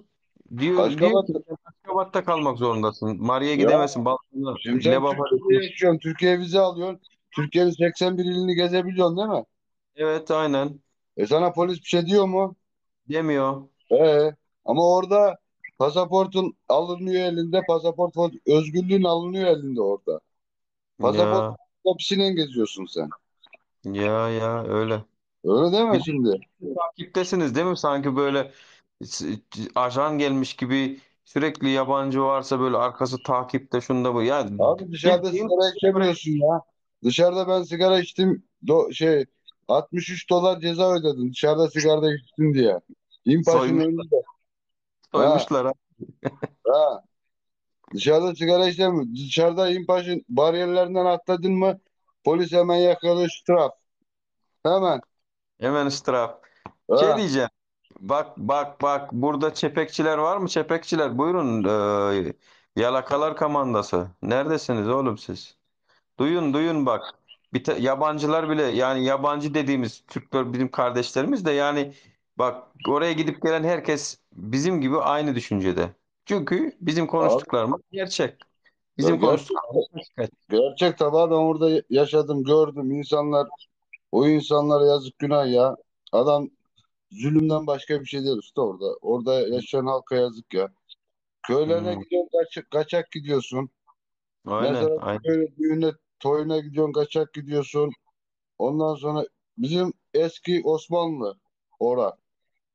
diyor diyor Aşkabat ki sen Aşkabat'ta kalmak zorundasın. Maria'ya ya gidemezsin. Balkan'a, şimdi sen Lebap'a Türkiye'de yaşıyorsun. Türkiye'ye vize alıyorsun. Türkiye'nin 81 ilini gezebiliyorsun değil mi? Evet aynen. E sana polis bir şey diyor mu? Demiyor. Ee, ama orada pasaportun alınıyor elinde. Pasaport özgürlüğün alınıyor elinde orada. Pasaport Ya hapisiyle geziyorsun sen. ya ya öyle. Öyle Bir deme de şimdi. takiptesiniz değil mi? Sanki böyle s- ajan gelmiş gibi sürekli yabancı varsa böyle arkası takipte şunda bu. Ya Abi dışarıda bildiğin sigara içemiyorsun ya. Dışarıda ben sigara içtim. Do şey 63 dolar ceza ödedim. Dışarıda sigara içtim diye. İmpaş'ın soymuş, önünde. Ha, soymuşlar ha. ha. Dışarıda sigara içemiyorsun. Dışarıda İmpaş'ın bariyerlerinden atladın mı polis hemen yakalıyor straf. Hemen. Hemen ıstırap. Şey Ha. diyeceğim. Bak bak bak burada çepekçiler var mı? Çepekçiler buyurun. Ee, yalakalar komandası. Neredesiniz oğlum siz? Duyun duyun bak. Bir yabancılar bile yani yabancı dediğimiz Türkler bizim kardeşlerimiz de yani bak oraya gidip gelen herkes bizim gibi aynı düşüncede. Çünkü bizim Abi konuştuklarımız gerçek. ya Bizim gerçek konuştuklarımız hakikat. gerçek tabii ben orada yaşadım gördüm insanlar o insanlara yazık günah ya. Adam zulümden başka bir şey değil usta orada. Orada yaşayan halka yazık ya. Köylerine Hmm, gidiyorsun kaçak, kaçak gidiyorsun. aynen Mesela aynen. köy düğüne toyuna gidiyorsun kaçak gidiyorsun. Ondan sonra bizim eski Osmanlı ora.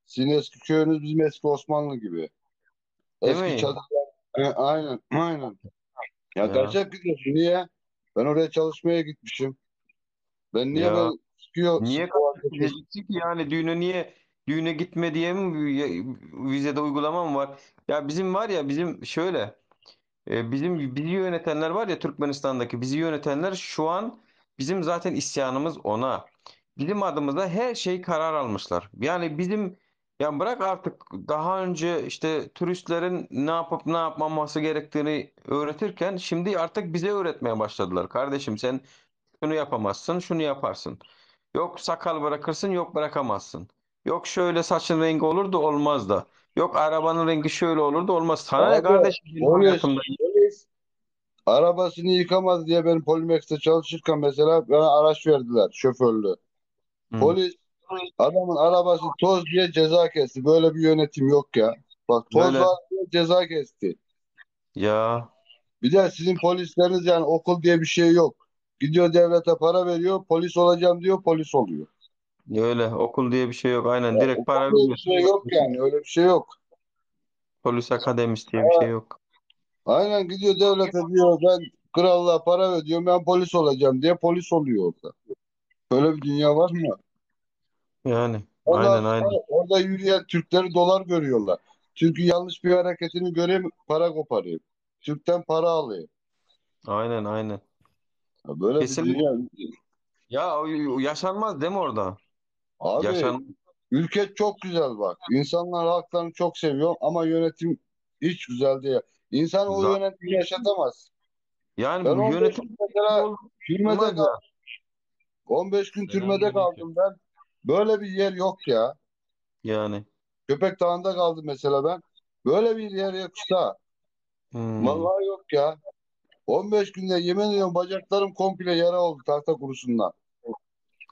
Sizin eski köyünüz bizim eski Osmanlı gibi. Değil Eski mi? çadırlar. E, aynen aynen. Ya Ya kaçak gidiyorsun. Niye? Ben oraya çalışmaya gitmişim. Ben niye ya ben sıkıyor niye sıkıyor kaçak gideceksin ki yani düğüne niye düğüne gitme diye mi vizede uygulama mı var? Ya bizim var ya bizim şöyle bizim bizi yönetenler var ya Türkmenistan'daki bizi yönetenler şu an bizim zaten isyanımız ona. Bizim adımıza her şey karar almışlar. Yani bizim ya bırak artık daha önce işte turistlerin ne yapıp ne yapmaması gerektiğini öğretirken şimdi artık bize öğretmeye başladılar. Kardeşim sen şunu yapamazsın, şunu yaparsın. Yok sakal bırakırsın, yok bırakamazsın. Yok şöyle saçın rengi olur da olmaz da. Yok arabanın rengi şöyle olur da olmaz. Sana ne Abi kardeşim benim polis hayatımda? polis arabasını yıkamadı diye ben Polimex'te çalışırken mesela bana araç verdiler şoförlüğü. Hı. Polis adamın arabası toz diye ceza kesti. Böyle bir yönetim yok ya. Bak toz Böyle var diye ceza kesti. ya Bir de sizin polisleriniz yani okul diye bir şey yok. Gidiyor devlete para veriyor, polis olacağım diyor, polis oluyor. öyle okul diye bir şey yok. Aynen Ya, direkt okul para diye bir veriyorsun. şey yok yani öyle bir şey yok. Polis akademisi diye bir şey yok. Aynen gidiyor devlete diyor ben krallığa para ödüyorum ben polis olacağım diye polis oluyor orada. Böyle bir dünya var mı? Yani Ondan aynen aynen. sonra orada yürüyen Türkleri dolar görüyorlar. Çünkü yanlış bir hareketini göreyim para koparayım. Türk'ten para alayım. Aynen aynen. Ya böyle bir Kesin dünya. ya o- yaşanmaz değil mi orada? Abi Yaşan ülke çok güzel bak. İnsanlar halklarını çok seviyor ama yönetim hiç güzel değil. İnsan o zaten yönetimi yaşatamaz. yani Ben bu 15 yönetim gün mesela olmaz türmede ya. kaldım. 15 gün türmede Selamünaleyküm. kaldım ben. Böyle bir yer yok ya. Yani. Köpek Dağı'nda kaldım mesela ben. Böyle bir yer yok usta. Hmm. Vallahi yok ya. 15 günde yemin ediyorum bacaklarım komple yara oldu tahta kurusundan.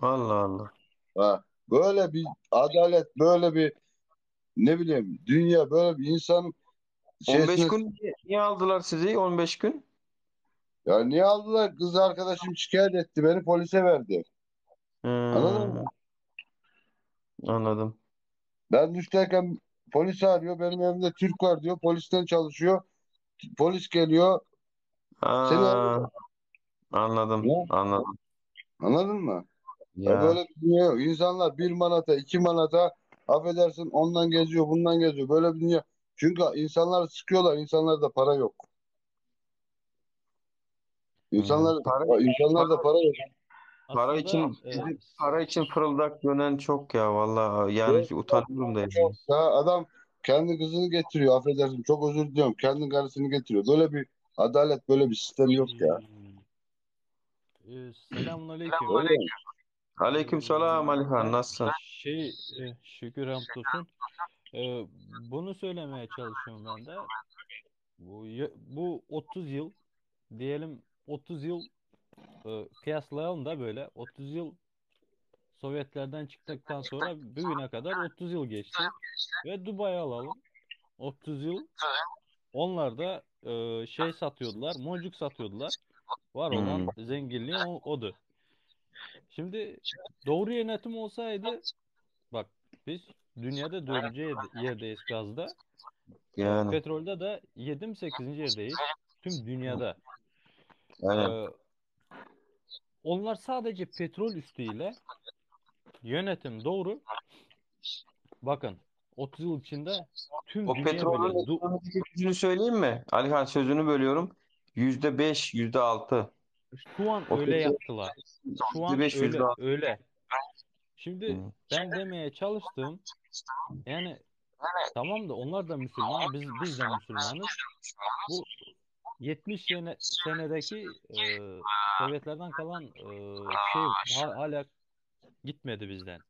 Allah Allah. Ha, böyle bir adalet, böyle bir ne bileyim dünya, böyle bir insan 15 şeysine gün niye, niye aldılar sizi? 15 gün? ya niye aldılar? Kız arkadaşım şikayet etti, beni polise verdi. Anladın Hmm, mı? anladım. Ben düşteyken polis arıyor. Benim evimde Türk var diyor. Polisten çalışıyor. Polis geliyor. Seni Aa, alıyor. anladım. Ya, Anladım. anladın mı? Ya Ya. böyle bir dünya yok. İnsanlar bir manata, iki manata affedersin ondan geziyor, bundan geziyor. Böyle bir dünya. Çünkü insanlar sıkıyorlar. İnsanlarda para yok. Ya. İnsanlar Para, insanlarda para, para yok. para Aslında için e, para için fırıldak dönen çok ya vallahi yani Yok, utanıyorum da yani. çok. Ya adam kendi kızını getiriyor. Affedersin. Çok özür diliyorum. Kendi karısını getiriyor. Böyle bir adalet, böyle bir sistem yok ya. e, selamünaleyküm. Öyle mi? Aleyküm selam Alihan Ben nasılsın? şey e, şükür hamdolsun. E, bunu söylemeye çalışıyorum ben de. Bu bu 30 yıl diyelim 30 yıl e, kıyaslayalım da böyle 30 yıl Sovyetlerden çıktıktan sonra bugüne kadar 30 yıl geçti. Ve Dubai'yi alalım. 30 yıl onlar da e, şey satıyordular, boncuk satıyordular. Var olan Hmm. zenginliği o, odu. Şimdi doğru yönetim olsaydı bak biz dünyada dördüncü yerde- yerdeyiz gazda. E, Yani. petrolde de 7 mi 8. yerdeyiz. Tüm dünyada. Aynen. E, onlar sadece petrol üstüyle yönetim doğru. Bakın 30 yıl içinde tüm O dünya petrolün bile du ekonomik gücünü söyleyeyim mi? Alihan sözünü bölüyorum. %5, %6. şu an O öyle petrol yaptılar. Şu yüzde an beş, yüzde öyle altı. öyle. Şimdi Hmm. ben demeye çalıştığım yani tamam da onlar da Müslüman, biz biz de Müslümanız. Bu 70 sene, senedeki e, Sovyetlerden kalan e, şey ha- hala gitmedi bizden.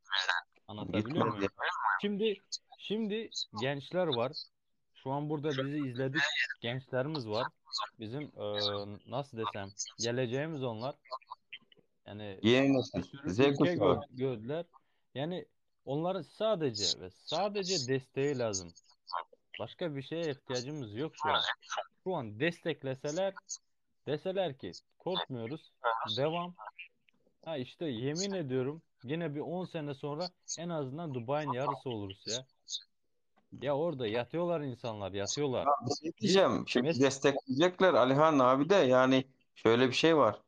Anlatabiliyor Gitmedi. muyum? Şimdi şimdi gençler var. Şu an burada bizi izledik gençlerimiz var. Bizim e, nasıl desem geleceğimiz onlar. Yani Yeni bir nesil. sürü Z ülke kuşağı. gör, gördüler. Yani onların sadece ve sadece desteği lazım. Başka bir şeye ihtiyacımız yok şu an. Şu an destekleseler deseler ki korkmuyoruz. Devam. Ha işte yemin ediyorum yine bir 10 sene sonra en azından Dubai'nin yarısı oluruz ya. Ya orada yatıyorlar insanlar yatıyorlar. Ya bir şey Biz diyeceğim. Şimdi mes destekleyecekler Alihan abi de yani şöyle bir şey var.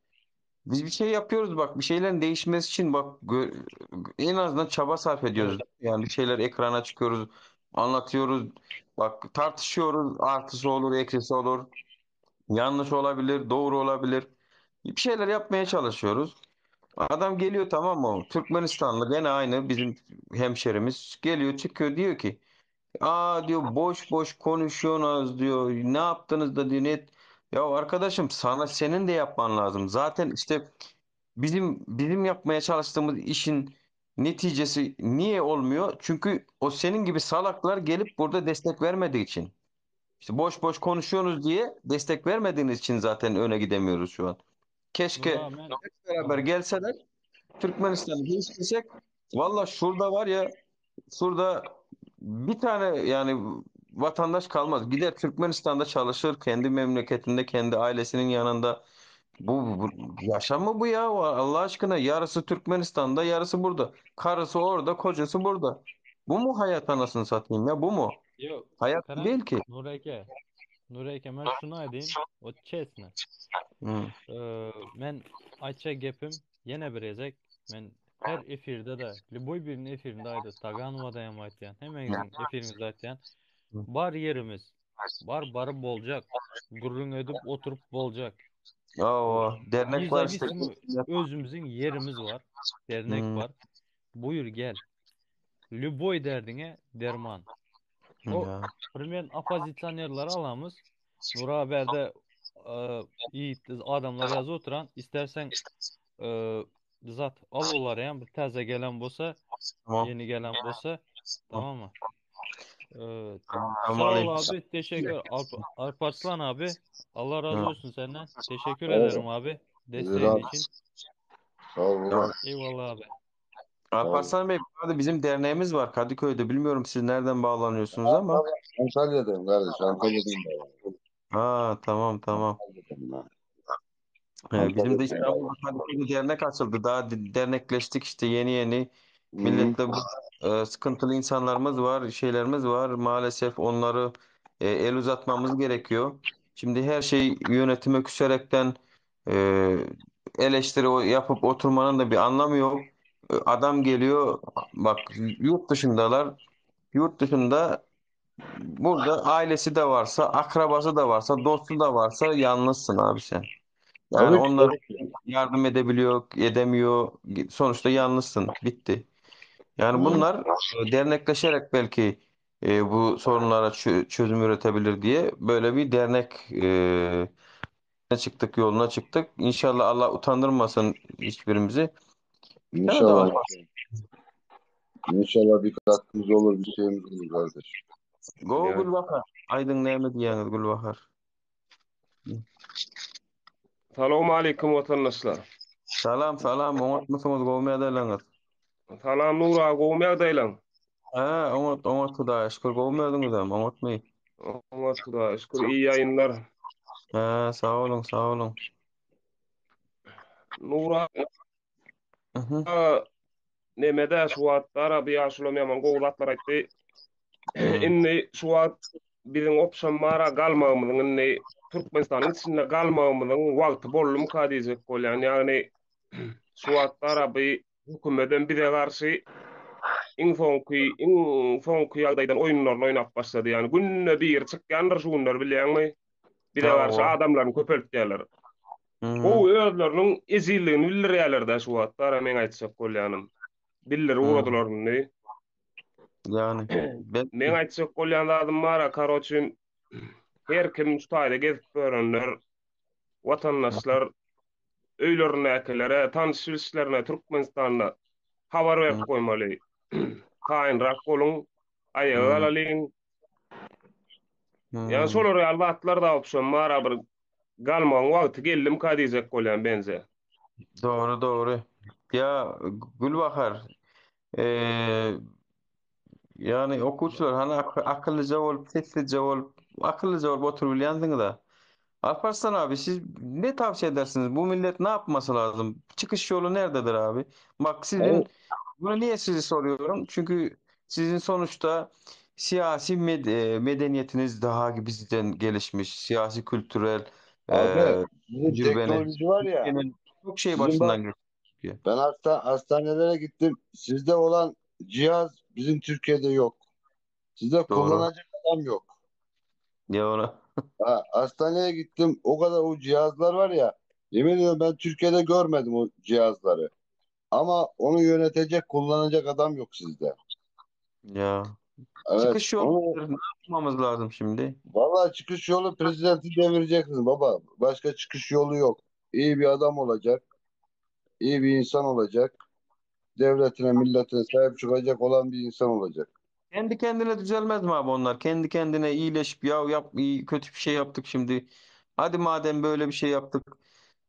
Biz bir şey yapıyoruz bak bir şeylerin değişmesi için bak gö- en azından çaba sarf ediyoruz. evet Yani bir şeyler ekrana çıkıyoruz, anlatıyoruz. Bak tartışıyoruz. Artısı olur, eksisi olur. Yanlış olabilir, doğru olabilir. Bir şeyler yapmaya çalışıyoruz. Adam geliyor tamam mı? Türkmenistanlı gene aynı bizim hemşerimiz geliyor çıkıyor diyor ki Aa diyor boş boş konuşuyorsunuz diyor. Ne yaptınız da diyor. Ne... Ya arkadaşım sana senin de yapman lazım. Zaten işte bizim bizim yapmaya çalıştığımız işin neticesi niye olmuyor? Çünkü o senin gibi salaklar gelip burada destek vermediği için. İşte boş boş konuşuyorsunuz diye destek vermediğiniz için zaten öne gidemiyoruz şu an. Keşke Nura ben hep beraber aha gelseler Türkmenistan'ı değiştirsek valla şurada var ya şurada bir tane yani vatandaş kalmaz. Gider Türkmenistan'da çalışır kendi memleketinde kendi ailesinin yanında. Bu, bu yaşam mı bu ya? Allah aşkına yarısı Türkmenistan'da yarısı burada. Karısı orada kocası burada. Bu mu hayat anasını satayım ya bu mu? yok Hayat bu Karan değil ki. Nureke Nureke ben şunu diyeyim o çesne. Hı. Ee, men ayça gepim yine bir ezek men her efirde de boy birinin efirinde ayda Taganova da aytyan hemen efirimiz aytyan bar yerimiz bar barı bolcak gurrun ödüp oturup bolcak. Hawa, dernek bar işte. Nezavisimi özümiziň ýerimiz bar, dernek Hmm. bar. Buýur gel. Lýuboý derdiňe derman. O Ya. primer oppozisionerleri alamyz. Nura haberde e, ýigit adamlar ýazyp oturan. Istersen e, zat al olary hem bir täze gelen bolsa, Tamam. yeni gelen bolsa, tamam mı? Ee, Tamam sağ ol alayım. abi, teşekkür. Alp, Alparslan abi, Allah razı Hı. olsun senden. Teşekkür Evet. ederim abi desteğin Ziraat. için. Sağ ol baba. Tamam. Eyvallah abi. Alparslan Bey, bu arada bizim derneğimiz var Kadıköy'de. Bilmiyorum siz nereden bağlanıyorsunuz ama. Antalya'dayım kardeş. Antalya'dayım. ben. Ha tamam tamam. Antalya'dayım ben. Ee, bizim de Antalya'dayım. İstanbul'da Kadıköy'de dernek açıldı. Daha de- dernekleştik işte yeni yeni. Hı. Milletle bu e, sıkıntılı insanlarımız var, şeylerimiz var. Maalesef onları e, el uzatmamız gerekiyor. Şimdi her şey yönetime küserekten e, eleştiri o- yapıp oturmanın da bir anlamı yok. E, Adam geliyor bak yurt dışındalar. Yurt dışında burada ailesi de varsa, akrabası da varsa, dostu da varsa yalnızsın abi sen. Yani Tabii ki onlar tabii ki. yardım edebiliyor, edemiyor. Sonuçta yalnızsın. Bitti. Yani Hı. bunlar e, dernekleşerek belki e, bu sorunlara çö- çözüm üretebilir diye böyle bir dernek e, çıktık, yoluna çıktık. İnşallah Allah utandırmasın hiçbirimizi. Sana da İnşallah. Alparslan. İnşallah bir katkımız olur, bir şeyimiz olur kardeş. Go Ya. Gülbahar. Aydın Nehmet diyenir Gülbahar. Salam aleyküm vatandaşlar. Salam salam. Oňat mısınız? Gowmy ýagdaýlaryňyz? Salam Nur aga, gowmy ýagdaýlaň? Ha, oňat, oňat Hudaýa şükür. Gowmy özüňizem? Oňatmy? Oňat Hudaýa şükür, iyi ýaýynlar. Ha, sag boluň, sag boluň. Nur Mhm. aga, nemede şu wagtda Araby ýaşulam ýaman gowy zatlar aýtdy. Hmm. Indi şu wagt biziň opşam bara galmagymyzyň indi Türkmenistanyň içinde galmagymyzyň wagty boldumyka diýjek bolýan. Ýagny şu wagtda Araby hökümetem bize garşy iň soňky iň soňky ýagdaýdan oýunlaryny oýnap başlady. Ýagny günde biri çykýandyr şu günler bilýäňmi? Bize garşy Hawa. adamlaryny köpeltýärler. Hmm. Gowy özleriniň ejizligini bildirýärler-de şu wagtda ara meň aýtjak bolýanym. Bildirip Hmm. ugradylar indi. Yani Meň belki aýtjak bolýan zadym bar, karoçi her kim şu taýda gezip görenler, watandaşlar öýlerindäkilere, tanyş bilişlerine Türkmenistanda habar berip Hmm. goýmaly. Taýynrak boluň, aýaga Hmm. galalyň. Ýani Hmm. şolar ýaly zatlar da opşam bar, bir galmagyň wagty geldimka diýjek bolýan benze. Doğru doğru. Ya Gülbahar eee, yani okuwçylar hani ak akyllyja bolup sessizje bolup akyllyja bolup oturubilýänsiňiz da. Alparslan abi siz ne tavsiye edersiniz? Bu millet ne yapması lazım? Çıkış yolu nerededir abi? Bak sizin Evet. bunu niye sizi soruyorum? Çünkü sizin sonuçta siyasi med- e, medeniyetiniz daha bizden gelişmiş. Siyasi kültürel Abi e, sizin tecrübeniz. teknoloji var ya. Türkiye'nin çok şey Sizin bak başından geçiyor. ben hasta hastanelere gittim. Sizde olan cihaz bizim Türkiye'de yok. Sizde Doğru. kullanacak adam yok. Ya ona. Ha, hastaneye gittim. O kadar o cihazlar var ya. Yemin ediyorum ben Türkiye'de görmedim o cihazları. Ama onu yönetecek, kullanacak adam yok sizde. Ya. Evet. Çıkış yolu Onu nedir? Ne yapmamız lazım şimdi? vallahi çıkış yolu prezidenti devireceksiniz baba. Başka çıkış yolu yok. İyi bir adam olacak. iyi bir insan olacak. Devletine, milletine sahip çıkacak olan bir insan olacak. Kendi kendine düzelmez mi abi onlar? Kendi kendine iyileşip ya yap iyi, kötü bir şey yaptık şimdi. Hadi madem böyle bir şey yaptık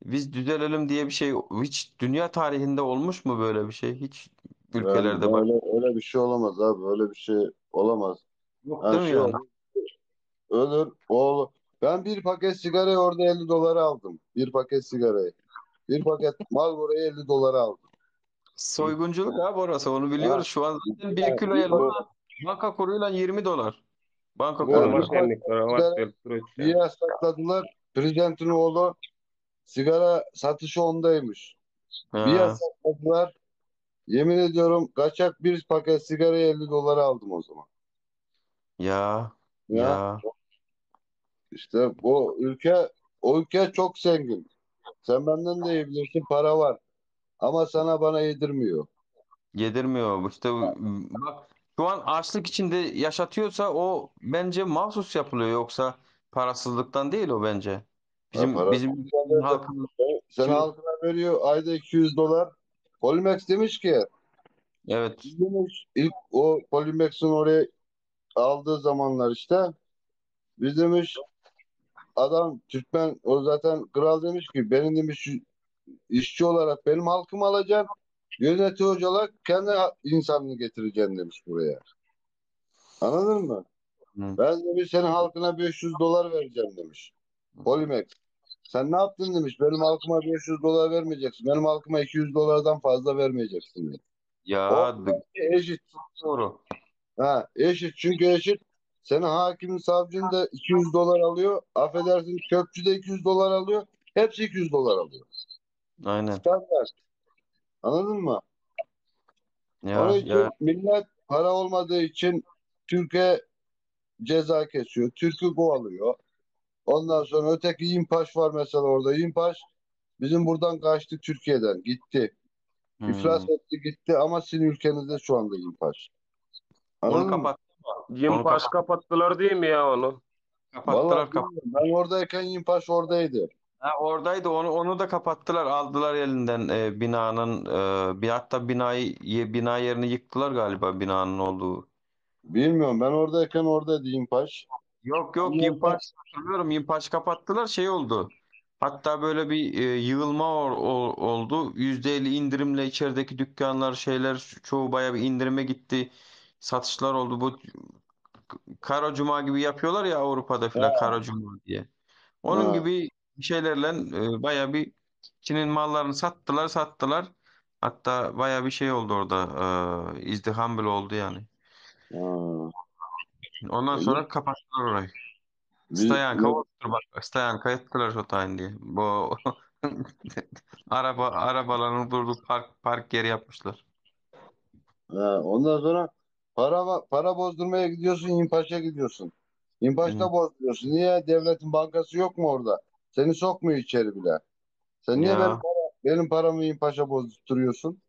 biz düzelelim diye bir şey hiç dünya tarihinde olmuş mu böyle bir şey? Hiç Yani ülkelerde bak. böyle öyle bir şey olamaz abi. Öyle bir şey olamaz. Yok Yani değil mi şey yani? olur, ölür oğlu. Ben bir paket sigarayı orada 50 dolara aldım. Bir paket sigarayı. Bir paket Marlboro'yu 50 dolara aldım. Soygunculuk abi orası onu Ha, biliyoruz. Şu an zaten bir yani kilo bir, elma banka kuruyla 20 dolar. Banka yani Gorma bir kuruyla. paket şenliklere sigara vakt gelip bir duruyor. yasakladılar. Prezidentin oğlu sigara satışı ondaymış. Bir Ha, yasakladılar. Yemin ediyorum kaçak bir paket sigarayı 50 dolara aldım o zaman. ya Ya ya işte bu ülke o ülke çok zengin. Sen benden de iyi bilirsin para var. Ama sana bana yedirmiyor. Yedirmiyor. İşte bak şu an açlık içinde yaşatıyorsa o bence mahsus yapılıyor yoksa parasızlıktan değil o bence. Ha, Bizim para bizim halkımız sen şimdi halkına veriyor ayda 200 dolar. Polimex demiş ki evet. demiş, ilk o Polimex'in oraya aldığı zamanlar işte biz demiş adam Türkmen o zaten kral demiş ki benim demiş işçi olarak benim halkımı alacaksın yönetici olarak kendi insanını getireceksin demiş buraya. Anladın mı? Hı. Ben demiş senin halkına 500 dolar vereceğim demiş. Polimex. Sen ne yaptın demiş. Benim halkıma 500 dolar vermeyeceksin. Benim halkıma 200 dolardan fazla vermeyeceksin demiş. O Ya eşit. doğru. Ha, eşit çünkü eşit. Senin hakimin savcın da 200 dolar alıyor. Affedersin çöpçü de 200 dolar alıyor. Hepsi 200 dolar alıyor. Aynen. Standart. Anladın mı? Onun Ya için ya millet para olmadığı için Türkiye ceza kesiyor. Türk'ü kovalıyor. Ondan sonra öteki Yimpaş var mesela orada. Yimpaş bizim buradan kaçtı Türkiye'den. Gitti. İflas hmm. etti gitti ama sizin ülkenizde şu anda Yimpaş. Onu Anladın mı? kapat. Onu Yimpaş kapat kapattılar değil mi ya onu? kapattılar Vallahi kapat. bilmiyorum. Ben oradayken Yimpaş oradaydı. Ha, oradaydı onu onu da kapattılar aldılar elinden e, binanın e, bir hatta binayı ye- bina yerini yıktılar galiba binanın olduğu. Bilmiyorum. Ben oradayken oradaydı Yimpaş. Yok yok Ondan sonra Yimpaş hatırlıyorum Yimpaş kapattılar şey oldu. Hatta böyle bir e, yığılma or- ol- oldu. %50 indirimle içerideki dükkanlar şeyler çoğu bayağı bir indirime gitti. Satışlar oldu. Bu Kara Cuma gibi yapıyorlar ya Avrupa'da filan ha, Kara Cuma diye. Onun ha, gibi şeylerle e, bayağı bir Çin'in mallarını sattılar sattılar. Hatta bayağı bir şey oldu orada. E, izdiham bile oldu yani. ha. Ondan E, sonra kapattılar orayı. Biz, Stayanka olmuştur bak. Stayanka ettiler şu tane diye. Bu araba arabaların durduğu park park yeri yapmışlar. ha, ondan sonra para para bozdurmaya gidiyorsun, Yimpaş'a gidiyorsun. Hı. Yimpaş'ta bozduruyorsun. Niye? Devletin bankası yok mu orada? Seni sokmuyor içeri bile. Sen niye benim Ya. para, benim paramı Yimpaş'a bozduruyorsun?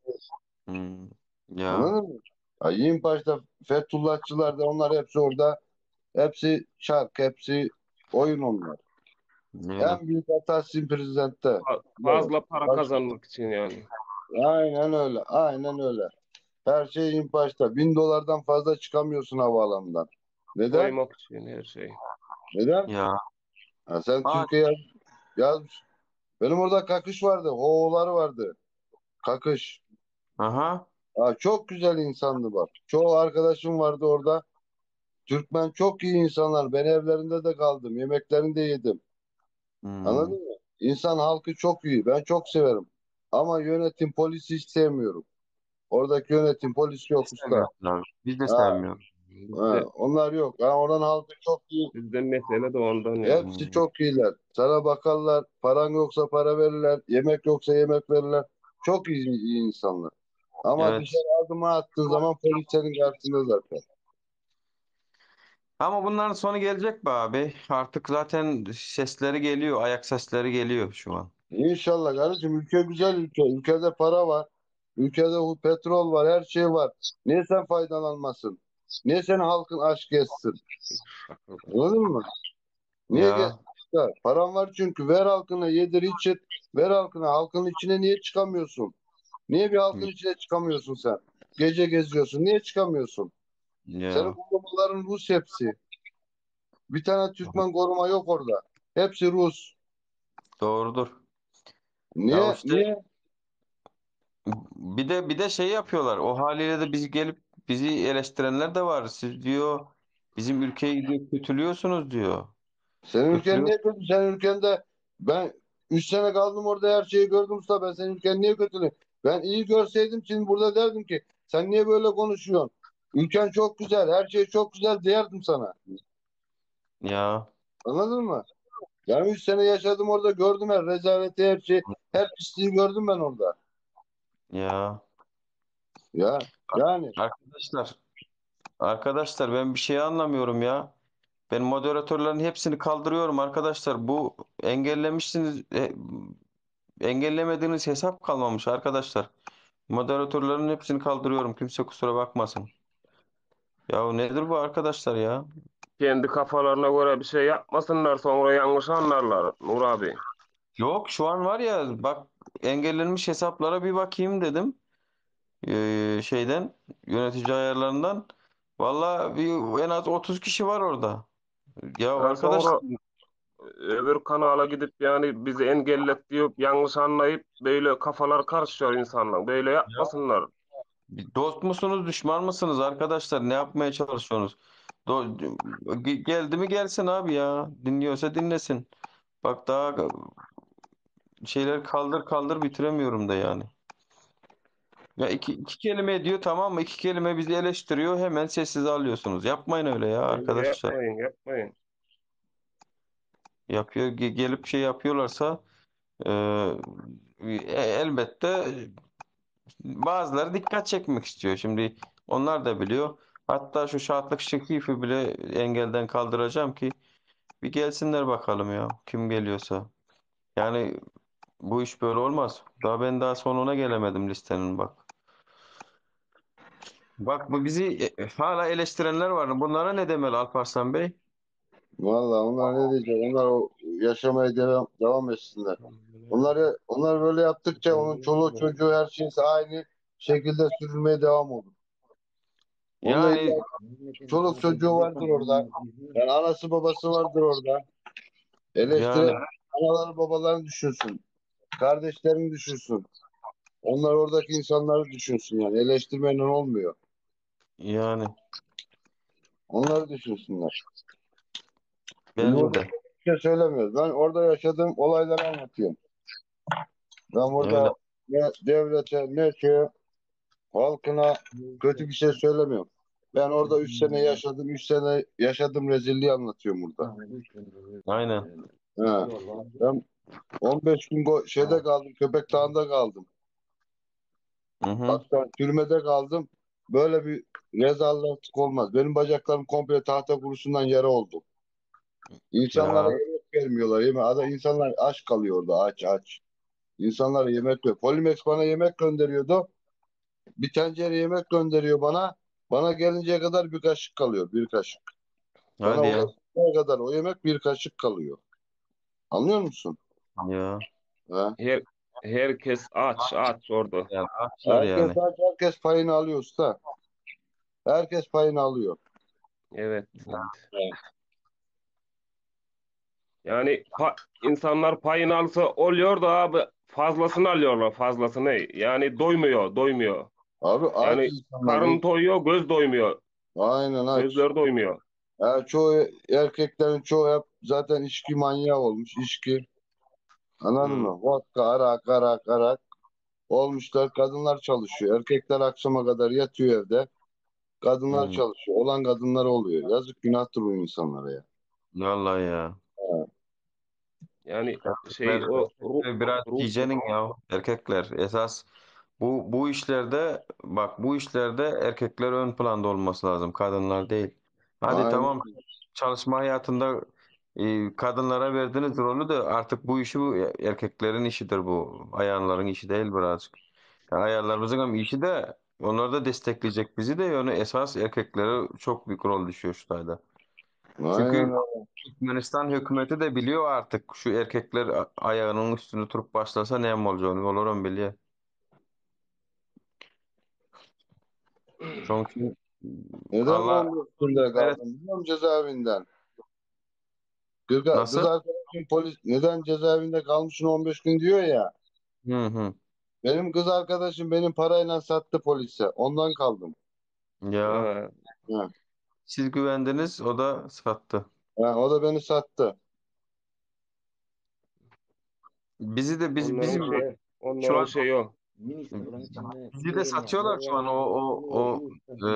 Hmm. Ya. Anladın mı? Ya Yimpaş'ta Fethullahçılar da onlar hepsi orada. Hepsi çark, hepsi oyun onlar. Öyle. En büyük hata sizin prezidentte. Fa- Evet. Fazla para Başka. kazanmak için yani. Aynen öyle. Aynen öyle. Her şey Yimpaş'ta. 1.000 dolardan fazla çıkamıyorsun havaalanından. Neden? Soymak için her şey. Neden? Ya. Ha, sen Aa, Türkiye yaz, yazmış. Benim orada kakış vardı. Hoğoları vardı. Kakış. aha. Ha, çok güzel insandı bak. Çoğu arkadaşım vardı orada. Türkmen çok iyi insanlar. Ben evlerinde de kaldım. Yemeklerini de yedim. Hmm. Anladın mı? İnsan halkı çok iyi. Ben çok severim. Ama yönetim polisi hiç sevmiyorum. Oradaki yönetim polisi yok usta. Sevmiyoruz abi. Biz de Ha, sevmiyoruz. ha, Bizde, onlar yok. Ha, oranın halkı çok iyi. bizde mesele de ondan yani. Hepsi Hmm. çok iyiler. Sana bakarlar. Paran yoksa para verirler. Yemek yoksa yemek verirler. Çok iyi, iyi insanlar. Ama Evet. dışarı adımı attığın zaman polis senin karşısında zaten. Ama bunların sonu gelecek be abi. Artık zaten sesleri geliyor. Ayak sesleri geliyor şu an. İnşallah kardeşim ülke güzel ülke. Ülkede para var. Ülkede petrol var. Her şey var. Niye sen faydalanmasın? Niye senin halkın aç gezsin? Anladın mı? Niye Ya. gezsin? Paran var çünkü. Ver halkına yedir içir. Ver halkına. Halkın içine niye çıkamıyorsun? Niye bir halkın içine çıkamıyorsun sen? Gece geziyorsun. Niye çıkamıyorsun? Senin Ya. korumaların Rus hepsi. Bir tane Türkmen koruma yok orada. Hepsi Rus. Doğrudur. Ya Niye? işte Niye? bir de bir de şey yapıyorlar. O haliyle de bizi gelip bizi eleştirenler de var. Siz diyor bizim ülkeyi diyor kötülüyorsunuz diyor. Senin ülken Kötülüyor. niye kötü? Senin ülkende ben 3 sene kaldım orada her şeyi gördüm usta. Ben senin ülken niye kötü? Ben iyi görseydim şimdi burada derdim ki sen niye böyle konuşuyorsun? Ülken çok güzel, her şey çok güzel derdim sana. Ya. Anladın mı? Yani 3 sene yaşadım orada gördüm her rezaleti, her şeyi, her pisliği gördüm ben orada. Ya. Ya yani Arkadaşlar, arkadaşlar ben bir şey anlamıyorum ya. Ben moderatörlerin hepsini kaldırıyorum arkadaşlar. Bu engellemişsiniz. E, Engellemediğiniz hesap kalmamış arkadaşlar. Moderatörlerin hepsini kaldırıyorum. Kimse kusura bakmasın. Ya nedir bu arkadaşlar ya? Kendi kafalaryna görä bir şey yapmasynlar soňra ýalňyş anlarlar Nur abi. Yok şu an var ya bak engellenmiş hesaplara bir bakayım dedim. Ee, şeyden yönetici ayarlarından. Valla bir, en az 30 kişi var orada. Ya Ha, arkadaş soňra öbür kanala gidip ýani bizi engellet diýip ýalňyş anlaýyp beýle kafalar karışýar insanlaň. Beýle ýapmasynlar. Dost musunuz, düşman mısınız arkadaşlar? Ne yapmaya çalışıyorsunuz? Do Ge- geldi mi gelsin abi ya. Dinliyorsa dinlesin. Bak daha şeyler kaldır kaldır bitiremiyorum da yani. Ya iki, iki kelime ediyor tamam mı? İki kelime bizi eleştiriyor. Hemen sessiz alıyorsunuz. Yapmayın öyle ya Beýle arkadaşlar. ýapmaýyň, ýapmaýyň. Yapıyor ge- gelip şey yapıyorlarsa e, e, elbette bazıları dikkat çekmek istiyor. Şimdi onlar da biliyor. Hatta şu Şatlık Şekif'i bile engelden kaldıracağım ki bir gelsinler bakalım ya kim geliyorsa. Yani bu iş böyle olmaz. Daha ben daha sonuna gelemedim listenin bak. Bak bu bizi e, hala eleştirenler var. Bunlara ne demeli Alparslan Bey? Vallahi onlar ne diyecek? Onlar o yaşamaya devam, devam etsinler. Onları onlar böyle yaptıkça onun çoluğu çocuğu her şeysi aynı şekilde sürülmeye devam olur. Onda Yani illa çoluk çocuğu vardır orada. Yani anası babası vardır orada. Eleştire yani anaları babalarını düşünsün. Kardeşlerini düşünsün. Onlar oradaki insanları düşünsün yani. Eleştirmeyle olmuyor. yani Onları düşünsünler. Biz bence burada de bir şey söylemiyoruz. Ben orada yaşadığım olayları anlatıyorum. Ben öyle. burada ne devlete ne şeye halkına kötü bir şey söylemiyorum. Ben orada 3 sene yaşadım. 3 sene yaşadım rezilliği anlatıyorum burada. Aynen. He. Ben 15 gün go- şeyde kaldım. Köpek Dağı'nda kaldım. Hı hı. Hatta türmede kaldım. Böyle bir rezalet olmaz. Benim bacaklarım komple tahta kurusundan yara oldu. İnsanlara Ya yemek vermiyorlar. Yemek. Adam, insanlar aç kalıyor orada. Aç aç. İnsanlara yemek yok. Polimex bana yemek gönderiyordu. Bir tencere yemek gönderiyor bana. Bana gelinceye kadar bir kaşık kalıyor. Bir kaşık. Bana hadi ya. ulaşıncaya kadar o yemek bir kaşık kalıyor. Anlıyor musun? Ya. Ha? Her herkes aç aç orada. Yani açlar Herkes yani. aç, herkes payını alıyor usta. Herkes payını alıyor. Evet. Evet. Yani pa- insanlar payını alsa oluyor da abi fazlasını alıyorlar fazlasını. Yani doymuyor, doymuyor. Abi aç Yani insanlar. karın doyuyor, göz doymuyor. Aynen aç. Gözler doymuyor. Ya çoğu erkeklerin çoğu hep zaten içki manyağı olmuş. İçki. Anladın Hmm. mı? Vodka, arak, arak, arak. Olmuşlar. Kadınlar çalışıyor. Erkekler akşama kadar yatıyor evde. Kadınlar Hı. çalışıyor. Olan kadınlar oluyor. Yazık günahtır bu insanlara ya. Vallahi ya. Ha. Yani şey Erkekler, o Ru erkekler biraz Rus hijyenin ya. Erkekler esas bu bu işlerde bak bu işlerde erkekler ön planda olması lazım. Kadınlar değil. Hadi Aynen. tamam çalışma hayatında e, kadınlara verdiğiniz rolü de artık bu işi bu erkeklerin işidir bu. Ayarların işi değil birazcık. Yani ayarlarımızın hem işi de onlar da destekleyecek bizi de yani esas erkeklere çok büyük rol düşüyor şu tayda. Aynen Çünkü öyle. Türkmenistan hükümeti de biliyor artık şu erkekler a- ayağının üstünü tutup başlasa ne olacağını olur mu biliyor. Çünkü Neden Allah 15 günde kaldım? Biliyor musun cezaevinden? Kız, kız nasıl? arkadaşım polis neden cezaevinde kalmışsın 15 gün diyor ya. Hı hı. Benim kız arkadaşım benim parayla sattı polise. Ondan kaldım. Ya Ha, Ha. siz güvendiniz o da sattı. Ha, o da beni sattı. Bizi de biz onların bizim şey şu onların an şeyi o. bizi de satıyorlar şu an o o o e,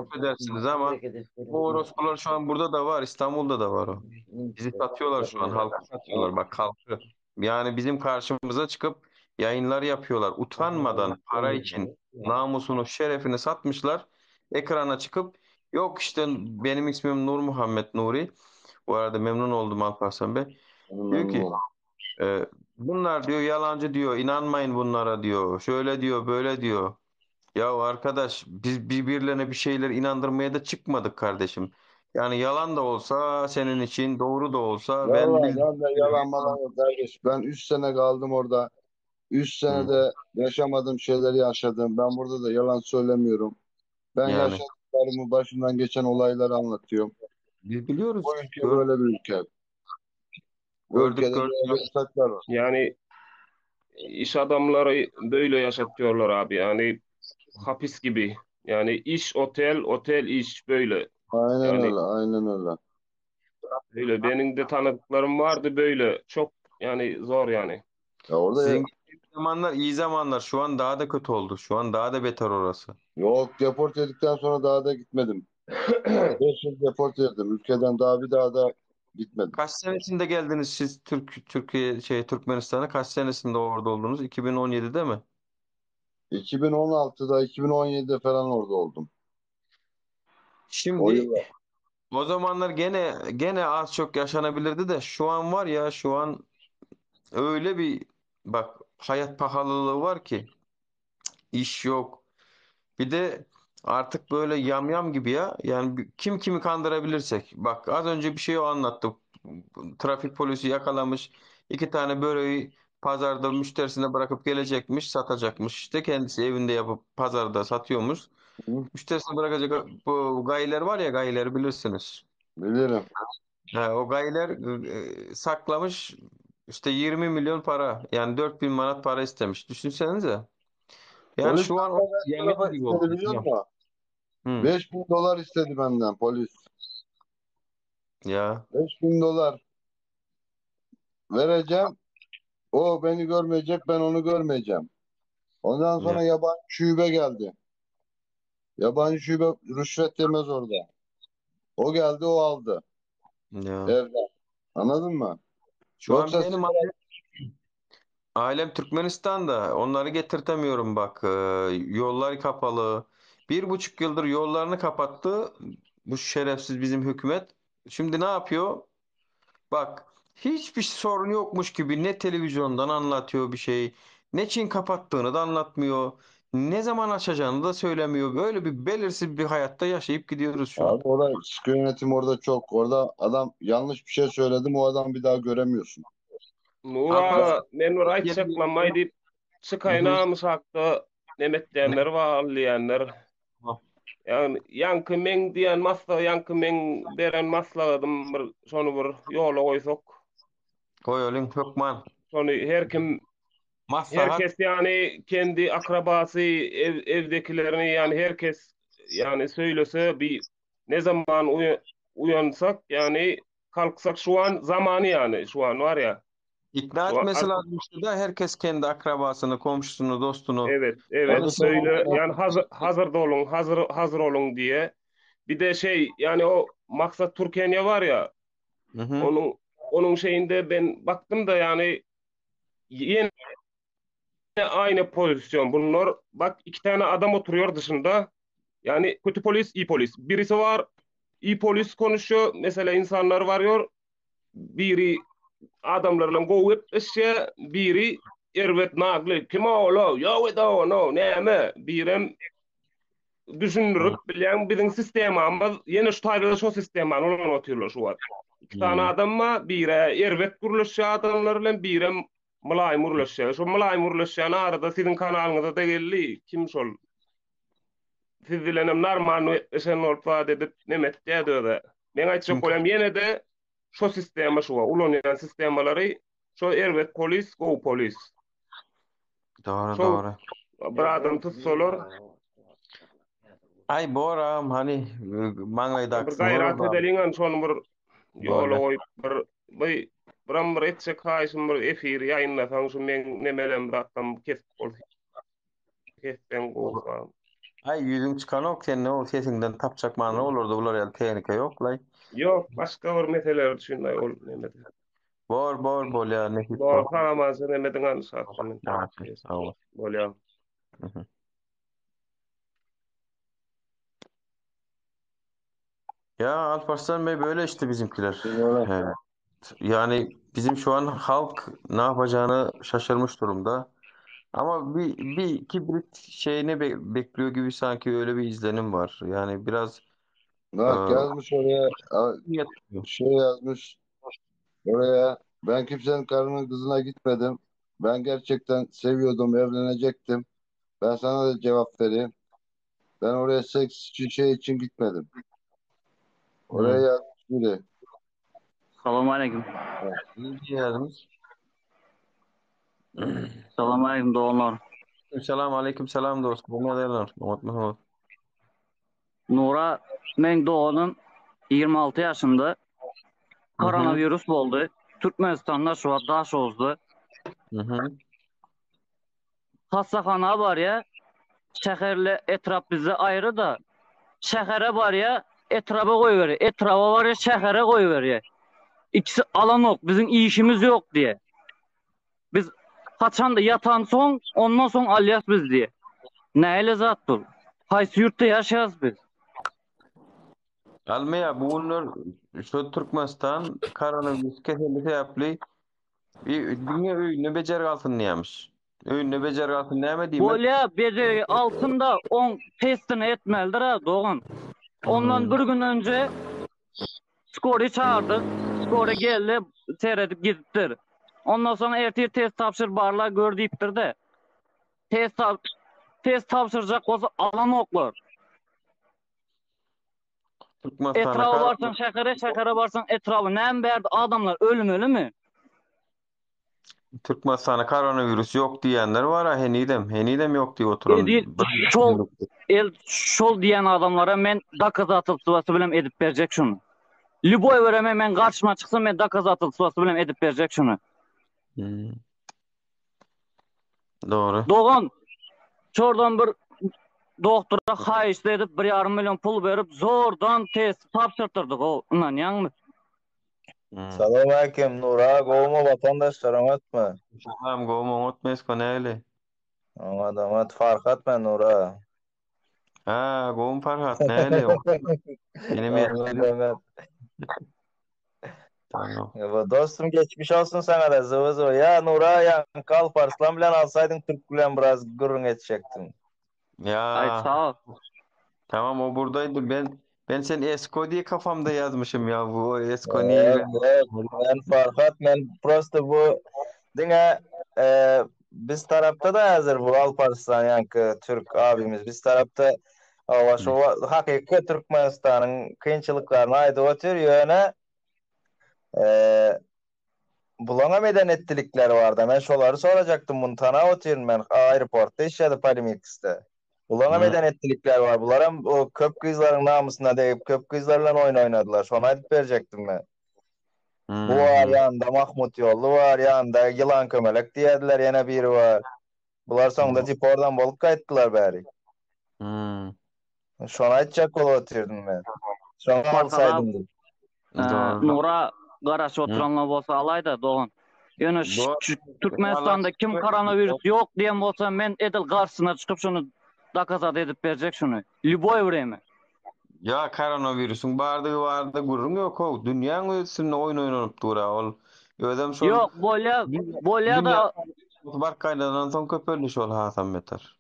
affedersiniz ama o orospular şu an burada da var İstanbul'da da var o. Bizi satıyorlar şu an halkı satıyorlar bak halkı. Yani bizim karşımıza çıkıp yayınlar yapıyorlar. Utanmadan para için namusunu şerefini satmışlar. Ekrana çıkıp yok işte benim ismim Nur Muhammed Nuri. Bu arada memnun oldum Alparslan Bey. Memnun Diyor ki oldum. e, Bunlar diyor yalancı diyor. İnanmayın bunlara diyor. Şöyle diyor, böyle diyor. Ya arkadaş biz birbirlerine bir şeyler inandırmaya da çıkmadık kardeşim. Yani yalan da olsa senin için doğru da olsa ben Vallahi bil ben de yalan malan yok kardeş. Ben 3 sene kaldım orada. 3 Hı, senede yaşamadığım şeyleri yaşadım. Ben burada da yalan söylemiyorum. Ben yani yaşadıklarımı, başımdan geçen olayları anlatıyorum. biz biliyoruz. Bu ülke Gör, böyle bir ülke. Bu gördük ülkede gördük. böyle yasaklar var. Yani iş adamları böyle yaşatıyorlar abi. Yani hapis gibi. Yani iş otel, otel iş böyle. Aynen Yani öyle, aynen öyle. böyle benim de tanıdıklarım vardı böyle. Çok yani zor yani. Ya orada Sizin gittiğiniz zamanlar iyi zamanlar. Şu an daha da kötü oldu. Şu an daha da beter orası. yok deport edildikten sonra daha da gitmedim. 5 yıl deport edildim. Ülkeden daha bir daha da gitmedim. Kaç senesinde geldiniz siz Türk Türkiye şey Türkmenistan'a kaç senesinde orada oldunuz? 2017'de mi? 2016'da, 2017'de falan orada oldum. O Şimdi yıllar. o zamanlar gene gene az çok yaşanabilirdi de şu an var ya şu an öyle bir bak hayat pahalılığı var ki iş yok. Bir de artık böyle yamyam gibi ya. Yani bir- kim kimi kandırabilirsek. Bak az önce bir şey o anlattı. Trafik polisi yakalamış. İki tane böreği pazarda müşterisine bırakıp gelecekmiş, satacakmış. İşte kendisi evinde yapıp pazarda satıyormuş. Hı, Müşterisine bırakacak bu gayiler var ya gayileri bilirsiniz. bilirim. Ha, o gayiler e, saklamış işte 20 milyon para yani 4000 manat para istemiş. Düşünsenize. Yani Polis şu an o benden kaç yamyam para gibi oldu. istedi biliyor Yamyam. musun? Hı. 5000 dolar istedi benden polis. Ya. 5000 dolar vereceğim. O beni görmeyecek, ben onu görmeyeceğim. Ondan Ya. sonra yabancı şube geldi. Yabancı şube rüşvet yemez orada. O geldi, o aldı Ya. evden. Anladın mı? Şu an Yoksa benim sigara ailem, ailem Türkmenistan'da. Onları getirtemiyorum bak. Ee, yollar kapalı. 1,5 yıldır yollarını kapattı. Bu şerefsiz bizim hükümet. Şimdi ne yapıyor? Bak hiçbir sorun yokmuş gibi ne televizyondan anlatıyor bir şey. Ne Çin kapattığını da anlatmıyor. Ne zaman açacağını da söylemiyor. Böyle bir belirsiz bir hayatta yaşayıp gidiyoruz şu an. Abi orada sıkı yönetim orada çok. Orada adam yanlış bir şey söyledim o adam bir daha göremiyorsun. Nur Alparslan aga men bir aýtjaklamay diýip Hı hı. çykaýynamyş hakda nemet Ne? diýenler bar diýenler. Ýagny ýaňky meň diýen masla ýaňky meň beren maslahatym bir şony bir ýola goýsak. Goýalyň hökman. Şony her kim Maslahat herkes ýagny kendi akrabasy ev evdekilerini ýagny herkes ýagny söýlese bir ne zaman uýansak ýagny kalksak şu an zamany ýagny şu an bar ýa. İkna Şu an etmesi artık lazım işte de herkes kendi akrabasını, komşusunu, dostunu. Evet, Yani evet. sen Böyle yani hazır hazır olun, hazır hazır olun diye. Bir de şey yani o Maksat Türkenya var ya Hı hı. onun onun şeyinde ben baktım da yani yine aynı pozisyon. Bunlar bak iki tane adam oturuyor dışında. Yani kötü polis, iyi polis. Birisi var, iyi polis konuşuyor. Mesela insanlar varıyor. Biri adamlarla gowy gepleşýär, biri erbet nagly, kim ol-ow, ýok ed-ow, no, näme, birem düşündirip bilýän biziň sistemamyz, ýene şu taýda şo sistemany ulanyp otyrlar şu wagt. Iki sany Hmm. adam bar, biri erbet gürleşýär adamlar bilen, birem mylaýym gürleşýär. Şo mylaýym gürleşýän arada siziň kanalyňyza-da geldi, kim şol? Siz bilenem normal gepleşen bolup zat edip neme etýärdi özi. Meň aýtjak Kim? bolýan ýene-de şo sistema şu ulanýan sistemalary şo erbet polis, gowy polis. Doğru Şo doğru. bir adam tutsalar Ay boram hani e, bir maňlaýdaky gaýrat boram. edeliň şony bir ýola Bolýar. goýup bir bir biram bir etjek haýyşym bir efir ýaýynlasaň şu meň nemelem zatlam kesip bolsa kesseň gowy. Ay ýüzüň çykanok sen ne o sesiňden tapjak many olurdy bular ýaly tehnika ýok lay. Ýok, başga bir meseleler üçin aý ol nemede. Bor bor bolýar nesip Bor, bor. sag nemediň any şahsy. Sag bol. Bolýar. Hı hı. Ya Alparslan Bey böyle işte bizimkiler. Böyle. He. Yani bizim şu an halk ne yapacağını şaşırmış durumda. Ama bir, bir kibrit şeyini be- bekliyor gibi sanki öyle bir izlenim var. Yani biraz e, Bak yazmış oraya a- yatıyor. şey yazmış oraya ben kimsenin karının kızına gitmedim. Ben gerçekten seviyordum, evlenecektim. Ben sana da cevap vereyim. Ben oraya seks için şey için gitmedim. Oraya Hı. yazmış biri. Salam aleyküm. İyi geldiniz. Salam aleyküm doganlar. Selam aleyküm selam dostum. Ne derler? Muhammed. Nura men doganym 26 yaşında Hı hı. koronavirus boldy. Türkmenistanda şu wagt Daşoguzda. Hı hı. Hassahana barýa, şäherle etrap bizde aýry da, şähere barýa, etraba goýberýär. Etraba barýa, şähere goýberýär. Ikisi alanok, biziň işimiz ýok diýe. Biz haçanda ýatan soň, ondan soň alýas biz diýe. Nähili zat bu? Haýsy ýurtda ýaşaýas biz? Almaýa bu günler şu Türkmenistan koronawirus keseli sebäpli bir diňe öýünde bejergi alsyn diýýämiş. Öýünde bejergi alsyn näme diýmek? Bolýa, bejergi alsyn-da, oň testini etmelidir-ä, dogan. Ondan Hmm. bir gün önje skory çagyrdyk. Skory geldi, seredip gidipdir. Ondan soň ertir test tabşyr, barla gör diýipdir-de. Test tab test tabşyrjak bolsa alanoklar. Türkmenistana Etraba kar barsaň şähere, şähere barsaň etraba. Näme bärde adamlar ölmelimi? Türkmenistana koronawirus ýok diýenler bar-a henizem, henizem ýok diýip oturan Edil bir şol el şol diýen adamlara men dokazatelstwasy bilen edip berjek şuny. Lýuboý wereme men garşyma çyksa men dokazatelstwasy bilen edip berjek şuny. Hmm. Dogry. Dogan çordan bir doktora haýyşt edip bir ýarym million pul berip zordan test tabşyrtyrdyk o ynanýaňmy? Hmm. Salam aleyküm Nura, gowmy watandaşlar oňatmy? Salam gowmy oňatmy Esko näli? Oňat oňat Farhat men Nura. Ha gowmy Farhat näli? Ýene men Oňat oňat. Tamam. Ewa dostum geçmiş olsun sana da zıvı zıvı. Ya Nura ýaňky Alparslan bilen alsaýdyň Türk bilen biraz gürrüň etjekdim. Aý Ya sag ol. tamam o buradaydı ben ben sen Esko diye kafamda yazmışım ya bu o Esko niye Yok ben yok men Farhat men prosto bu diňe e, biz tarapda da hazır bu Alparslan ýaňky Türk abimiz biz tarapda Hawa şo hakyky Türkmenistanyň kynçylyklaryny aýdyp otyr ýöne e, bulaňam eden etdilikleri barda men şolary sorajakdym muny tanap otyryn men aeroportda işledi Polimixde. Bulaňam Hmm. eden etdilikleri bar bularam o köp gyzlaryň namysyna degip köp gyzlar bilen oýun oýnadylar şony aýdyp berjekdim men. Bu bar Hmm. ýanynda Mahmut Ýolly bar ýanynda Ýylan Kömelek diýerdiler ýene biri bar. Bular soňda depordan bolup gaýtdylar bäri. Hmm. Şony aýtjak bolup otyrdym men. Şoňa Farhada alsaýdym diýip. e, Doğru. Nura garaşyp Hmm. oturanlar bolsa alaýda dogan. Ýöne ş- Doğru. şu Türkmenistanda kim koronawirus ýok diýen bolsa men edil garşysyna çykyp şuny dokazat edip berjek şuny. Lýuboý wreme. Ya koronawirusyň bardygy barada gürrüň ýok how. Dünýäň üstünde oýun oýnanyp dur-a ol. Özem şol Ýok, bolýa, dünýä bolýa da dünýä bark gaýnadan soň köpeldi şol hasam beter.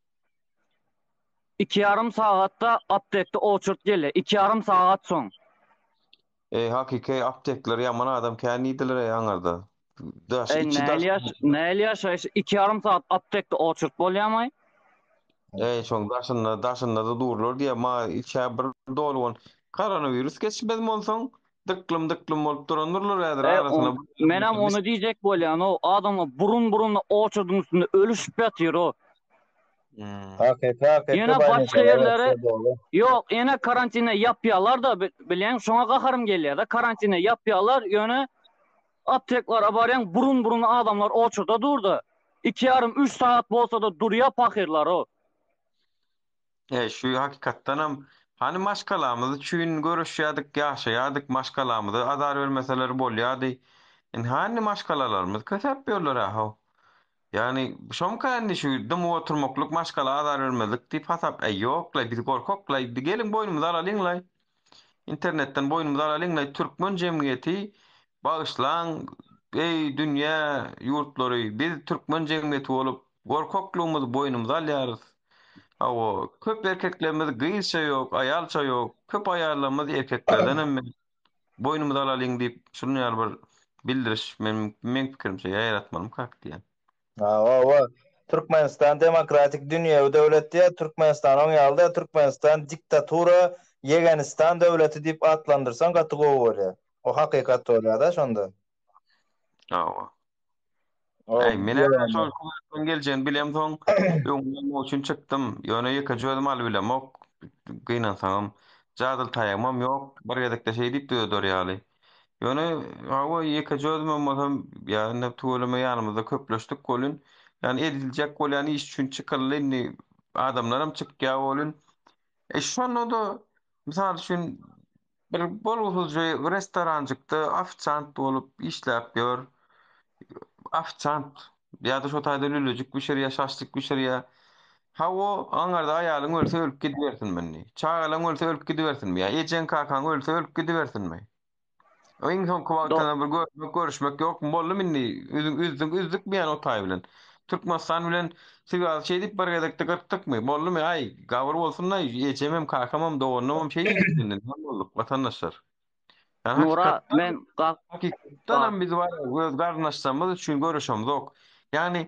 iki ýarym sagatda aptekde oçurt gelýär. Iki ýarym sagat soň. E hakyky aptekler ýaman adam kän diýdiler ey aňarda. Daş Ey içi daş. näli ýaş, näli ýaşaýyş iki ýarym sagat aptekde oçurt bolýamy? Ey şoň daşynda daşynda da durlar diýe ma içä bir doly bolan koronawirus geçmez bolsaň dyklym dyklym bolup durandyrlar häzir E, arasyna on, menem ony diýjek bolýan o adamlar burun burunla oçurdyň üstünde ölüşip ýatyr o. Hmm. Hakyky hakyky Ýene başga baýnikalar ýerlere etсе dogry. ýok, ýene karantine ýapýarlar da bi- bilýäň şoňa gaharym gelýär da karantine ýapýarlar ýöne apteklara barýaň burun burun adamlar oçurda durda. Iki ýarym üç sagat bolsa da durýar pahyrlar o. E şu hakykatdanam hani maşgalamyz üçin görüşýärdik, ýaşaýardyk, maşgalamyza azar bermeseler bolýardy. Indi hani maşgalalarymyz kösäp ýörler how. Ýagny şomka indi şu dymyp oturmaklyk maşgala azar bermezlik diýip hasap e ýok-laý biz gorkak-laý geliň boýnumyza alalyň-laý. Internetden boýnumyza alalyň-laý türkmen jemgyýeti. Bagyşlaň, eý, dünýä ýurtlary, biz türkmen jemgyýeti bolup, gorkaklygymyzy boýnumyza alýarys. Hawa, köp erkeklerimiz gyzça ýok, aýalça ýok, köp aýallarymyz erkeklerdenem mert. Boýnumyza alalyň diýip, şunuň ýaly bir bildiriş men meň pikirimçe ýaýratmalymykak diýýän. Hawa, Türkmenistan demokratik dünýewi döwlet diýýär, Türkmenistan oň ýaly däl, Türkmenistan diktatura Ýegenistan döwleti diýip atlandyrsaň gaty gowy bolýar. O hakykat bolýar-da şonda. Hawa. O Äý, men ýöne. şol hökümetden geljegini bilemsoň, öňüni almak üçin çykdym. Ýöne ýekeje özüm alybilemok. Gynansagam, jadyly taýagymam ýok. Bir gezekde şeý diýip düzeder ýaly. Ýöne, hawa, ýekeje özümem bolsam, ýa indi tüweleme ýanymyzda köpleşdik welin, ýagny ediljek bolýan iş üçin çykyldy, indi adamlaram çykýar welin, e şonda-da, mysal üçin, bir bolgusyzja restoranjykda ofisiant bolup işläp ýör. Ofisiant ýa-da şo taýda lülejik bişirýär, şaşlyk bişirýär. Hawa, aňyrda aýalyň ölse ölüp gidibersinmi indi? Çagalaň ölse ölüp gidibersinmi? Ýa ejeň kakaň ölse ölüp gidibersinmi? Iň soňky wagtynda bir görmek, görüşmek ýokmy? Boldumy indi? Üzüň, üzdüň, üzdükmi ýa o taý bilen? Türkmenistan bilen swýazy şeýdip bir gezekde gyrkdykmy? Boldumy? Aý, gabyr bolsun-da, ejemem, kakamam, doganymam şeý diýdik indi. Näme bolduk, watandaşlar? Ýani Nura, hakykatdan, men gak hakykatdanam biz bar ya, öz garyndaşlarymyz üçin göreşemzok. Ýagny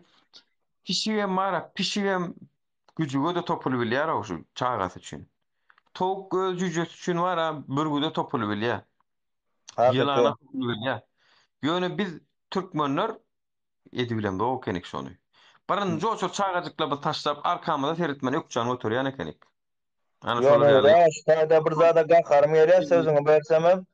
pişigem bar, pişigem güjüge-de topulybilýär-ow şu çagasy üçin. Towuk öz jüýjesi üçin bar-a, bürgüde topulybilýär. Hakyky. Ýylana topulybilýär. Ýöne biz türkmenler edibilemzok ekenik şony. Birinji oçur çagajyklarymyzy taşlap arkamyza seretmän ökjäni göterýän ekenik. Ana şolar Ýöne ýaly. Raş taýda bir zada gaharym gelýär sözüňi bölsemem.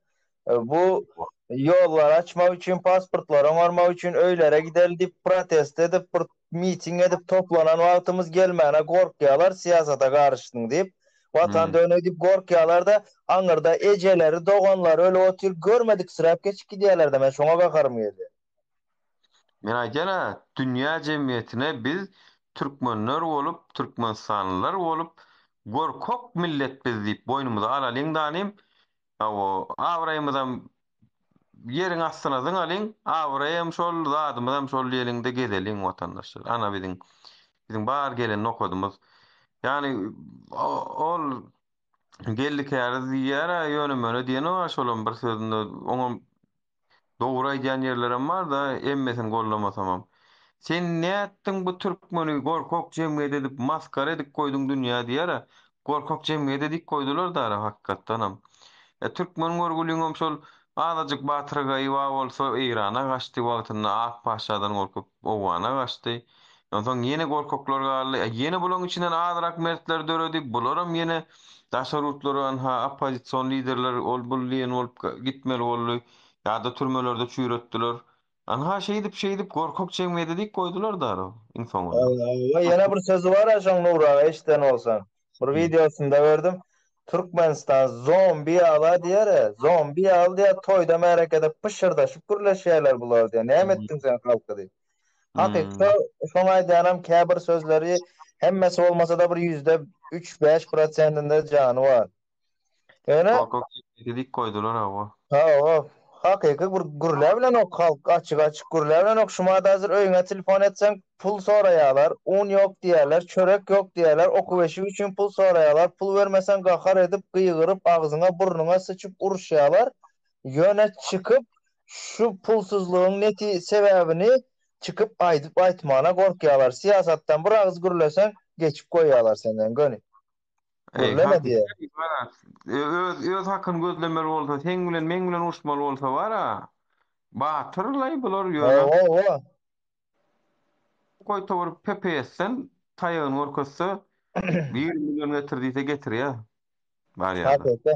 Bu ýollary açmak üçin, pasportlary oňarmak üçin öýlere gideli diýip protest edip, bir miting edip toplanan wagtymyz gelmäne gorkýarlar syýasata garyşdyň diýip. Watan dönügi diýip gorkýarlar-da, aňyrda ejeleri, doganlary ölüp otyr, görmediksiräp geçip gidýärler-de, men şoňa gaharym gelýär. Men aýdýan-a, dünýä jemgyýetine biz türkmenler bolup, türkmenistanlylar bolup, gorkak millet biz diýip boýnumyza alalyň danym, hawa, abraýymyzam ýeriň astyna zyňalyň, abraýam şol, zadymyzam şol diýeliň-de gezeliň watandaşlar. Ana biziň biziň bar gelen nokadymyz. Ýagny ol Geldi Käriz diýýär-ä, ýöne-möne diýenok-a şolam bir sözünde, oňam Dogry aýdýan ýerlerem bar-da, hemmesini gollamasamam. Sen nätdiň bu türkmeni gorkak jemgyýet edip masgara edip goýduň dünýä diýer-ä. Gorkak jemgyýet edip goýdular dara hakykatdanam. E türkmen görgüliňem şol azajyk batyrgaýy bar bolsa Eýrana gaçdy wagtynda ak paşadan gorkup Owgana gaçdy. Onsoň ýene gorkaklar galdy. E ýene bulaň içinden azrak mertler döredi. Bularam ýene daşary ýurtlara anha oppozision liderler ol bul diýen bolup gitmeli boldy. Ýa-da türmelerde çüýretdiler. Anha şeýdip şeýdip gorkak jemgyýete dik goýdular dara iň soňunda. Hawa ýene bir sözi bar-a şoň Nury aga eşiden bolsaň. Bir wideosynda gördüm. Türkmenistan zombi ýaly-a diýer-e. Zombi ýaly diýer toýda märekede pyşyrdaşyp gürleşýärler bular diýer. Näme etdiň sen halka diýip. Hakykda şoň aýdýanam käbir sözleri hemmesi bolmasa-da bir %3-5 prosentinde jany bar. Ýöne Gorkak jemgyýete dik goýdular hawa. Hawa, hakyky bir gürläbilenok halk açyk-açyk gürläbilenok. Şumada hazir öýüňe telefon etseň pul soraýarlar, un ýok diýýärler, çörek ýok diýýärler, okuw-eşik üçin pul soraýarlar, pul bermeseň gahar edip, gygyryp, agzyňa, burnuňa syçyp uruşýarlar. Ýöne çykyp Şu pulsuzlygyň neti sebäbini çykyp aýdyp aýtmana gorkýalar. Syýasatdan bir agyz gürleseň geçip goýýalar senden göni. Eý, Gürleme hakyky diýýär. bar-a. Öz öz hakyny gözlemeli bolsa, seň bilen meň bilen uruşmaly bolsa bar-a. Batyrlaý bular ýöne. Hawa, hawa. Goý towar PPS-den taýagyny görkezse, 20 million getir diýse getirýär. Barýar-da. Hakyky.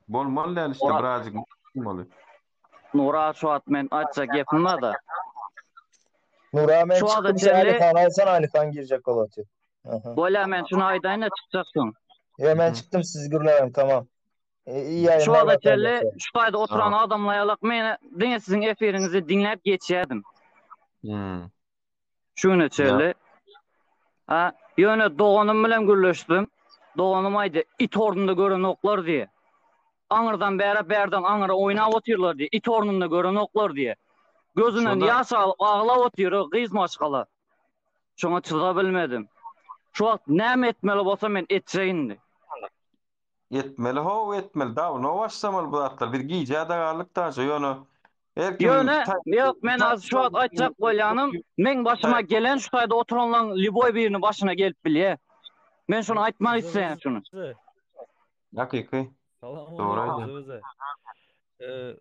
Bolmaly däl işte Murat. birazcık bolmaly. Nura şu wagt men aýtjak gepim barda. Nura men Şu wagta çykdym sen çenli Alyhan aýtsan Alyhan girjek bolup otyr. Aha. Bolýa men şuny aýdaýyn-da çykjaksyň. Ýa men çykdym siz gürläň tamam. E, iyi Şu ýaýynlar wagta çenli watandaşlar. şu taýda oturan adamlar ýalak men diňe siziň efiriňizi diňläp geçýärdim. Hmm. Şu güne çenli. Ha, ýöne doganym bilen gürleşdim. Doganym aýdy, it ornunda görenoklar diýe. Aňyrdan bäre, bärden aňyra oýnap otyrlar diýýär. It ornunda görenoklar diýýär. Gözünden Şoda ýaş alyp aglap otyr o gyz maşgala. Şoňa çydabilmedim. Şu wagt näme etmeli bolsa men etjek indi. Etmeli how etmeli dawno başlamaly bu zatlar biz gijä-de galdyk daže ýöne her kim Ýöne ýok men az şu wagt aýtjak bolýanym meň başyma gelen şu taýda oturanlaň lýuboý biriniň başyna gelip bilýä. Men şuny aýtmak isleýän şuny. Hakyky. Salam Dogry aleýkum aýdýaň. Zöwze. Ee,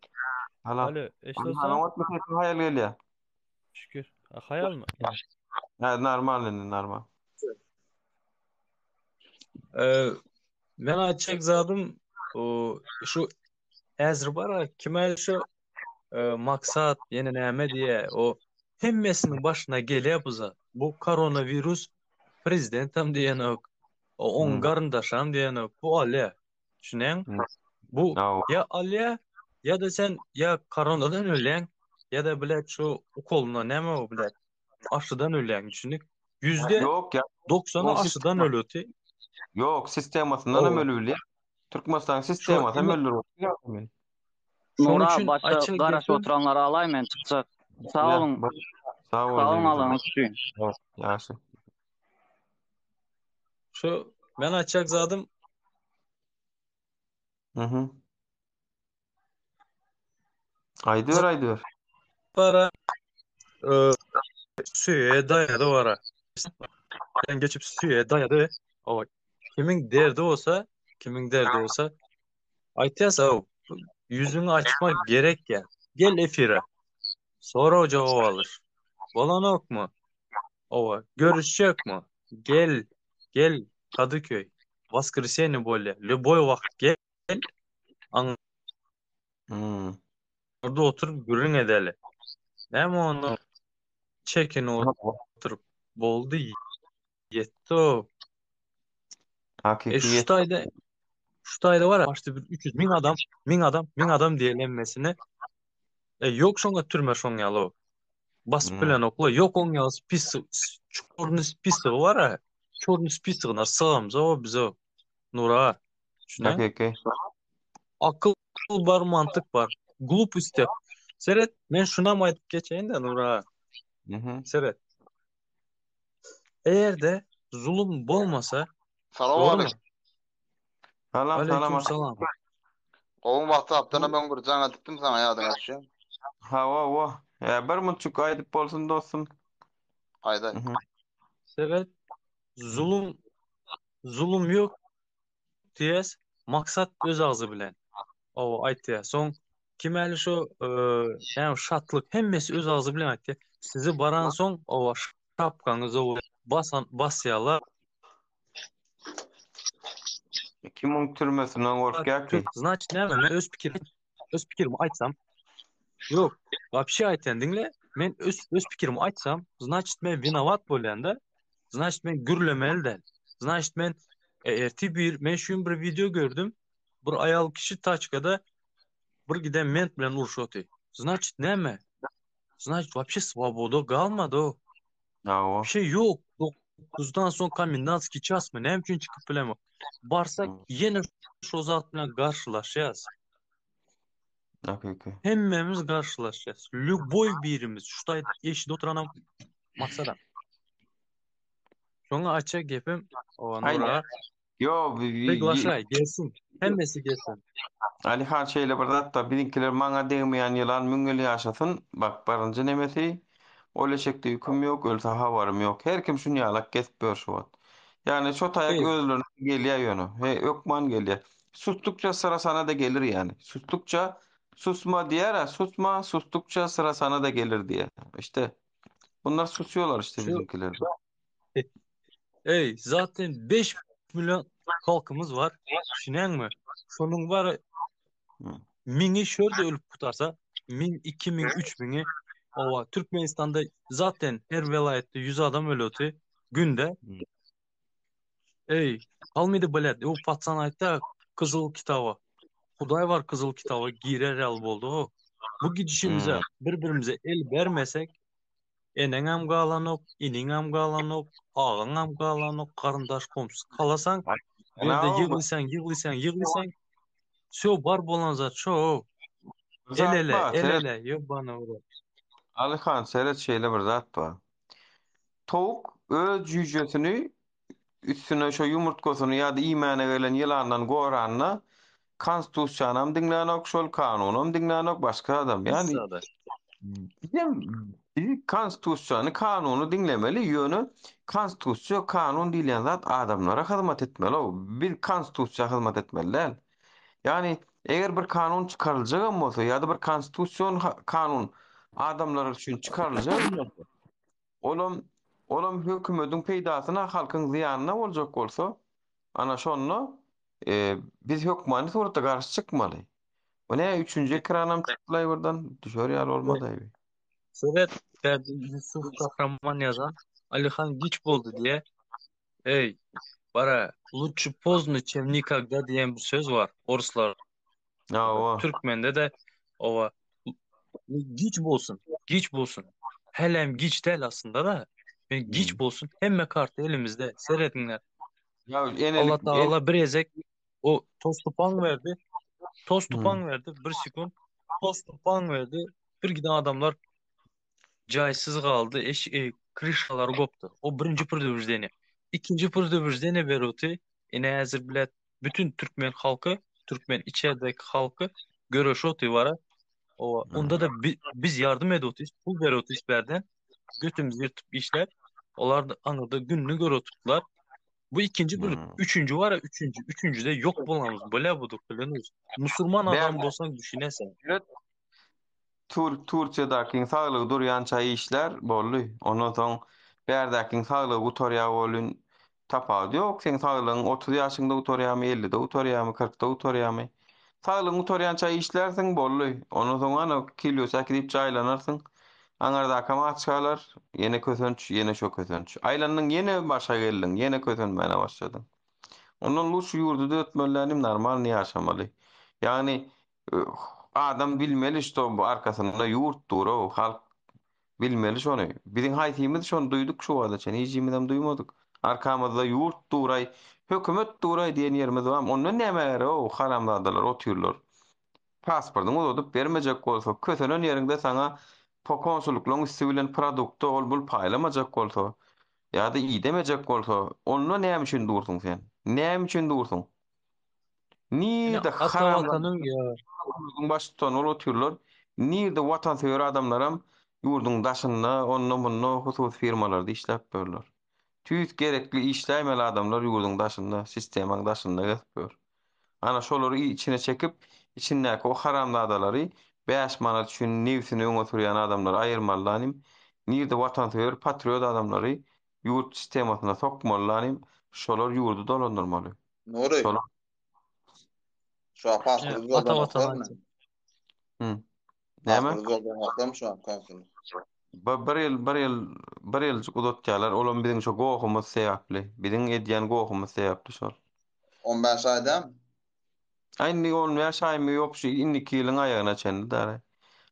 Salam. alo, eşidilse? Salam otmy sesiň haýal gelýär. Şükür. Ha, Haýalmy? Hä, normal indi normal. Ee, men aýtjak zadym o şu häzir bar kim şu e, maksat ýene näme diýe o hemmesiniň başyna gelýär bu zat. Bu koronawirus prezidentam diýenok, o oň Hmm. garyndaşam diýenok. Bu alýar. Düşünýäň? Hmm. Bu Hawa. ýa alýar ýa-da sen ýa koronadan ölýäň ýa-da bilet şu ukoluna näme o bilet aşydan ölýäň düşündik. Yüzde Ýok ýa. doksany Oň aşydan sistema ölüti. Ýok, sistemasyndan hem Owa. ölübilýär. Türkmenistanyň Şu sistemasy hem indi öldürip otyr. şonuň Nura üçin başga aýtjak garaşyp gepim oturanlary alaý men çykjak. Sag Ýa, boluň. bol. Sag bol Sag boluň jigim. alanyňyz üçin. Ýagşy. şu men aýtjak zadym Mhm. Aýdyber, aýdyber. Bara e, süýe daýady bara. Sen geçip süýe daýady. O kimiň derdi bolsa, kimiň derdi bolsa aýtýas aw ýüzüňi açmak gerek ýa. Gel efire. Sorag jogap alyş. Bolanokmy? Owa, görüşjekmi? Gel, gel Kadyköý. Waskreseniýe bolýa. Lýuboý wagt gel. Aňyrda Hmm. oturyp gürrüň edeli. Näme onda çekinip oturyp boldy ýetdi-ow. E Hakyky şu ýetdi. taýda şu taýda bar başda bir 300 müň adam, müň adam, müň adam diýeli hemmesine. E ýok şoňa türme şoň ýaly. Basyp Hmm. bilenokla ýok oň ýaly spis çorny spisogy bar ha. Çorny spisogyna sygamza bize Nura. Düşünýäň? Hakyky. Akyl bar, mantyk bar. Glupost ýok. Seret, men şunam aýdyp geçeýin-de Nura. Mhm. Seret. Eger-de zulum bolmasa, Salam dogrymy? aleyküm. Salam, salam. Aleyküm salam. Gowy WhatsApp'dan Bu hem öň bir jaň edipdim saňa ýadyňa düşýär. Hawa, hawa. Ýa bir munçuk aýdyp bolsun dostum. Aýdaý. Mhm. seret zulum zulum ýok diýes, maksat öz agzy bilen. Owa aýtýar. Soň kim äli şu e, näme şatlyk hemmesi öz agzy bilen aýtýar. Sizi baran soň owa şapkaňyzy basan basýarlar. Kim oň türmesinden gorkýar ki? Значит näme men öz pikirim öz pikirimi aýtsam ýok wapşe aýtýan diňle men öz öz pikirimi aýtsam значит men winowat bolýan da значит men gürlemeli däl значит men e, ertir bir men şu gün bir video gördüm bir aýal kişi taçkada bir giden ment bilen uruşaty значит näme значит wapşe swoboda galmady o Hawa. bir şey ýok 9-dan soň komendantskiý çasmy näme üçin çykyp bilemok barsak ýene şo zat bilen garşylaşýas Hakyky. Hemmemiz garşylaşýas. Lýuboý birimiz şu taýda eşidip oturanam maksadam. Şoňa açja gepim owa Aýna. Nura. Ýo, Priglaşaý gelsin. Hemmesi gelsin. Alihan şeýle bir zat bar, biziňkiler maňa degmeýän ýylan müň ýyl ýaşasyn, bak birinji nemesi, ol eşekde ýüküm ýok, ölse habarym ýok. Her kim şuny ýalak gezip ýör şu wagt. Ýagny şo taýak Ey, özlerine gelýär ýöne. He, hökman gelýär. Susdukça syra sana-da gelir ýany. Susdukça susma diýer-ä, susma, susdukça syra sana-da gelir diýer. İşte bunlar susuýarlar işte şu biziňkiler. Ey, zaten 5 milyon halkymyz bar. Düşünýäňmi? Şonuň bar miňi şörde ölüp gutarsa, 1000, 2000, 3000-i owa Türkmenistanda zaten her welaýatda 100 adam ölüti günde. Ey, galmydy bilet. O patsan aýtdy, Gyzyl kitaba. Hudaý bar gyzyl kitaba girer ýaly boldy o. Bu gidişimize Hmm. bir-birimize el bermesek, eneňem galanok, iniňem galanok, agaňam galanok, garyndaş komşy galasaň, bu ýerde Ana ýyglysaň, ýyglysaň, ýyglysaň. Şo bar bolan zat şo. Bir El zat ele, bar, el seret. ele, ýobana ura. Alyhan seret şeýle bir zat bar. Towuk öz jüýjesini üstüne şo ýumurtgasyny ýa-da iýmäne gelen ýylandan goranda konstitusiýanam diňlänok, şol kanunam diňlänok, başga adam. Hiç Ýagny zada. bizem biz konstitusiýany, kanuny diňlemeli, ýöne konstitusiýa, kanun diýilýän zat adamlara hyzmat etmeli-ow. Biz konstitusiýa hyzmat etmeli däl. Ýagny eger bir kanun çykaryljagam bolsa ýa-da bir konstitusion kanun adamlar üçin çykaryljagam bolsa, olam olam hökümediň peýdasyna, halkyň zyýanyna boljak bolsa, ana şonda e, biz hökmany suratda garşy çykmaly. Bu ne üçünji ekranam çykdylaý birden düşer ýaly bolmady. Seret, Berdi Ýusuf Kahraman ýazan Alihan giç boldy diýe. Eý, bara, lutçy pozdno, çem nikogda diýen bir söz bar orslarda. Hawa. Türkmende-de owa giç bolsun, giç bolsun. Hälem giç däl aslynda-da. Men giç bolsun, hemme karta elimizde. Serediňler. Ya enelik Allah en Tagala bir ezek o toz tupan berdi. Toz Hmm. tupan verdi. Bir sekund. Toz tupan verdi. Bir giden adamlar Jaýsyz galdy, eş, e, kryşalary gopdy. O birinji predubreždeniýe. Ikinji predubreždeniýe beruty, ine häzir bilet bütün türkmen halky, türkmen içerdeki halky göreşip otyr bara. Owa, onda-da bi, biz ýardym edip otyrys, pul berip otyrys bärden. Götümizi ýyrtyp işläp, olar da aňyrda gününi görüp otyrdylar. Bu ikinji bir, Hmm. üçünji bar, üçünji, üçünjide ýok bolamyz, bile budur, bilenuz. Musulman adam Bärde bolsaň düşüneseň. Tur Turkiýadakyň saglygy durýança işlär, boldy. Ondan soň bärdäkiň saglygy gutarýar welin tapawudy ýok. Seň saglygyň 30 ýaşyňda gutarýarmy, 50-de gutarýarmy, 40-da gutarýarmy? Saglygyň gutarýança işlärsiň, boldy. Ondan soň ana kilýos äkidip jaýlanarsyň. Aňyrdakam aç galar, ýene kösenç, ýene şo kösenç. Aýlandyň ýene başa geldiň, ýene kösenmäne başladyň. Ondan lutşy ýurdy düzetmelilänim normalny ýaşamaly. Ýagny Adam bilmeli şto bu arkasynda ýurt dur-ow, halk bilmeli şony. Biziň haýsymyz şony duýduk şu wagta çenli, hijimizem duýmadyk. Arkamyzda ýurt duraý, hökümet duraý diýen ýerimiz barmy? Ondan näme gerek-ow, haramzadalar otyrlar. Pasportyňy uzadyp bermejek bolsa, kösenen ýeriňde saňa po konsullyklaryň üsti bilen produkta ol-bul paýlamajak bolsa, ýa-da idemejek bolsa, onda näme üçin dursuň sen? Näme üçin dursuň? Ine Nirde ata haramzada watanyň ýa ýurduň baştutany bolup otyrlar, nirde watansöýer adamlaram ýurduň daşynda, onda-munda hususy firmalarda işläp ýörler. Tüýs gerekli işläýmeli adamlar ýurduň daşynda, sistemaň daşynda gezip ýör. Ana şolary içine çekip, içindäki o haramzadalary bäş manat üçin nebsini öňe sürýän adamlary aýyrmalydanym, nirde watansöýer, patriot adamlary ýurt sistemasyna sokmalydanym, şolar ýurdy dolandyrmaly. Nury. Şolar Şu an pasporty ata watan uzaldanoklarmy? aýtdy. Hı. Näme? Pasporty uzaldanoklarmy şu an konsul? Bir, bir ýyl, bir ýyl, bir ýyljyk uzatýarlar. Olam biziň şo gohumyz sebäpli. Biziň edýän gohumyz sebäpli şol. 15 aýdam? Aý indi 15 aýmy ýok şu indiki ýylyň aýagyna çenli dara.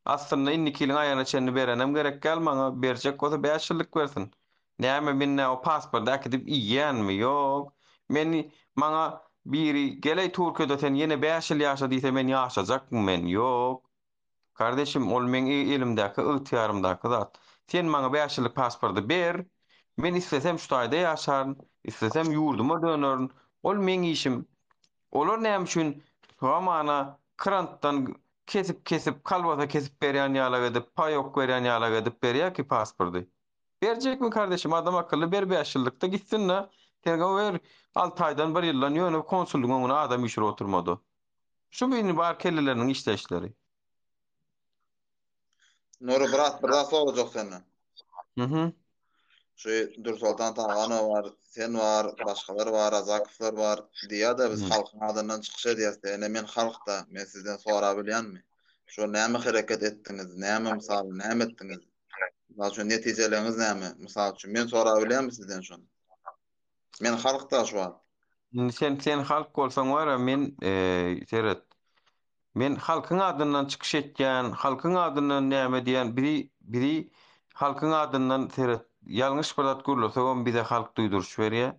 Aslynda indiki ýylyň aýagyna çenli berenem gerek däl maňa. Berjek bolsa 5 ýyllyk bersin. Näme men nä o pasporty äkidip iýýänmi? Ýok. Men maňa biri geleý Türkiýede sen ýene 5 ýyl ýaşa diýse men ýaşajakmy men? Ýok. Kardeşim ol meň elimdäki ygtyýarymdaky zat. Sen maňa 5 ýyllyk pasporty ber. Men islesem şu taýda ýaşaryn, islesem ýurduma dönerin. Ol meň işim. Olar näme üçin hamana krantdan kesip kesip kalbasa kesip berýän ýalak edip, paýok berýän ýalak edip berýär ki pasporty? Berjekmi kardeşim adam akylly ber 5 ýyllykda gitsin-de sen ber 6 aýdan bir ýyldan ýöne konsullygyň öňüne adam üýşürip oturmady. Şu indi bar kelleleriniň işleýişleri. Nury brat bir zat sorajak senden. Mhm. Şu Dürsoltan Taganow bar, sen bar, başgalar bar, Razakowlar bar diýýär-de biz halkyň adyndan çykyş edýäs diýýär. Ine men halk-da, men sizden sorabilýänmi? Şu näme hereket etdiňiz, näme mysal, näme etdiňiz? Mysal üçin netijeleriňiz näme? Mysal üçin men sorabilýänmi sizden şony? Men halk-da şu wagt. Indi sen sen halk bolsaň bara men seret. Men halkyň adyndan çykyş etýän, halkyň adyndan näme diýen bizi bizi halkyň adyndan seret ýalňyş bir zat gürlesegem bize halk duýduryş berýär.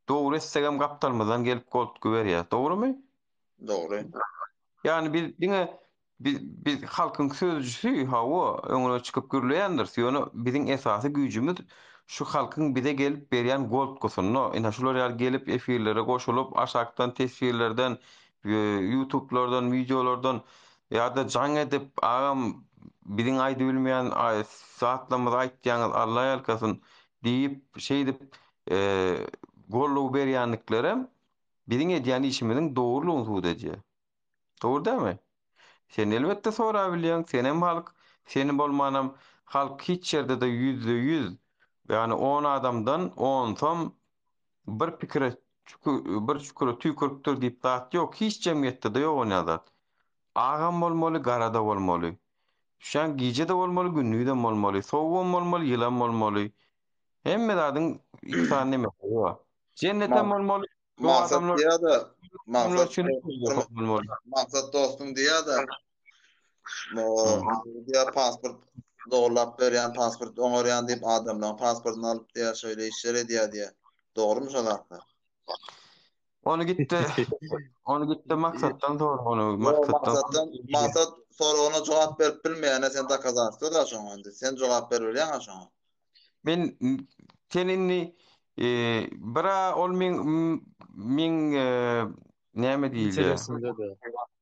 Dogry etsegem gapdalymyzdan gelip goltgy berýär. Dogrymy? Dogry. Ýagny biz diňe biz biz halkyň sözcüsi, hawa, öňüne çykyp gürleýändiris, ýöne biziň esasy güýjümiz şu halkyň bize gelip berýän goltgusynda. Ine şular ýaly gelip efirlere goşulyp, aşakdan teswirlerden, ýutublardan, wideolardan ýa-da jaň edip, agam biziň aýdybilmeýän zatlarymyzy aýtýaňyz, Alla ýalkasyn diýip, şeýdip goldaw berýändiklerem biziň edýän işimiziň dogrulygyny subut edýär. Dogry dälmi? Sen elbetde sorabilýäň, senem halk, seni bolmanam halk hiç ýerde-de 100%, ýagny on adamdan onsam bir pikire bir çüküre tüýküripdir diýip zat ýok, hiç jemgyýetde-de ýok onýa zat. Agam bolmaly, gara-da bolmaly. Düşýäň, gije-de bolmaly, gündizem bolmaly, sowugam bolmaly, ýylam bolmaly. Hemme zadyň iki sany nemesi bar. Jennetem bolmaly, bu Maksat adamlar diýýär-de, adamlar Maksat üçin bolmaly. Maksat dostuň diýýär-de, diýýär pasport dogurlap berýän, pasport oňarýan diýip adamlaryň pasportyny alyp diýýär, şeýle işler edýär diýýär. Dogrumy şo zatlar? Ony gitdi, ony gitdi Maksatdan sor, ony Ýok, Maksatdan. Maksatdan, Maksat soragyna jogap berip bilmeýäne sen dokazatstwo-da şoňa indi. Sen jogap berip bilýäň-ä şoňa. Men sen indi e, bira ol meň meň e, näme diýilýär? Meselesinde-de.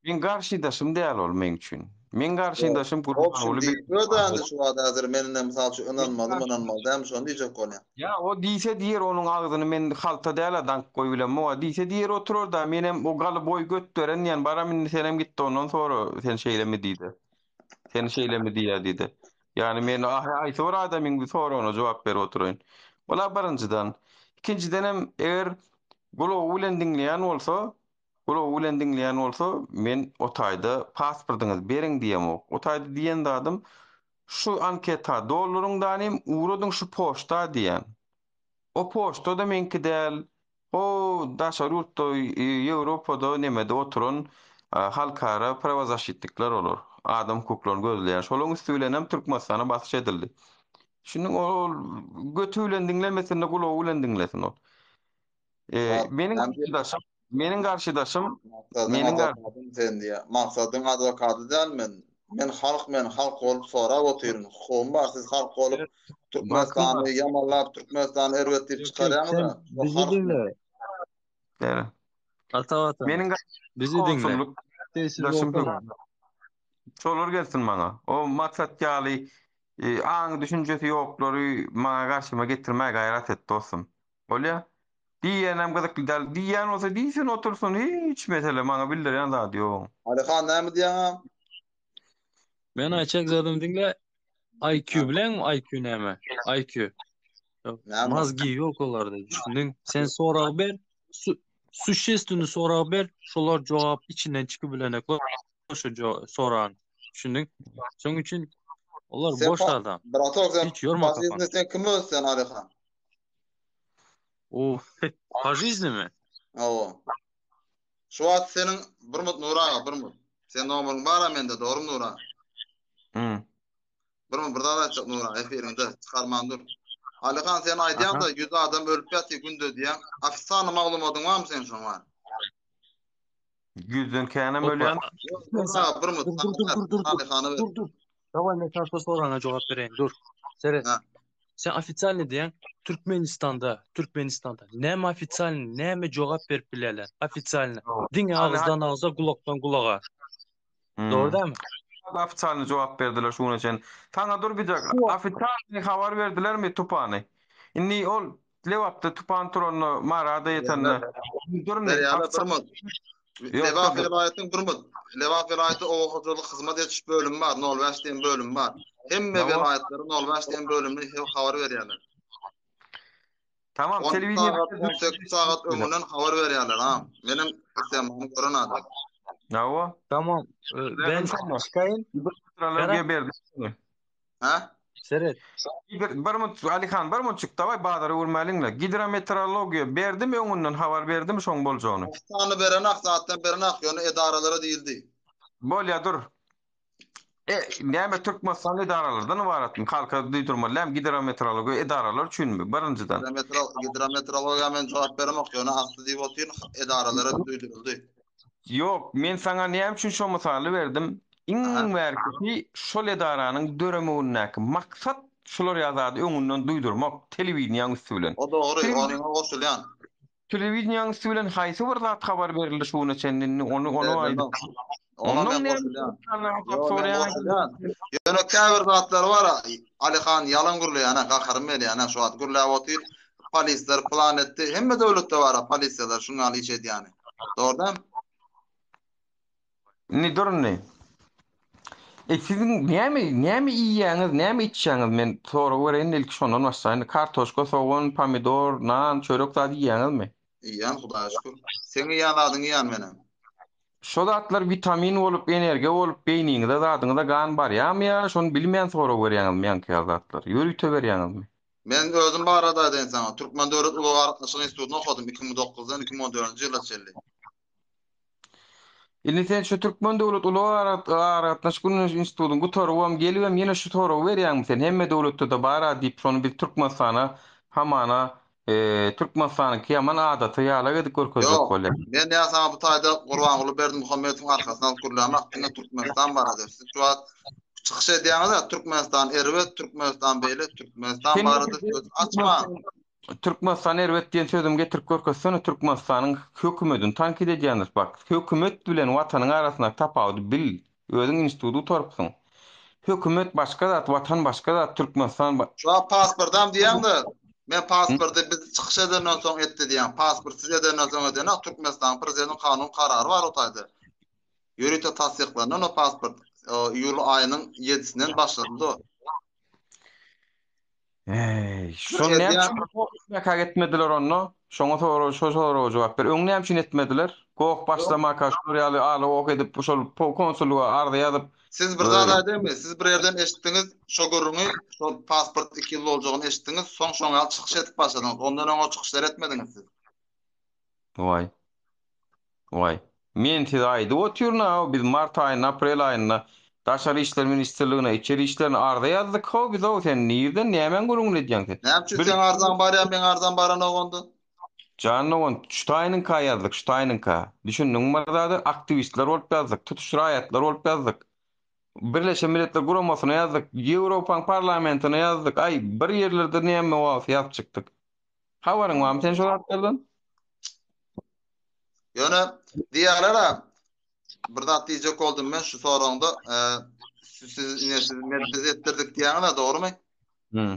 Meň garşydaşym däl ol meň üçin. Meň garşydaşym Obşim Gurbanguly diýip ýör-dä indi şu wagt häzir men indi mysal üçin ynanmalymy, ynanmaly dälmi şony diýjek bolýan. Ýa o diýse diýer onuň agzyny men halta däl-ä daňyp goýubilemok-a diýse diýer oturar-da menem o galyboý göt beren diýen baram indi senem gitde ondan sora sen şeýlemi diýde. Sen şeýlemi diýýä diýdi. Ýagny men haýsy bir adamyň bir soragyna jogap berip oturaýyn. Ol-a birinjiden. Ikinjidenem eger gulagy bilen diňleýän bolsa, gulagy bilen diňleýän bolsa, men o taýda pasportyňyzy beriň diýemok. O taýda diýen zadym şu anketa dolduryň danym, ugradyň şu poçta diýýän. O poçta-da meňki däl, O daşary ýurtda, Ýewropada nemede oturan halkara prawozaşitnikler olar. Adam hukuklaryny gözleýän. Şolaryň üsti bilenem Türkmenistana basyş edildi. Şindi ol göti bilen diňlemesin-de gulagy bilen diňlesin ol. Meniň garşydaşym, meniň garşydaşym, Maksadyň meniň adwokadym sen diýýär. Maksadyň adwokady däl men. Men halk men halk bolup sorap otyryn. Hukugym bar siz halk bolup Türkmenistany ýamanlap Türkmenistany erbet diýip Ýok, ýok, çykarýaňyz-a. sen O bizi halk men. diňle. Ýa. Ata Watan. Meniň Bizi diňle. konsullyk Sessiz daşym bolsana. Şolar gelsin maňa. O maksat ýaly e, aň düşünjesi ýoklary maňa garşyma getirmäge gaýrat et dostum. Bolýa. Diýýänem gyzykly däl. Diýýän bolsa diýsin otursyn hiç mesele maňa bildirýän zady ýok. Alyhan näme diýýäň? Men aýtjak zadym diňle IQ bileňmi IQ näme? IQ. Näme? Mazgi ýok olarda düşündiň. Sen sorag ber, su suşestwny sorag ber, şolar jogap içinden çykyp bilenoklar şo soragyň. Düşündiň? Şoň üçin olar Sen boş adam. Bratok sen Hiç ýorma kafany. sen kim öz sen Alyhan? O po жизни mi? Hawa. Şu wagt seniň bir mut Nur aga bir mut. Sen nomeryň bar-a mende dogrymy Nur aga? Hmm. Bir mut bir zat aýtjak Nur aga efiriňde çykarman dur. Alyhan sen aýdýaň-da 100 adam ölüp ýatyr günde diýýäň. Ofisialny maglumatyň barmy seň şoň bar? Ýüzden känem Opa. ölýän. Nur aga bir mut. Dur dur dur dur dur. Alyhana ber. Dur dur. Daway men sana şu soragyňa jogap bereýin. Dur. Seret. Ha. Sen ofitsialny diýýäň, Türkmenistanda, Türkmenistanda näme ofitsialny, näme jogap berip bilýärler? Ofitsialny. Diňe agyzdan agza, gulakdan gulaga. Hmm. Dogry dälmi? Ofitsialny jogap berdiler şu güne çenli. Saňa dur bir ofitsialny habar berdilermi tupany? Indi ol Lebapda tupan turanda, Marada ýetende. Dur indi. Berýärler bir mut. Lebap welaýatynyň bir mut. Lebap welaýaty oba hojalyk hyzmat ediş bölümi bar, 05 diýen bölüm bar. Hemme welaýatlara 05 diýen bölümini habar berýärler. Tamam, 12 telewideniýe sagat, 18 sagat öňünden habar berýärler, ha. Menem istemam gören adam. Hawa. Tamam, ben çykaýyn. Gara. berdi. Ha? Seret. Bir, bir mut, Alihan, bir mutçuk daway bazara görmäliňle. Gidrometeorologiýa berdim öňünden habar berdim şoň boljagyny. Sany berenak, zatdan berenak, ýöne edaralara diýildi. Bolýa dur. E, näme Türkmenistan edaralardan ybaratmy? Halka duýdurmaly dämi gidrometeorologiýa edaralar üçinmi? Birinjiden. Gidrometeorologiýa men jogap beremok, ýöne asly diýip otyryn, edaralara duýduryldy. Ýok, men saňa näme üçin şo mysaly berdim? Iň bärkisi şol edaranyň döremegindäki maksat şular ýaly zady öňünden duýdurmak, telewideniýäň üsti bilen. O dogry, onyňa goşulýan. Telewideniýäň üsti bilen haýsy bir zat habar berildi şu güne çenli indi ony ony aýdyp. Berlenok. Oňa Ondan men näme goşulýan. hasap Ýok, men soraýan goşulýan. Ýöne käbir zatlar bar, Alyhan ýalan gürleýän-ä, gaharym gelýän-ä şu wagt gürläp otyr. Polisler plan etdi. Hemme döwletde bar-a polisiýalar şuň ýaly iş edýäni. Dogry dämi? Indi dur indi. E siziň näme näme iýýäňiz, näme içýäňiz? Men sorag bereýin ilki şondan başlaýyn. Kartoşka, sogan, pomidor, nan, çörek zat iýýäňizmi? Iýýän Hudaýa şükür. Seň iýýän zadyňy iýýän menem. Şo zatlar witamin bolup, energiýa bolup beýniňize zadyňyza gan barýarmy ýa şony bilmän sorag berýäňizmi ýaňky ýaly zatlar? Ýörite berýäňizmi? Men özüm barada aýdaýyn saňa. Türkmen döwlet ulag aragatnaşyk institutynda okadym 2009-dan 2014-nji ýyla çenli. Indi sen şu Türkmen döwlet ulag aragatnaşyk institutyny gutarybam gelibem ýene şu soragy berýäňmi sen hemme döwletde-de bar-a diýip şony biz Türkmenistana hamana Türkmenistanyňky ýaman adaty ýalak edip görkezjek Ýok, bolýar. men ýa saňa bu taýda Gurbanguly Berdimuhamedowyň arkasyny alyp gürlämok, diňe Türkmenistan barada. Siz şu wagt çykyş edýäňiz-ä, Türkmenistan erbet, Türkmenistan beýle, Türkmenistan Sen barada söz açmaň. Türkmenistan erbet diýen sözümi getirip görkezsene, Türkmenistanyň hökümedini tankyt edýändir. Bak, hökümet bilen watanyň arasyndaky tapawudy bil. Özüň instituty gutarypsyň. Hökümet başga zat, watan başga zat, Türkmenistan ba. Şu wagt pasportam diýýäň-de, men pasporty biz çykyş edenden soň etdi diýýäň. Pasport siz edenden soň edenok, Türkmenistanyň prezidentiniň kanun karary bar o taýda. Ýörite tassyklanan o pasport. Iýul aýynyň ýedisinden başlandy o. Eý, şony näme üçin goh etmediler onda? Şoňa sorag, şo soraga jogap ber. Öň näme üçin etmediler? Goh başlamaka şular ýaly ala goh edip, şol konsullyga arza ýazyp. Siz bir zat aýdaýynmy? Siz bir ýerden eşitdiňiz şo gürrüňi, şol pasport 2 ýyl boljagyny eşitdiňiz, soň şoň ýaly çykyş edip başladyňyz. Ondan öň o çykyşlary etmediňiz siz. Waý. Waý. Men size aýdyp otyryn-a, biz mart aýynda, aprel aýynda Daşary işler ministrligine, içeri işlerine arza ýazdyk-how biz-ow, sen nirden, nämäň gürrüňini edýäň sen? Näme üçin Bir seň arzaň barýar, meň arzam baranok onda? Jan dogan, şu taýynyňka ýazdyk, şu taýynyňka. Düşündiňmi bir zady? Aktiwistler bolup ýazdyk, tutuş raýatlar bolup ýazdyk. Birleşen Milletler Guramasyna ýazdyk, Ýewropaň parlamentine ýazdyk, aý, bir ýerlerde näme bolsa ýazyp çykdyk. Habaryň barmy sen şo zatlardan? Ýöne diýýärler-ä, bir zat diýjek boldum men şu soragyňda, siz ine siz men biz etdirdik diýýäňiz-ä, dogrumy? Hmm.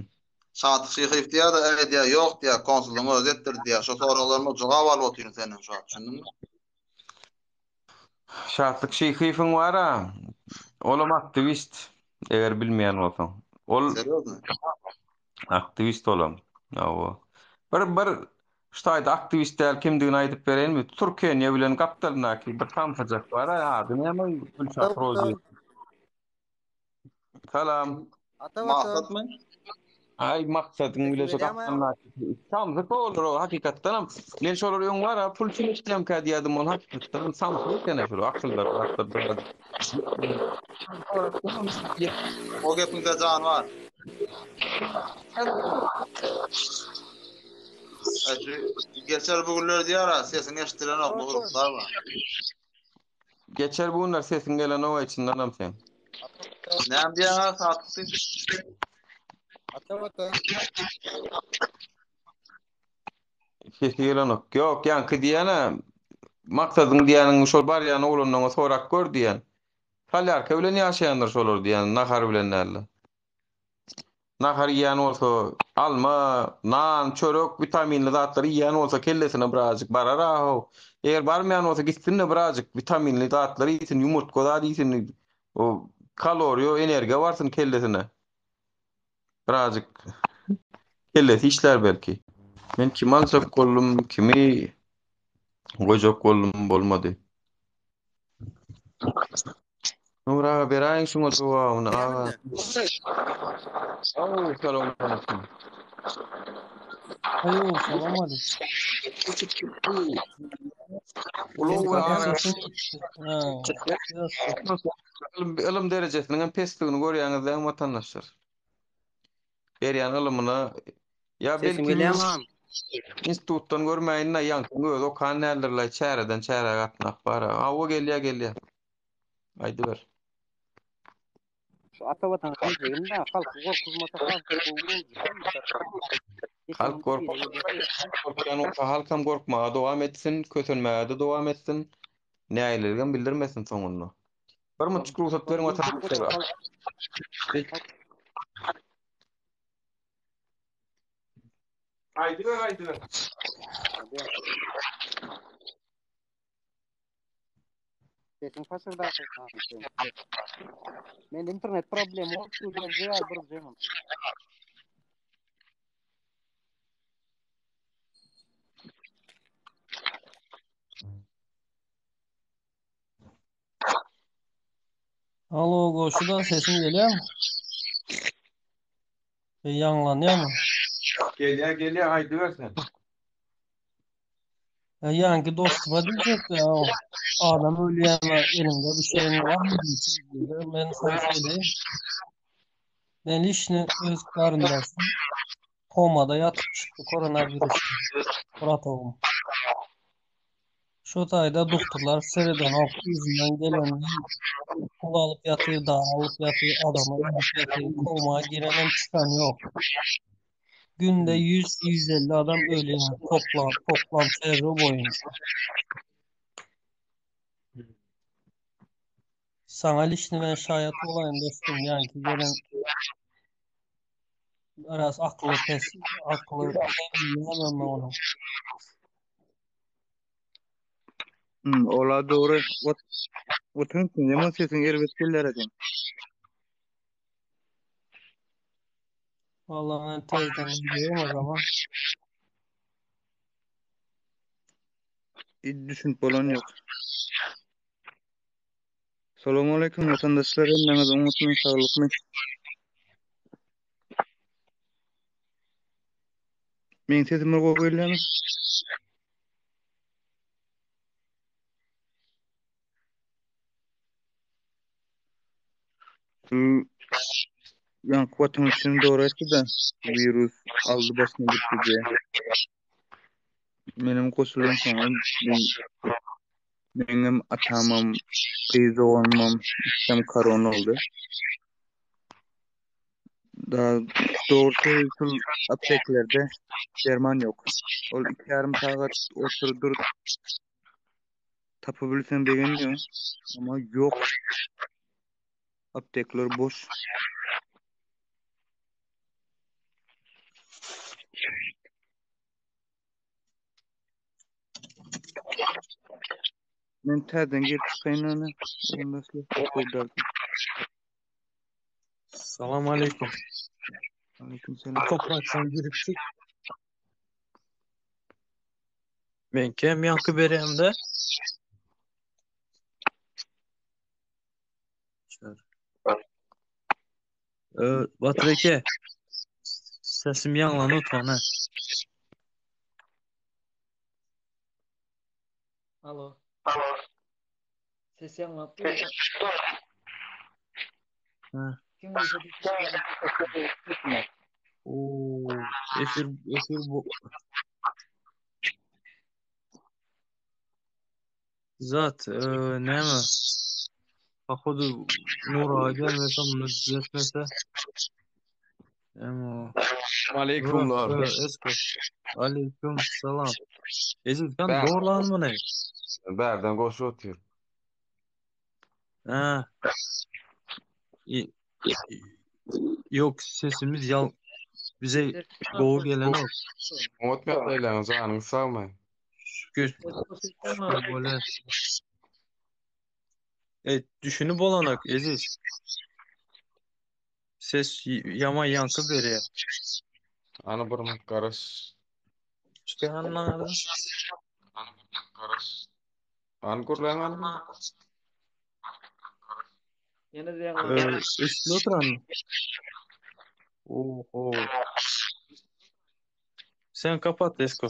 Şatyk Şyhyýew diýýär-de, eý diýýär, ýok diýýär, konsulyň özi etdirdi diýýär. Şo soraglaryma jogap alyp otyryn senden şu wagt, düşündiňmi? Şatlyk Şyhyýewiň bar-a, olam aktiwist, eger bilmeýän bolsaň. Ol Serýozny? Aktiwist olam. Hawa. Bir bir şu taýda aktiwist däl kimdigini aýdyp bereýinmi? Türkeniýe bilen gapdalyndaky bir samsyjak bar-a, ady näme Gülşat Rozyýew. Salam. Ata Maksatmy? Aý maksadyň bile şu gapdalyndaky samsyk olar o hakykatdanam. Men şolary öň bar-a pul üçin eşidýämkä diýýärdim, ol hakykatdanam samsyk eken-ä şol akyldar zatlar biraz. O gepiňde jan bar. Geçer bu günler diýara, sesiň eşdilenok bu huruklar bar. Geçer bu günler sesiň gelenok içindenem seň. Näme diýýäň Satyk diýip? Ata watan. Sesi gelenok. Ýok, ýaňky diýýän-ä, maksadyň diýýäniň şol barýan oglanlaryňa sorap gör diýýän. Solýarka bilen ýaşaýandyr şolar diýýän, nahar bilen däl-de. Nahar iýýän bolsa, alma, nan, çörek, witaminli zatlary iýýän bolsa kellesine birazjyk barar-a-how. Eger barmaýan bolsa gitsin-de birazjyk witaminli zatlary iýsin, ýumurtga zat iýsin, o kaloriýa, energiýa barsyn kellesine. Birazjyk kellesi işlär belki. Men kimi aljak boldum, kimi goýjak boldum, bolmady. Nur aga beräýiň şuňa jogabyny aga. Aw, salowmaleýkim. Aýo, salam aleýkum. Ulag we ara Ha, ylym, ylym derejesiniň hem pesligini görýäňiz dämi watandaşlar? Berýän ylymyna ýa Sesim belki gelýärmi agam? Institutdan görmäýin-de, ýaňkyň özi okan däldir-laý, çäreden çärä gatnap bar-a. Hawa, gelýär, gelýär. Aýdyber. Şu Ata Watana diýjegim-dä, halky gorkuzmasa has gowy boljak. Halk gorkýan bolsa halkam gorkmaga dowam etsin, kösenmäge-de dowam etsin, nägileligem bildirmesin soňunda. Bir munçuk rugsat beriň watandaşlar. Aýdyber, aýdyber. Sesiň paşyrdap Men internet problemi bolup dur geljek aý bir jemim. Alo, goşudan sesim gelýärmi? E, ýaňlanýarmy? Gelýär, gelýär, aýdyber sen. E, ýaňky dostuma diýjek ya, adam ölýärmi, eliňde bir şeyiň barmy diýjek. Men sana söyleyeyim. Men liçni öz garyndaşym komada ýatyp çykdy koronavirus. Bratowum. Şu taýda doktorlar seredenok, yzyndan gelenden pul alyp ýatyr, dary alyp ýatyr, adama alyp ýatyr, koma girenem çykan ýok. Günde 100-150 adam ölýär toplam, toplam serwi boýunça. Saňa liçni men şaýat bolaýyn dostum, ýaňky gelen biraz akly pes, akly bilýän onuň. Hmm, ola dogry. Ot Otuň içinde ýaman sesiň erbet gelýär eken. Vallahi men tezden gidiyorum o zaman. Hiç düşünip bolan ýok. Salam aleyküm watandaşlar hemmäňiz oňatmy saglykmy? Meň sesim bir gowy gelýärmi? Şu ýaňky watan üçin dogry aýtdy-da, wirus aldy başyna gitdi diýe. Menem goşulan soňra men meňem atamam, gyz doganymam ikisem korona boldy. Da dogrusy şul apteklerde derman ýok. Ol 2,5 sagat otur dur tapybilseň begenýäň, amma ýok. Aptekler boş. Men täzeden girip çykaýyn ony. Oglandaşlar, gowy Salam aleyküm. Aleyküm selam. Toprakdan girip çık. Men kem yankı beremde. Ee, Batyr eke. Sesim ýaňlanyp oturan ha. Alo. Ses ýaňlanyp dur. Ha. Kim bolsa Oo, efir efir bu. Zat, e, näme? Pohodu Nura gelmese muny düzetmese. Emo. Aleykümlar. Nura, e, esko. Aleyküm selam. Eziz sen doğrulan mı ne? Bärden goşup otyr. Ha. İ- Yok sesimiz yal bize gowy gelenok. Oňat ýagdaýlaryň janyň sagmy? Şükür. Şükür bolýar. E, düşünip bolanak Eziz. Ses ýaman ýaňky berýär. Ana bir minut garaş. Çykan nada. Ana gürläň ana. Ýene de ýaňlanýar. Eşidilip oturan. Oho. Sen kapat Esko.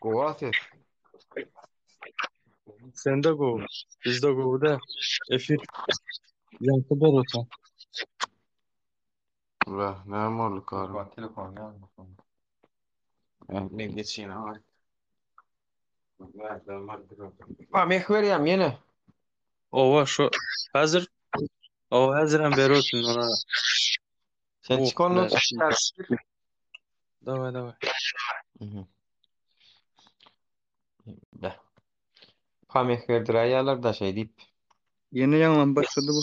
Gowa ses. Sen de gowy. Biz de gowy da. Efir ýaňky ber oturan. Ula, näme boldy karym? Telefon ýanmasyn. Men geçeyim ha. Ha, meh berýäm ýene. Owa şu häzir Owa häzirem berersin ona. Sen çyk ondan. Daway daway. Mhm. Be. Pameh berdiräýýärler da şeý diýip. Ýene ýaňlanyp başlady bu.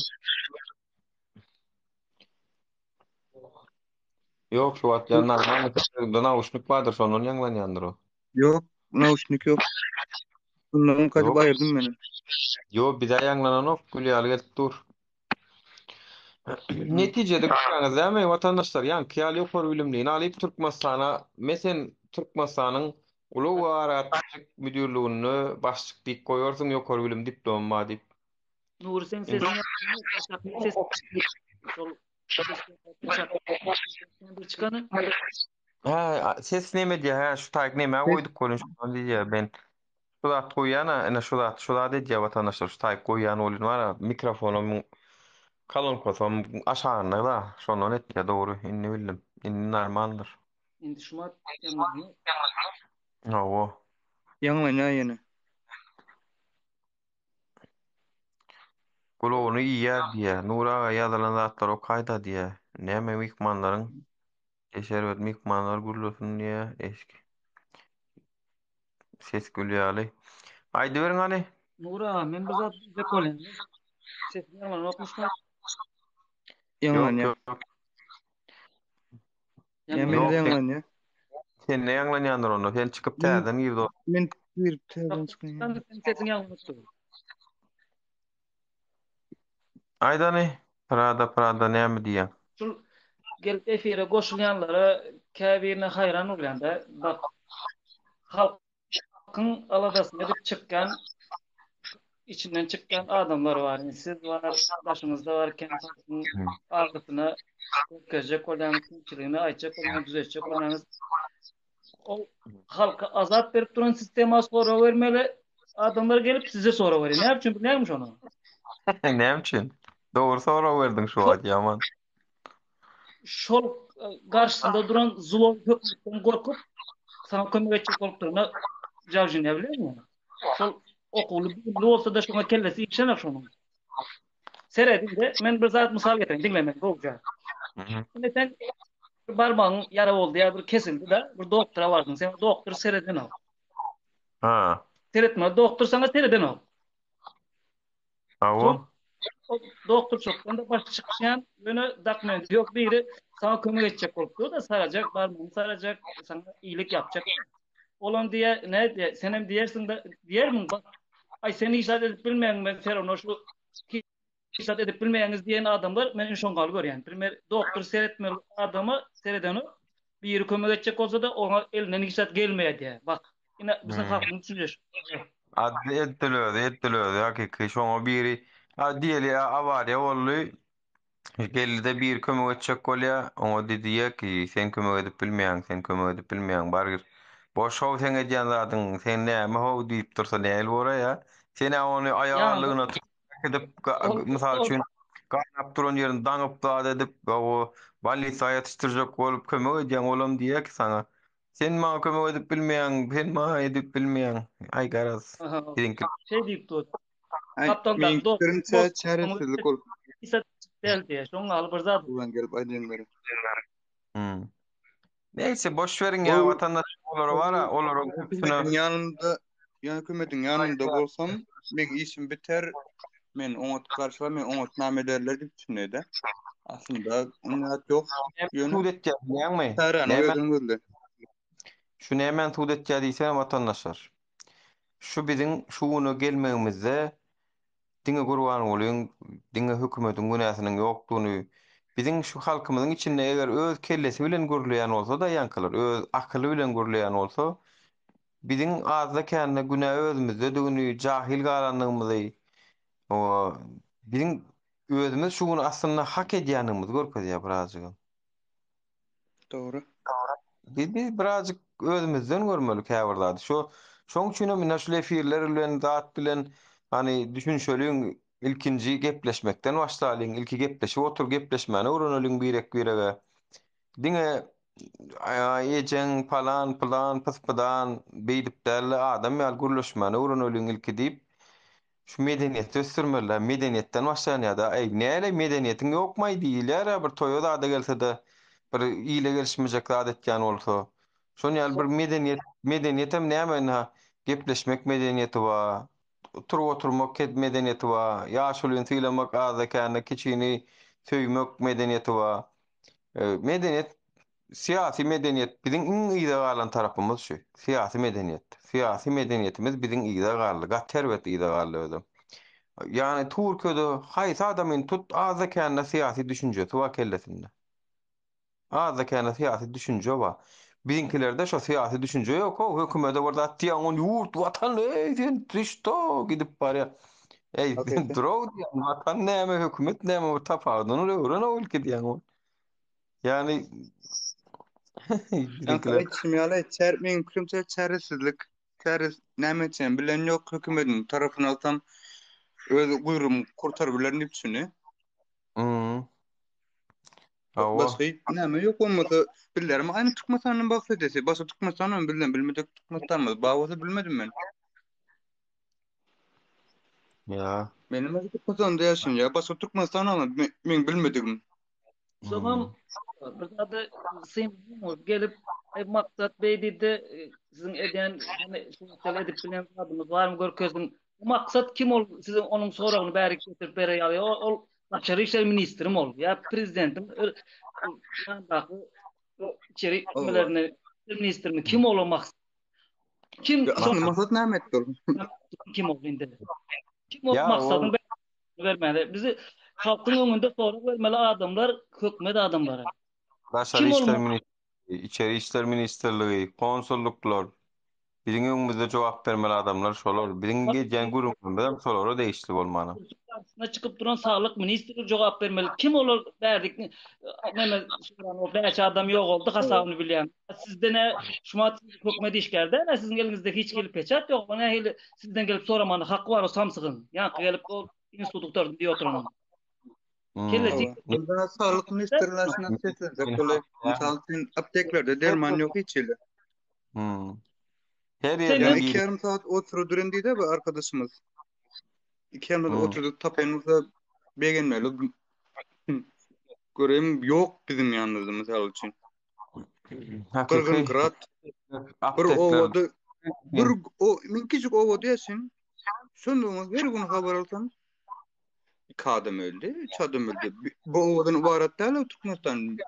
Ýok şu wagt ýa normal özünde nauşnik bardyr şondan ýaňlanýandyr o. Ýok, nauşnik ýok. Bundan gaçyp Ýok. aýyrdym meni. Ýok bize ýaňlananok gül ýaly gelip dur. Netijede görýäňiz dämi watandaşlar ýaňky ýaly ýokary bilimlini alyp Türkmenistana mesen Türkmenistanyň Ulag we aragatnaşyk müdirliginde başlyk diýip goýarsyň ýokary bilim diplomym bar diýip. Nury seň sesiň ýaňlanýar şol bir çykany. Hä ses neme diýýär hä şu taýyk nämä goýduk welin şondan diýýär men şu zat goýýan-a ine şu zat şu zat edýär watandaşlar şu taýyk goýýan welin bar-a mikrofonam kolonkasam aşagynda-da şondan etýär dogry indi bildim indi normaldyr. Indi şumat ýaňlanýar. Hawa. Ýaňlanýar ýene. Gulagyny iýýär diýýär. Nury aga ýazylan zatlary okaýda diýýär. Näme myhmanlaryň Eşerbet myhmanlar gürlesin diýýär. Eşki. Ses gül ýaly. Aýdyberiň hany. Nury aga men bir zat diýjek bolýan. Sesiň ýaňlanokmyş Ýok, Ýaňlanýar. ýok. Ýa mende Ýok, sen ýaňlanýar. sende ýaňlanýandyr onda. Sen çykyp Men täzeden gir dost. men girip täzeden çykaýyn. Seň sesiň ýaňlanyp dur. Aýdany, Prada Prada näme diýýäň? Şul gelip efire goşulýanlara käbirine haýran bolýan-da. Bak, halkyň aladasyny edip çykýan, içinden çykýan adamlar bar. Indi siz bar, daşyňyzda bar, kän halkyň agysyna görkezjek bolýaňyz, kemçiligini aýtjak bolýaňyz, düzetjek bolýaňyz. Ol halka azap berip duran sistema sorag bermeli adamlar gelip size sorag berýär. Näme üçin bilýärmi şony? Näme üçin? Dogry sorag berdiň şu wagt ýaman. Şol e, garşysynda duran zlo hökümetden gorkup sana kömek etjek bolup durana jawjynýar bilýärmi? Şol okuwly bilimli bolsa-da şoňa kellesi işlemek şonuň. Seret indi men bir zat mysal getirin diňle meni gowja. Indi sen bir barmagyň ýara boldy ýa bir kesildi da bir doktora bardyň. Sen doktor seredenok. Ha. Seretme doktor sana seredenok. Hawa. Doktor çokdan da baş çykýan ýöne dokument ýok biri sana kömek etjek bolup dur da sarajak barmagyny sarajak sana iýlik ýapjak. Olam diýe ne diýe senem diýersiň de diýermiň bak aý sen hiç zat edip bilmeýäň men sen ona şu hiç zat edip bilmeýäňiz diýen adamlar men şoňňaly görýän. Primer doktor seretmeli adama seredenok biri kömek etjek bolsa-da oňa elinden hiç zat gelmeýär diýýär. Bak ine biziň halkyň düşünjesi. Adly edil özi edil özi hakyky şoňa biri a diýeli awariýa boldy Geldi-de biri kömek etjek bolýa, oňa diýýä ki, sen kömek edip bilmeýäň, sen kömek edip bilmeýäň, bar gir. Boş how seň edýän zadyň, sen näme how diýip dursa nähili boraýa? Sen-ä ony aýalygyna tutup äkidip, mysal üçin, ganap duran ýerini daňyp zat edip, hawa, bolnisa ýetişdirjek bolup kömek edýäň, olam diýýä ki saňa, sen maňa kömek edip bilmeýäň, sen maňa edip bilmeýäň. Aý garaz, siziňki. Şeý diýip dur. Aý, Gapdalda meň dost pikirimçe çäresizlik ol. Däl diýýär. Şoň ýaly bir zat. Buradan gelip aýdýanlary. Hmm. Neyse boş veriň ya Bu vatandaş olara var ha olaryň köpüsine hökümetiň ýanynda ýa hökümetiň ýanynda bolsam meň işim biter men oňat garşylar men oňat name ederler diýip düşünýär-de. Aslynda oňat ýok. Ýöne sud etýär bilýäňmi? çäräni Näme özüň gözle. şu nämäni sud etýär diýsene vatandaşlar. Şu biziň şu güne gelmegimizde diňe Gurbangulyň, diňe hökümetiň günäsiniň ýokdugyny, biziň şu halkymyzyň içinde eger öz kellesi bilen gürleýän bolsa-da ýaňkylar, öz akyly bilen gürleýän bolsa, biziň azda-kände günä özümizdedigini, jahil galandygymyzy, biziň özümiz şu gün aslynda hak edýändigimizi görkezýär birazjygam. Dogry. Biz, biz birazcık özümizden görmeli käbir zady. Şu şoň üçin hem ine şu efirler bilen zat bilen hani düşünşeliň ilkinji gepleşmekden başlalyň. Ilki gepleşip otur gepleşmäni öwreneliň birek birege. Diňe. Ejeň palan pylan pys-pydan beýdip däl-de adam ýaly gürleşmäni öwreneliň ilki diýip, şu medeniýeti ösdürmeli-dä. Medeniýetden başlanýar-da. Eý, näle medeniýetiň ýokmaý diýilýär-ä bir toýa zada gelse-de, bir ile gelişmejek zat etýän bolsa. Şon ýaly bir medeniýet, medeniýetem näme ynha, gepleşmek medeniýeti bar, turup oturmak medeniýeti bar, ýaşulyny sylamak azda-kände kiçini söýmek medeniýeti bar. Medeniýet, syýasy medeniýet biziň iň yza galan tarapymyz şu. Syýasy medeniýet. Syýasy medeniýetimiz biziň yza galdy. Gaty erbet yza galdy özem. Ýagny Türkiýede haýsy adamyny tut azda-kände syýasy düşünjesi bar kellesinde. Azda-kände syýasy düşünje bar. Biziňkilerde şo syýasy düşünje ýok-ow. Hökümete bir zat diýýäň, ony ýurt, watan, eý sen ty şto gidip barýa. Eý sen durow diýýäň, watan näme, hökümet näme, bir tapawudyny öwren-ow ilki diýýäň ol. Ýagny Ýaňky aýdyşym ýaly, çär, meň pikirimçe çäresizlik. Çäre näme etjegimi bilen ýok, hökümediň tarapyny alsam öz guýrugymy kurtaryp bilerin diýip düşündi. Hmm. Hawa. Başga hiç näme ýok bolmasa bizlerem aýny Türkmenistandan bahs edesi. Başga Türkmenistanam bizden bilmedik Türkmenistanymyz bar bolsa bilmedim men. Ýa. Menem öz Türkmenistanda ýaşaýan ýa başga Türkmenistanam meň bilmedigim. Soňam bir zady syn gelip e, maksat beý diýdi, e, siziň edýän hani şu edip bilen zadyňyz barmy görkezin. Bu maksat kim ol siziň onuň soragyny bäri getirip bere ýaly ol, ol daşary işler ministri ol ýa prezidentiň ýanyndaky içeri etmelerini ministrmi kim ol o maksat? Kim Aslynda maksat näme etdi ol? Kim ol indi? Kim ol maksadyň bermeli? Bizi halkyň öňünde sorag bermeli adamlar hökümet adamlary. Daşary işler ministrligi, içeri işler ministrligi, konsulluklar biziň öňümizde jogap bermeli adamlar şolar. Biziň edýän gürrüňlerimiz hem şolara degişli bolmaly. Garşysyna çykyp duran saglyk ministri jogap bermeli. Kim olar bärdik neme soran o bäş adam ýogaldy hasabyny bilýän. Sizde ne şumat hökümet işgäri däl, siziň eliňizde hiç hili peçat ýok. O nähili sizden gelip soramana haky bar o samsygyň. Ýaňky gelip ol institut gutardym diýip oturanyň. Kellesi Bunda saglyk ministrligine seslensek bolar. Mysal üçin apteklerde derman ýok hiç hili. Hmm. Her ýerden Ýa iki ýarym saat oturyp duran diýdi bu arkadaşymyz. Iki ýarym saat oturdyk tapan bolsa begenmeli. Görem ýok biziň ýanymyzda mysal üçin. Hakyky Gyrgyn Bir obada bir o men kiçik obada ýaşaýan. Şonda her gün habar alsam iki adam öldi, üç adam öldi. Bu obadan ybarat däl Türkmenistan.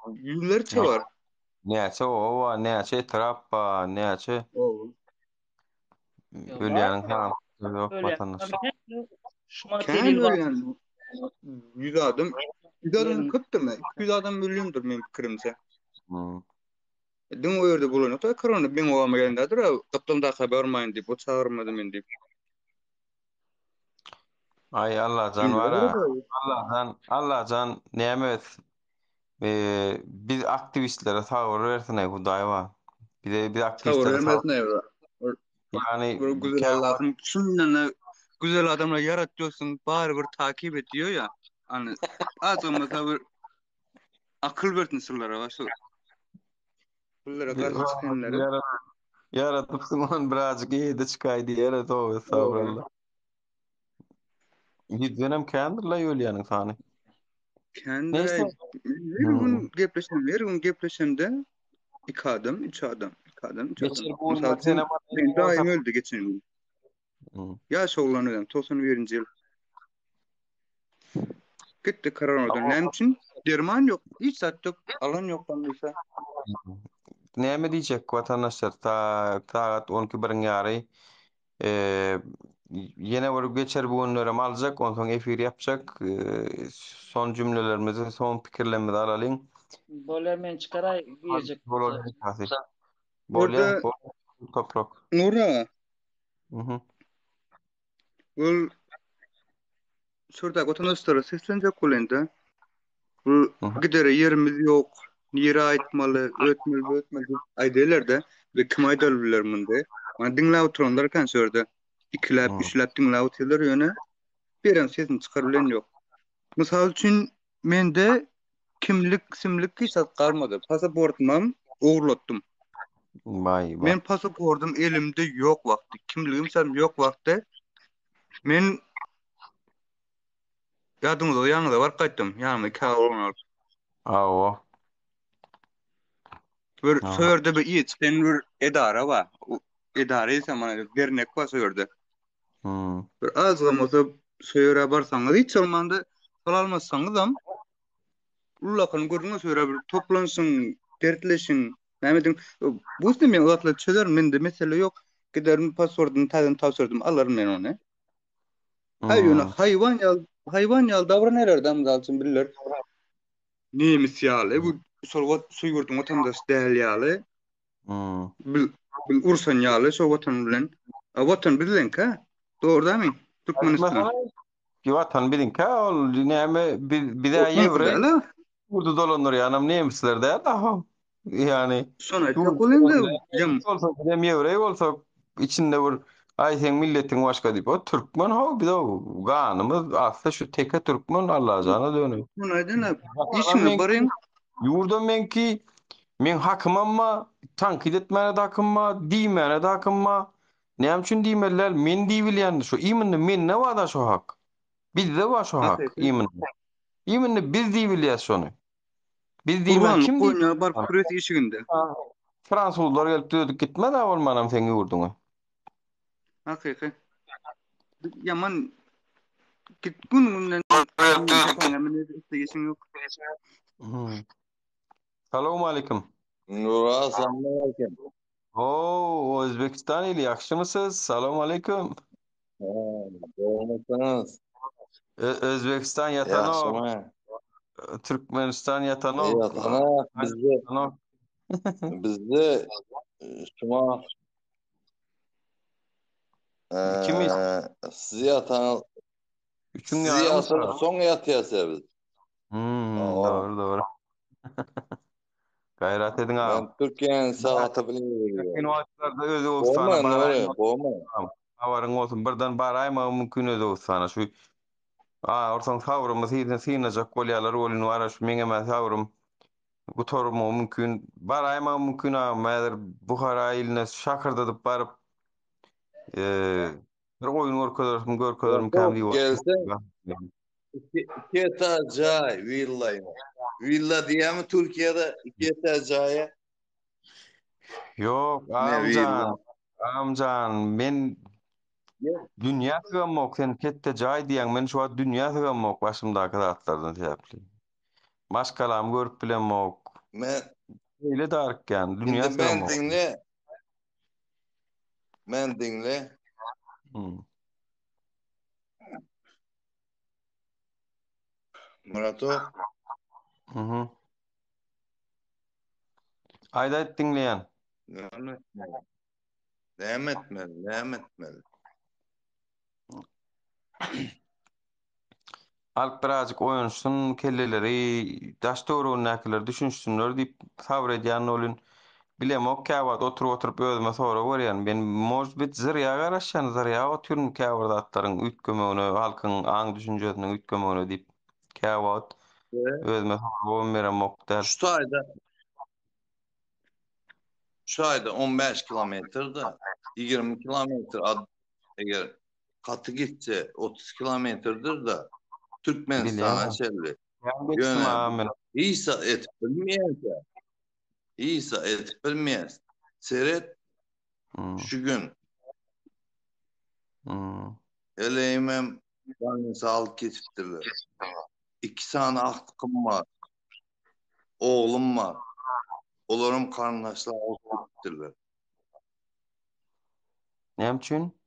Ýüzlerçe bar. Näçe oba bar, näçe etrap bar, näçe ölýäniň sany ýok watandaş. Kän ölýän 100 adam, 100 adam köpdür mi? 200 adam ölýändir meň pikirimçe. Hmm. Diňe o ýerde bolan ýok-da korona meň obama gelendedir, gapdaldaky barmaýyn diýip, o çagyrmady meni diýip. Aý Allajan bar-a. Allajan, Allajan näme etsin? Ee, biz aktiwistlere sabyr bersin-eý Hudaý bar. Bize biz Sabyr aktiwistlere bermesin sabyr. eý. Ýagny Bir güzel käwagt Allahym şundan güzel adamlar ýaratýarsyň, bary bir takip et diýýär ýa. Hani azam sabyr akyl bersin şulara şu. Bulara garşy çykanlara. Ýaratypsyň ony birazjyk ýedi çykaý diýere toba estagfurullah. Ýüzdenem kändir-la ölýäniň sany. Kändir. Neyse. Her gün gepleşem, her gün gepleşemde iki adam, üç adam, iki adam, üç adam. Geçer bu Mysal üçin, men daýym öldi geçen gün. Hmm. Ýaş oglan özem, 91-nji ýyl. Gitdi koronadan. Näme üçin? Derman ýok, hiç zat ýok, alan ýok bolmasa. Näme diýjek watandaşlar, ta sagat 12 biriň ýary. Eee, ýene bir geçer bu günlerem aljak, onsoň efir ýapjak. Eee, son jümlelerimizi, son pikirlerimizi alalyň. Bolýar men çykaraý girjek Bolar bolsa. esasy. Bolýar, Burada bolýar toprak. Nura, Mhm. Ol şurada watandaşlara seslenjek bolanda bu gidere ýerimiz ýok, nirä aýtmaly, ötmeli, ötmeli diýip aýdýarlar-da we kim aýdaly biler munda. Mana diňläp oturanlar kan şu ýerde. Ikiläp, üçläp diňläp otyrlar ýöne birem sesini çykaryp bilen ýok. Mysal üçin mende. Kimlik, simlik hiç zat galmady. Pasaportymam ogurlatdym. Vay vay. Men pasaportym elimde ýok wagty, kimligim sam ýok wagty men ýadyňyzda ýanyňyza baryp gaýtdym. Ýanyma iki oglan alyp. Hawa. Bir şo ýerde bir içgin bir edara bar. Edara diýsem mana dernek bar şo ýerde. Hmm. Bir azgam bolsa şo ýere barsaňyz hiç bolmanda pul almasaňyzam ullakan görüň şo ýere bir toplanyşyň, dertleşiň, näme ediň. Bu üstüne men o zatlary çözerin, mende mesele ýok. Giderin pasportyny täzeden tabşyrdym, alaryn men ony. Haý ýöne Hmm. haýwan ýaly, haýwan ýaly davranýarlar-da mysal üçin biriler. Nemes ýaly, bu şol wat şu ýurduň watandaşy däl ýaly. Hmm. Bil bil urşan ýaly şo watan bilen. A watan bizleňkä. Dogry dämi? Türkmenistan. Aýtmasana, watan biziňkä ol näme biz bize Türkmeniňki ýewreý däl-a. ýurdy dolandyrýanam nemisler däl aho. Ýani Şony aýtjak ýurt bolýan-da, dolandyrýan jem nemis bolsa bizem ýewreý bolsak içinde bir aý seň milletiň başga diýip. O türkmen ho biz o ganymyz asly şu teke türkmen Allajana dönüp. Şony aýdan-a, Watanam işiňe meňki, baryň. ýurdam meňki, meň hakymam bar, tankyt etmäne-de hakym bar, diýmäne-de hakym bar. Näme üçin diýmeli däl? Men diýibilýän şu imенно mende bar-da şo hak. Bizde bar şo hak Hakyky. imенно. Imенно biz diýibilýäs şony. Biz diýmän Gurbanlyk kim diýip goýunýar baryp küresi işiginde. Fransuzlar gelip düzedip gitmez-ä bolmanam seň ýurduňy. Hakyky. Ýaman git gün günden depäňe münüp isleýşiň ýok. Hmm. Salowmalikim. Nura salam Oo, Özbekistan ili ýagşymysyz? Salowmalikim. Gowumysyňyz? Ö- Özbekistan ýatanok, Ýagşymy? Türkmenistan ýatanok. Ýatanok bizde Ýatanok. bizde şuňa Kimi? siz ýataňyz Üçüň siz ýarymy ýatyp sagat? soň ýatýas biz. Hmm, Hawa. dogry, dogry. Gaýrat ediň Men agam. Türkiýäniň sagaty bilen Ýakyn ýörýän. wagtlarda Özbegistana Gowmy Nury, baraýmak gowmy? habaryň bolsun. Birden baraýmagym mümkin Özbegistana. Şu a, ortaň sabrymy syna synajak bolýarlar welin wara şu meňem-ä sabrym gutarmagy mümkin. Baraýmagym mümkin agam. Häzir Buhara iline şakyrdadyp baryp, e, bir oýun görkezersim, görkezerimkäm Ýok, diýip gelseň otyryn. Iki, iki etaj jaý, willa ýa. Willa diýýärmi Türkiýede iki etaj jaýa? Ýok, Ne agamjan, willa? agamjan, men Ýok. dünýä sygamok, sen ketde jaý diýýäň, men şu wagt dünýä sygamok başymdaky zatlardan sebäpli. Maşgalamy görüp bilemok. Men Beýle darykýan, dünýä indi men sygamok. diňle, men diňle. Hmm. Muratok. Mhm. Aýt aýt diňleýän. Näme etmeli? Näme etmeli? Näme etmeli? Halk birazjyk oýanşsyn, kelleleri daş töweregindäkiler düşünişsinler diýip sabyr edýän welin bilemok käwagt oturyp oturyp özüme sorag berýän men может bit zyrýa garaşýan zyrýa otyryn käbir zatlaryň üýtgemegine halkyň aň düşünjesiniň üýtgemegine diýip käwagt özüme soragam beremok däl. Şu taýda şu taýda 15 kilometrde 20 kilometr eger gaty gitse 30 kilometrdir-de Türkmenistana Bilýän. çenli. Ýa geçdim Ýöne agam men. hiç zat etip bilmeýärkä, hiç zat etip bilmeýäs. Seret Hmm. şu gün Hmm. eleýimem bolnisa alyp geçipdirler. Iki sany agtykym bar. Oglum bar. Olaram garyndaşlar alyp gidipdirler. Näme üçin?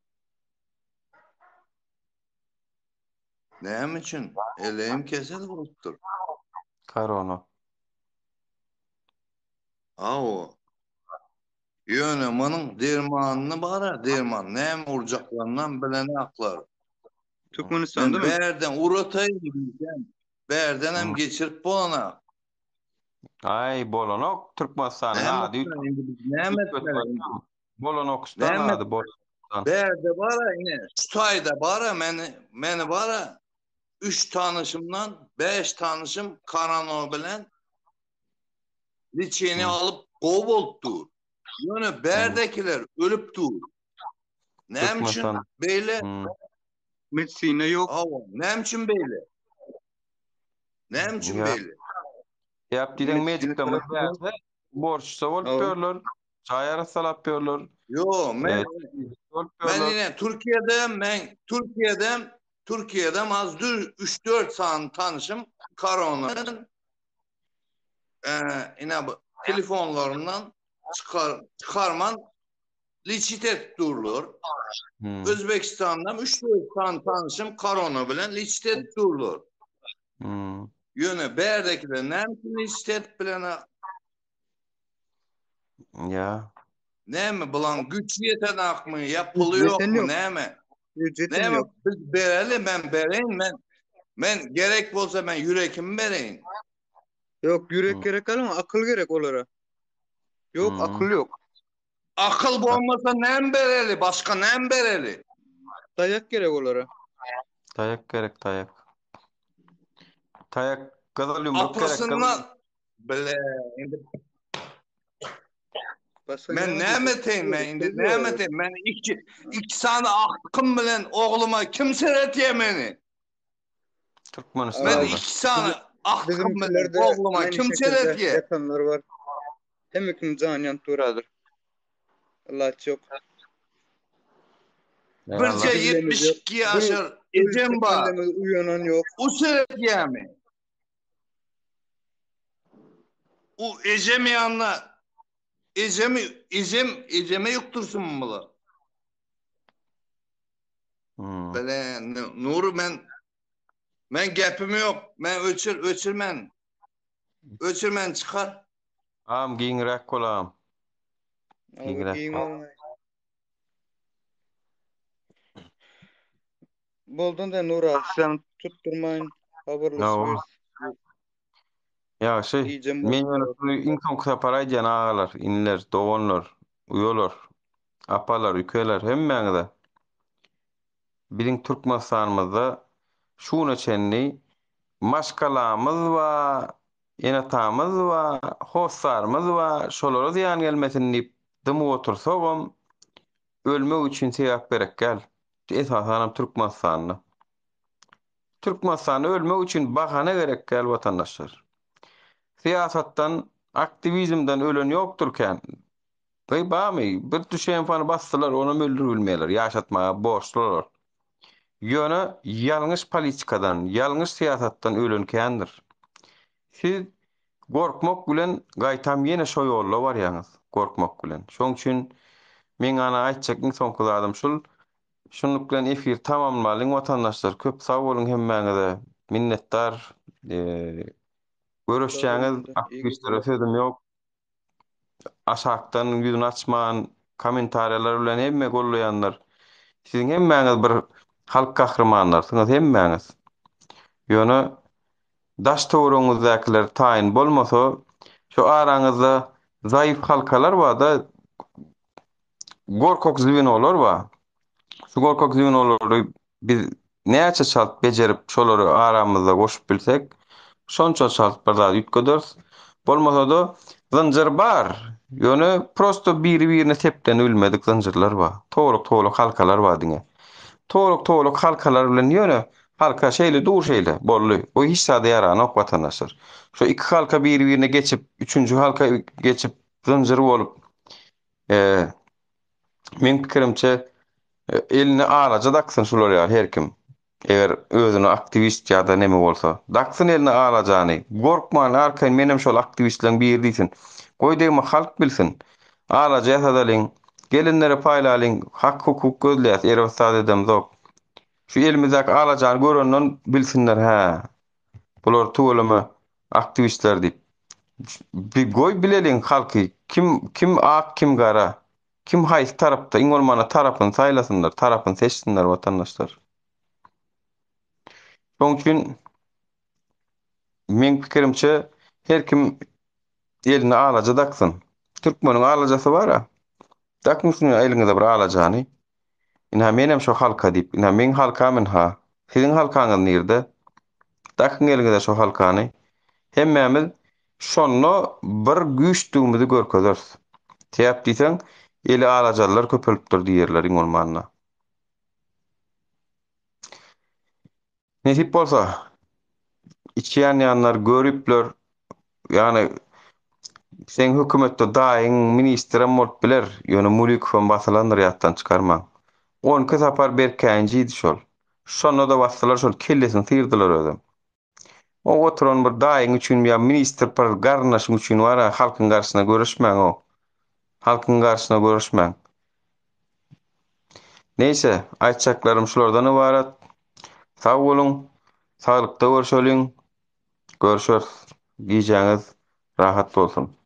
Näme üçin? Eleýim kesel bolupdyr. Korona. Hawa. Ýöne munuň dermanyny bar-a, derman. Näme urjaklarynam bilenaklar. Men Türkmenistandamy? bärden urataýyn diýsem, bärdenem geçirip bolanak. Aý, bolanok. Türkmenistanyň Näme ady etmeli indi biz? Näme etmeli indi? Bolanokistan Näme ady, Bolanokistan. Bärde bar-a ine, şu taýda bar-a meni, meni bar-a. Üç tanyşymdan bäş tanyşym korona bilen liçeniýe alyp gowy bolup dur. Ýöne bärdekiler ölüp dur. Näme üçin beýle? Medisina ýok. Hawa, näme üçin beýle? Näme üçin beýle? Ýap diýseň medikden bir bärde borçsa bolup ýörler, jaý arassalap ýörler. Ýo, men men ine Türkiýede men Türkiýede Türkiýede az 3-4 sany tanşym korona ine bu telefonlaryndan çykar çykarman liçit edip durlar. Hmm. Özbekistandan 3-4 sany tanşym korona bilen liçit edip durlar. Hmm. Ýöne bärdekiler näme üçin liçit edip bilenak? Ya. Näme bulan güýç ýetenakmy ýa puly ýokmy näme? Býujetem Näme ýok. biz bereli men bereýin men men gerek bolsa men ýürekimi bereýin. Ýok, ýürek gerek alma, akyl gerek olara. Ýok, Hmm. akyl ýok. Akyl bolmasa näme bereli başga näme bereli? Daýak gerek olara. Taýak gerek taýak. Taýak gyzyl ýumruk gerek gyzyl. Atasyndan bile indi Başga men näme näme diýjek? eteýin men indi Söz näme ýok. eteýin men iki iki sany agtykym bilen ogluma kim seretýär meni? Men Türkmenistanda. iki sany agtykym bilen Bizimkilerde ogluma aynı kim şekilde seretýär? ýatanlar bar. Hemme kim jan ýanyp duradyr. Ilaç ýok. Birje Bilenimiz ýok. 72 ýaşar ejem bar. Pandemiýada uýanan ýok. O seretýärmi? O ejem ýanyna ejemi ejem ejeme ýukdursynmy bular? Hmm. Bile Nury men men gepim ýok. Men öçür öçür men. Öçür men çykar. Am giňräk bol am. Abi Giňräk giň bol. bolmaý. Boldan da Nura sen tutdurmaýyn. Habarlaşyp Hawa. ýörüs. Ýagşy. Gijem Men boldy. ýöne şuny iň soňky sapar aýdýan agalar, iniler, doganlar, uýalar, apalar, ükeler hemmäňize. Biziň Türkmenistanymyzda şu güne çenli maşgalamyz bar, ene-atamyz bar, hossarymyz bar, şolara zyýan gelmesin diýip dymyp otursagam, ölmek üçin sebäp gerek däl. Esasanam Türkmenistanda. Türkmenistanda ölmek üçin bahana gerek däl watandaşlar. Syýasatdan, aktiwizmden ölen ýokdur kän. Gyý barmy? Bir düşenfany basdylar, onam öldüribilmeýärler. Ýaşatmaga borçly olar. Ýöne ýalňyş politikadan, ýalňyş syýasatdan ölen kändir. Siz gorkmak bilen gaýtam ýene şo ýolda barýaňyz, gorkmak bilen. Şoň üçin meň ana aýtjak iň soňky zadym şul. Şunluk bilen efiri tamamlalyň watandaşlar. Köp sag boluň hemmäňize. Minnetdar. Sag Görüşýäňiz. boluň onda. Iyi Aktiwistlere geceler. sözüm ýok. Aşakdan ýüzüni açman kommentariýalar bilen hemme gollaýanlar. Siziň hemmäňiz bir halk gahrymanlarysyňyz hemmäňiz. Ýöne daş töweregiňizdäkiler taýyn bolmasa, şu araňyzda zaýyf halkalar barda gorkak zwenolar bar. Şu gorkak zwenolary biz näçe çalt bejerip şolary aramyzda goşup bilsek, şonça çalt bir zat üýtgederis. Bolmasa-da zynjyr bar, ýöne prosto biri-birine seplenibilmedik zynjyrlar bar. Towlak-towlak halkalar bar diňe. Towlak-towlak halkalar bilen ýöne halka şeýle dur şeýle, boldy. Bu hiç zada ýaranok watandaşlar. Şu iki halka biri-birine geçip, üçünji halka geçip zynjyr bolup, Meň pikirimçe eline alaja daksyn şular ýaly her kim. Eger özüne aktiwist ýa-da neme bolsa. Daksyn eline alajany. Gorkman arkaýyn menem şol aktiwistleriň biri diýsin. Goý degme halk bilsin. Alaja ýasadalyň. Gelinlere paýlalyň. Hak hukuk gözleýäs erbet zat edemzok. Şu elimizdäki alajany görenden bilsinler hä. Bular tüweleme aktiwistler diýip. Bi goý bileliň halky kim kim ak kim gara. Kim haýsy tarapda iň bolmanda tarapyny saýlasynlar, tarapyny seçsinler watandaşlar. Şoň üçin meň pikirimçe her kim eline alaja daksyn. Türkmeniň alajasy bar-a. Dakyň şuny eliňize bir alajany. Ynha menem şo halka diýip, ynha meň halkam ynha. Siziň halkaňyz nirde? Dakyň eliňize şo halkany. Hemmämiz şonda bir güýçdügimizi görkezeris. Sebäp diýseň, eli alajalylar köpelipdir diýerler iň bolmanda. Nesip bolsa, içi ýanýanlar göripler, ýagny seň hökümetde daýyň ministrem bolup biler, ýöne Mulikowam basylandyr ýatdan çykarmaň. 12 sapar berkäýinjidi şol. Şonda-da basdylar şol kellesini syrdylar özem. O oturan bir daýyň üçin ýa ministr bir garyndaşyň üçin bar-a halkyň garşysyna göreşmäň-ow. Halkyň garşysyna göreşmäň. Neýse, aýtjaklarym şulardan ybarat. Sag boluň, saglykda görşeliň. Görşeris. Gijäňiz rahat bolsun.